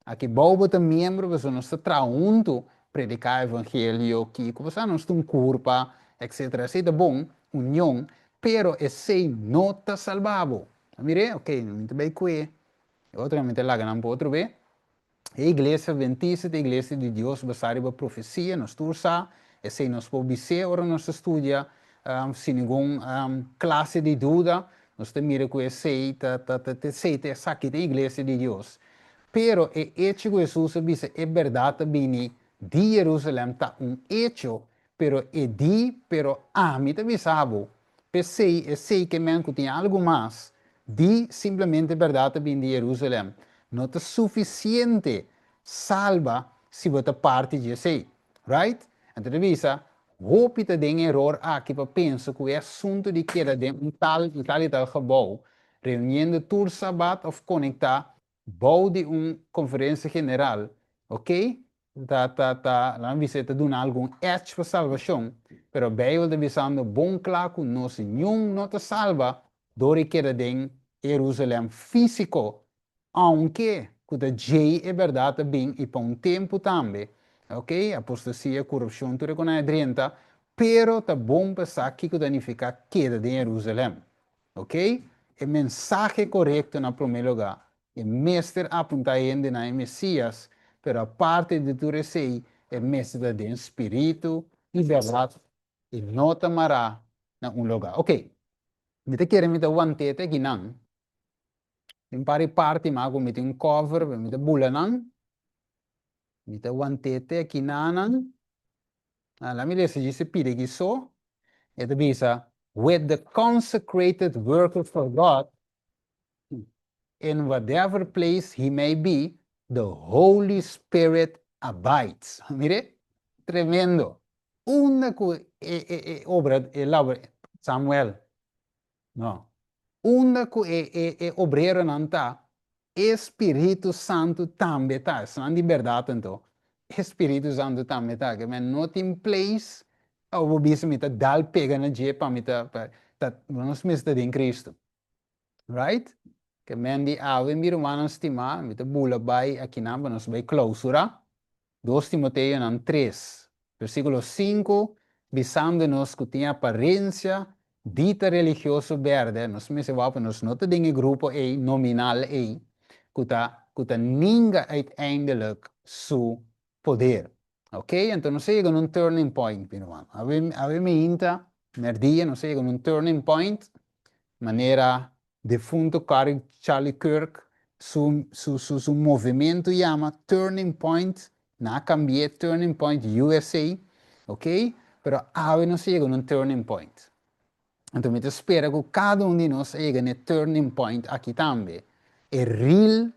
Aki bou bo ta miembro pasobra nos ta traha huntu, prediká evangelio, kiko, bo sa nos ta un kurpa, etcetera. Esei ta bon, union, pero esei no ta salba bo. A mir'é? Ok, mi ta bai kue e otro mi ta laga nan pa otro be. E iglesia adventista ta e iglesia di Dios basá riba profesia, nos tur sa, esei nos por bis'é ora nos ta studia sin ningun klase di duda, nos ta mira ku esei ta ta ta esei ta esaki ta e iglesia di Dios. Pero e echo ku Hesus a bisa e bèrdat ta bini di Jerusalèm ta un echo, pero e di, pero ami ta bisa bo, P'esei, esei ke men ku tin algu mas di simplemente bèrdat ta bini di Jerusalèm. No ta sufisiente salba si bo ta parti dje esei. Right? Anto ta bisa, hopi ta den eror aki pa pensa ku e asuntu di keda den un tal i tal i tal gebou, reuniendo tur sabat òf konektá bou di un konferensia general, ok, ta ta ta laga mi bisa e ta duna algun edge pa salbashon, pero Beibel ta bisando bon kla ku nos niun no ta salba dor di keda den Herusalèm físiko, ounke ku ta djei e bèrdat ta bin i pa un tempu tambe, ok, apostasia, korupshon, tur e ku nan a drenta, pero ta bon pa sa kiko ta nifiká keda den Herusalèm. Ok, e mensahe korekto na promé lugá, e mester apuntá hende na e Mesías, pero aparte di tur esei, e mester ta den spiritu i bèrdat i no ta mará na un lugá. Ok, mi ta kere mi ta want'é te akinan. Tin un par di parti mas ku mi tin un cover, pero mi ta bula nan. Mi ta want'é te akinanan. Laat mi lesa djis e pida aki so. E ta bisa, With the consecrated worker for God, in whatever place he may be, the Holy Spirit abides. Mire, tremendo. Unda ku e e e obra, e labor, Samuel, No. Unda ku e e e obreronan ta, e Spiritu Santu tambe ta. Esnan di bèrdat anto, e Spiritu Santu tambe ta. Ke men no tin place pa bo bisa mi ta dal pega na dje pa mi ta pa ta nos mester ta den Cristo. Right? Ke men di awe mi rumannan stimá, mi ta bula bai akinan pa nos bai klousura. Dos Timoteonan tres, versíkulo sinku, bisando nos ku tin aparensia di ta religioso bèrdè, nos mester wou pa nos no ta den e grupo ei, nominal ei, ku ta ku ta ninga uiteindelijk su poder. Ok, anto nos a yega na un turning point, mi ruman. Awe awe meinta, mèrdia, nos a yega na un turning point, manera Defunto Charlie Kirk su su su su movementu yama Turning Point, nan a cambi'é Turning Point USA, ok, pero awe nos a yega na un turning point. Anto mi ta spera ku kada un di nos a yega na e turning point aki tambe, e real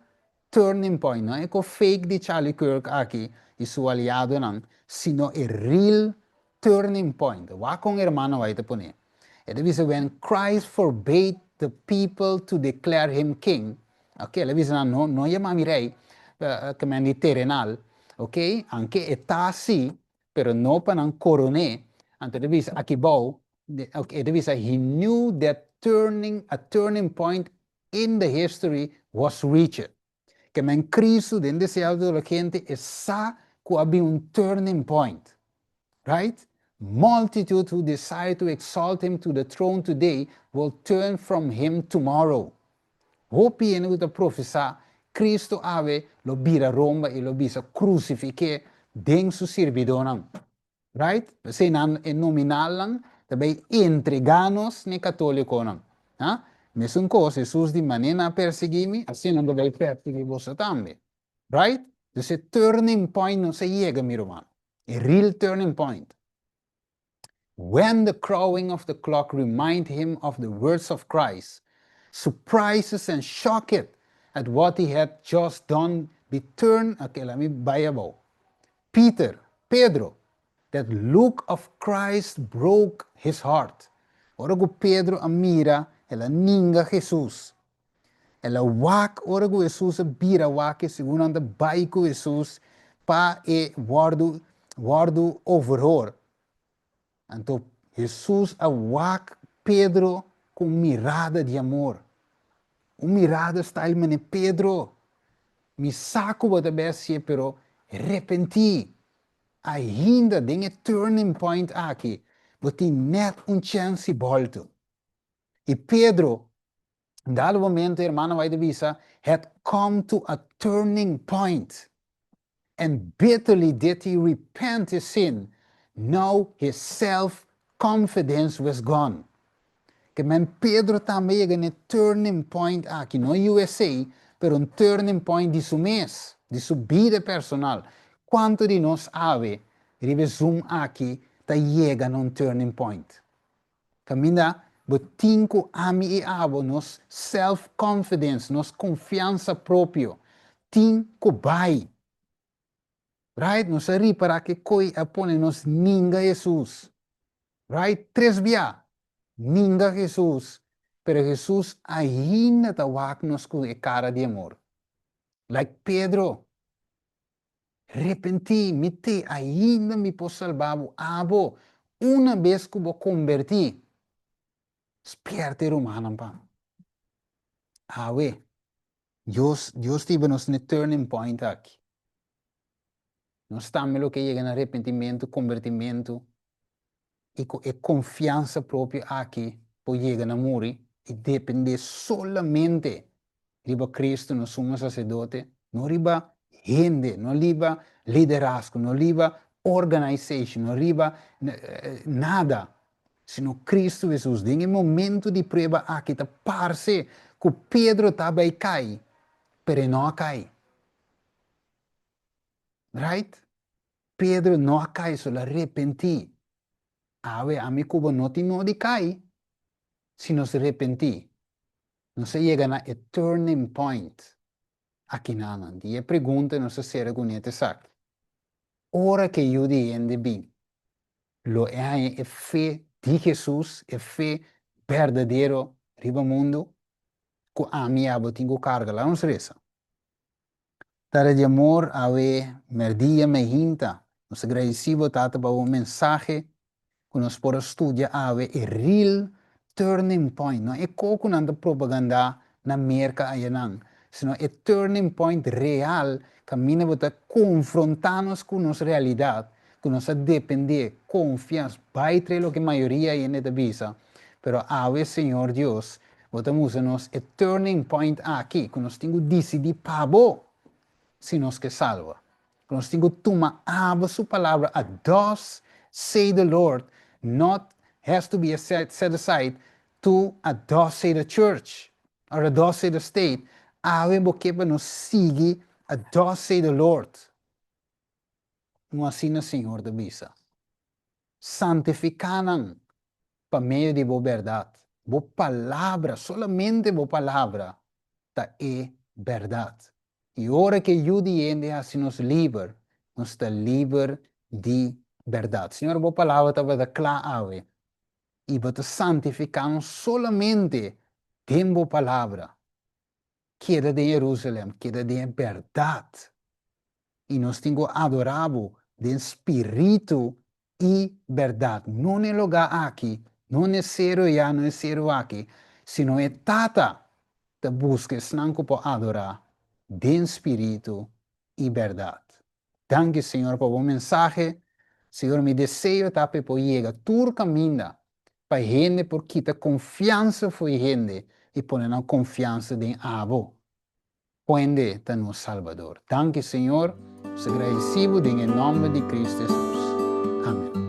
turning point, no e ko fake di Charlie Kirk aki i su aliadonan, sino e real turning point. Wak kon hermano White ta pone. E ta bisa when Christ forbade the people to declare him king, ok, el a bisa nan no, no yama mi rey, ke men di terenal, ok, anke e ta si, pero no pa nan coron'é, anto e ta bisa aki bou, ok, e ta bisa he knew that turning, a turning point in the history was reached. Ke men Cristo den deseo di tur hende e sa ku a bin un turning point. Right? Multitude who desire to exalt him to the throne today will turn from him tomorrow. Hopi hende ku ta profesá Cristo awe lo bira romba i lo bisa krusifik'é den su sirbidónan. Right? P'esei nan e nominalnan ta bay entregá nos n'e katólikonan. Ha? Mesun kos, Hesus di manera nan a persiguí mi, asina nan ta bay persiguí boso tambe. Right? Dus e turning point nos a yega, mi ruman. E real turning point. When the crowing of the clock remind him of the words of Christ. surprises and shocked at what he had just done be turned, okay, laat mi bai abou. Peter, Pedro, that look of Christ broke his heart. Ora ku Pedro a mira, el a ninga Jesus. El a wak ora ku Hesus a bira wak e segun nan ta bai ku Hesus pa e wòrdu wòrdu overhoor. Anto Hesus a wak Pedro ku un mirada di amor. Un mirada style mane Pedro, mi sa ku bo ta bèsie pero repentí. Ainda den e turning point aki bo tin nèt un chèns di bòltu. I Pedro Dado momento hermano White a bisa, had come to a turning point and bitterly did he repent his sin, now his self confidence was gone. Ke men Pedro tambe yega na e turning point aki, no USA, pero un turning point di su mes, di su bida personal. Cuanto di nos awe riba e Zoom aki ta yega na un turning point? Kaminda bo tin ku ami i abo nos self confidence, nos konfiansa propio tin ku bai. Right? Nos a ripara ke koi a pone nos ninga Hesus. Right? Tres bia ninga Hesus, pero Hesus ainda ta wak nos ku e kara di amor. Like Pedro. Repentí, mi te ainda mi por salbá bo, abo, una bes ku bo kombertí. Spièrta e rumannan pa. Awe, Dios, Dios ta hiba nos na e turning point aki. Nos tambe lo ke yega na repentimentu, kombertimentu, i ku e konfiansa propio aki por yega na muri i dependé solamente riba Cristo nos Sumo Sacerdote, no riba hende, no riba liderazgo, no riba organization, no riba nada, sino Cristo Jesus. Den e momento di prueba aki ta parse ku Pedro ta bai kai, pero e no a kai. Right? Pedro no a kai, so el a repentí. Awe, ami ku bo no tin nodi kai si nos repentí. Nos a yega na e turning point akinanan. Di e pregunta nos a sera kuné ta esaki, Ora ku e Yu di hende bin, lo e haña e fe di Hesus, e fe berdadero riba mundu ku ami i abo tin ku karga? Laga nos resa. Tata di amor, awe merdia meinta, nos ta gradisí bo, Tata, pa bo mensahe ku nos por a studia awe, e real turning point, no e ko ku nan ta propagandá na Merka ayanan, sino e turning point real kaminda bo ta konfrontá nos ku nos realidat, ku nos a dependé, konfia, bai trae loke mayoria hende ta bisa, pero awe, Señor Dios, Bo ta mustra nos e turning point aki ku nos tin ku disidí pa bo si nos ke salba. Ku nos tin ku tuma abo su palabra a thus say the Lord not has to be a set set aside to a thus say the church or a thus say the state. Awe bo ke pa nos sigui a thus say the Lord. No asina Señor ta bisa. Santifiká nan pa medio di bo bèrdat. Bo palabra, solamente bo palabra, ta e bèrdat. I ora ku e Yu di hende hasi nos liber, nos ta liber di bèrdat. Señor, bo palabra tabata kla awe, i bo ta santifiká nos solamente den bo palabra. Keda den Jerusalem, keda den e bèrdat. I nos tin ku adorá bo den spiritu i bèrdat, no n'e lugá aki, no n'e seru ayá, no n'e seru aki, sino e Tata ta buska esnan ku por adorá den spiritu i bèrdat. Danki, Señor, pa bo mensahe. Señor, mi deseo ta pa e por yega tur kaminda pa hende por kita konfiansa fo'i hende i pone nan konfiansa den abo. Kuende ta nos Salbador. Danki Señor, nos ta gradisi bo den e nomber di Cristo Jesus. Amen.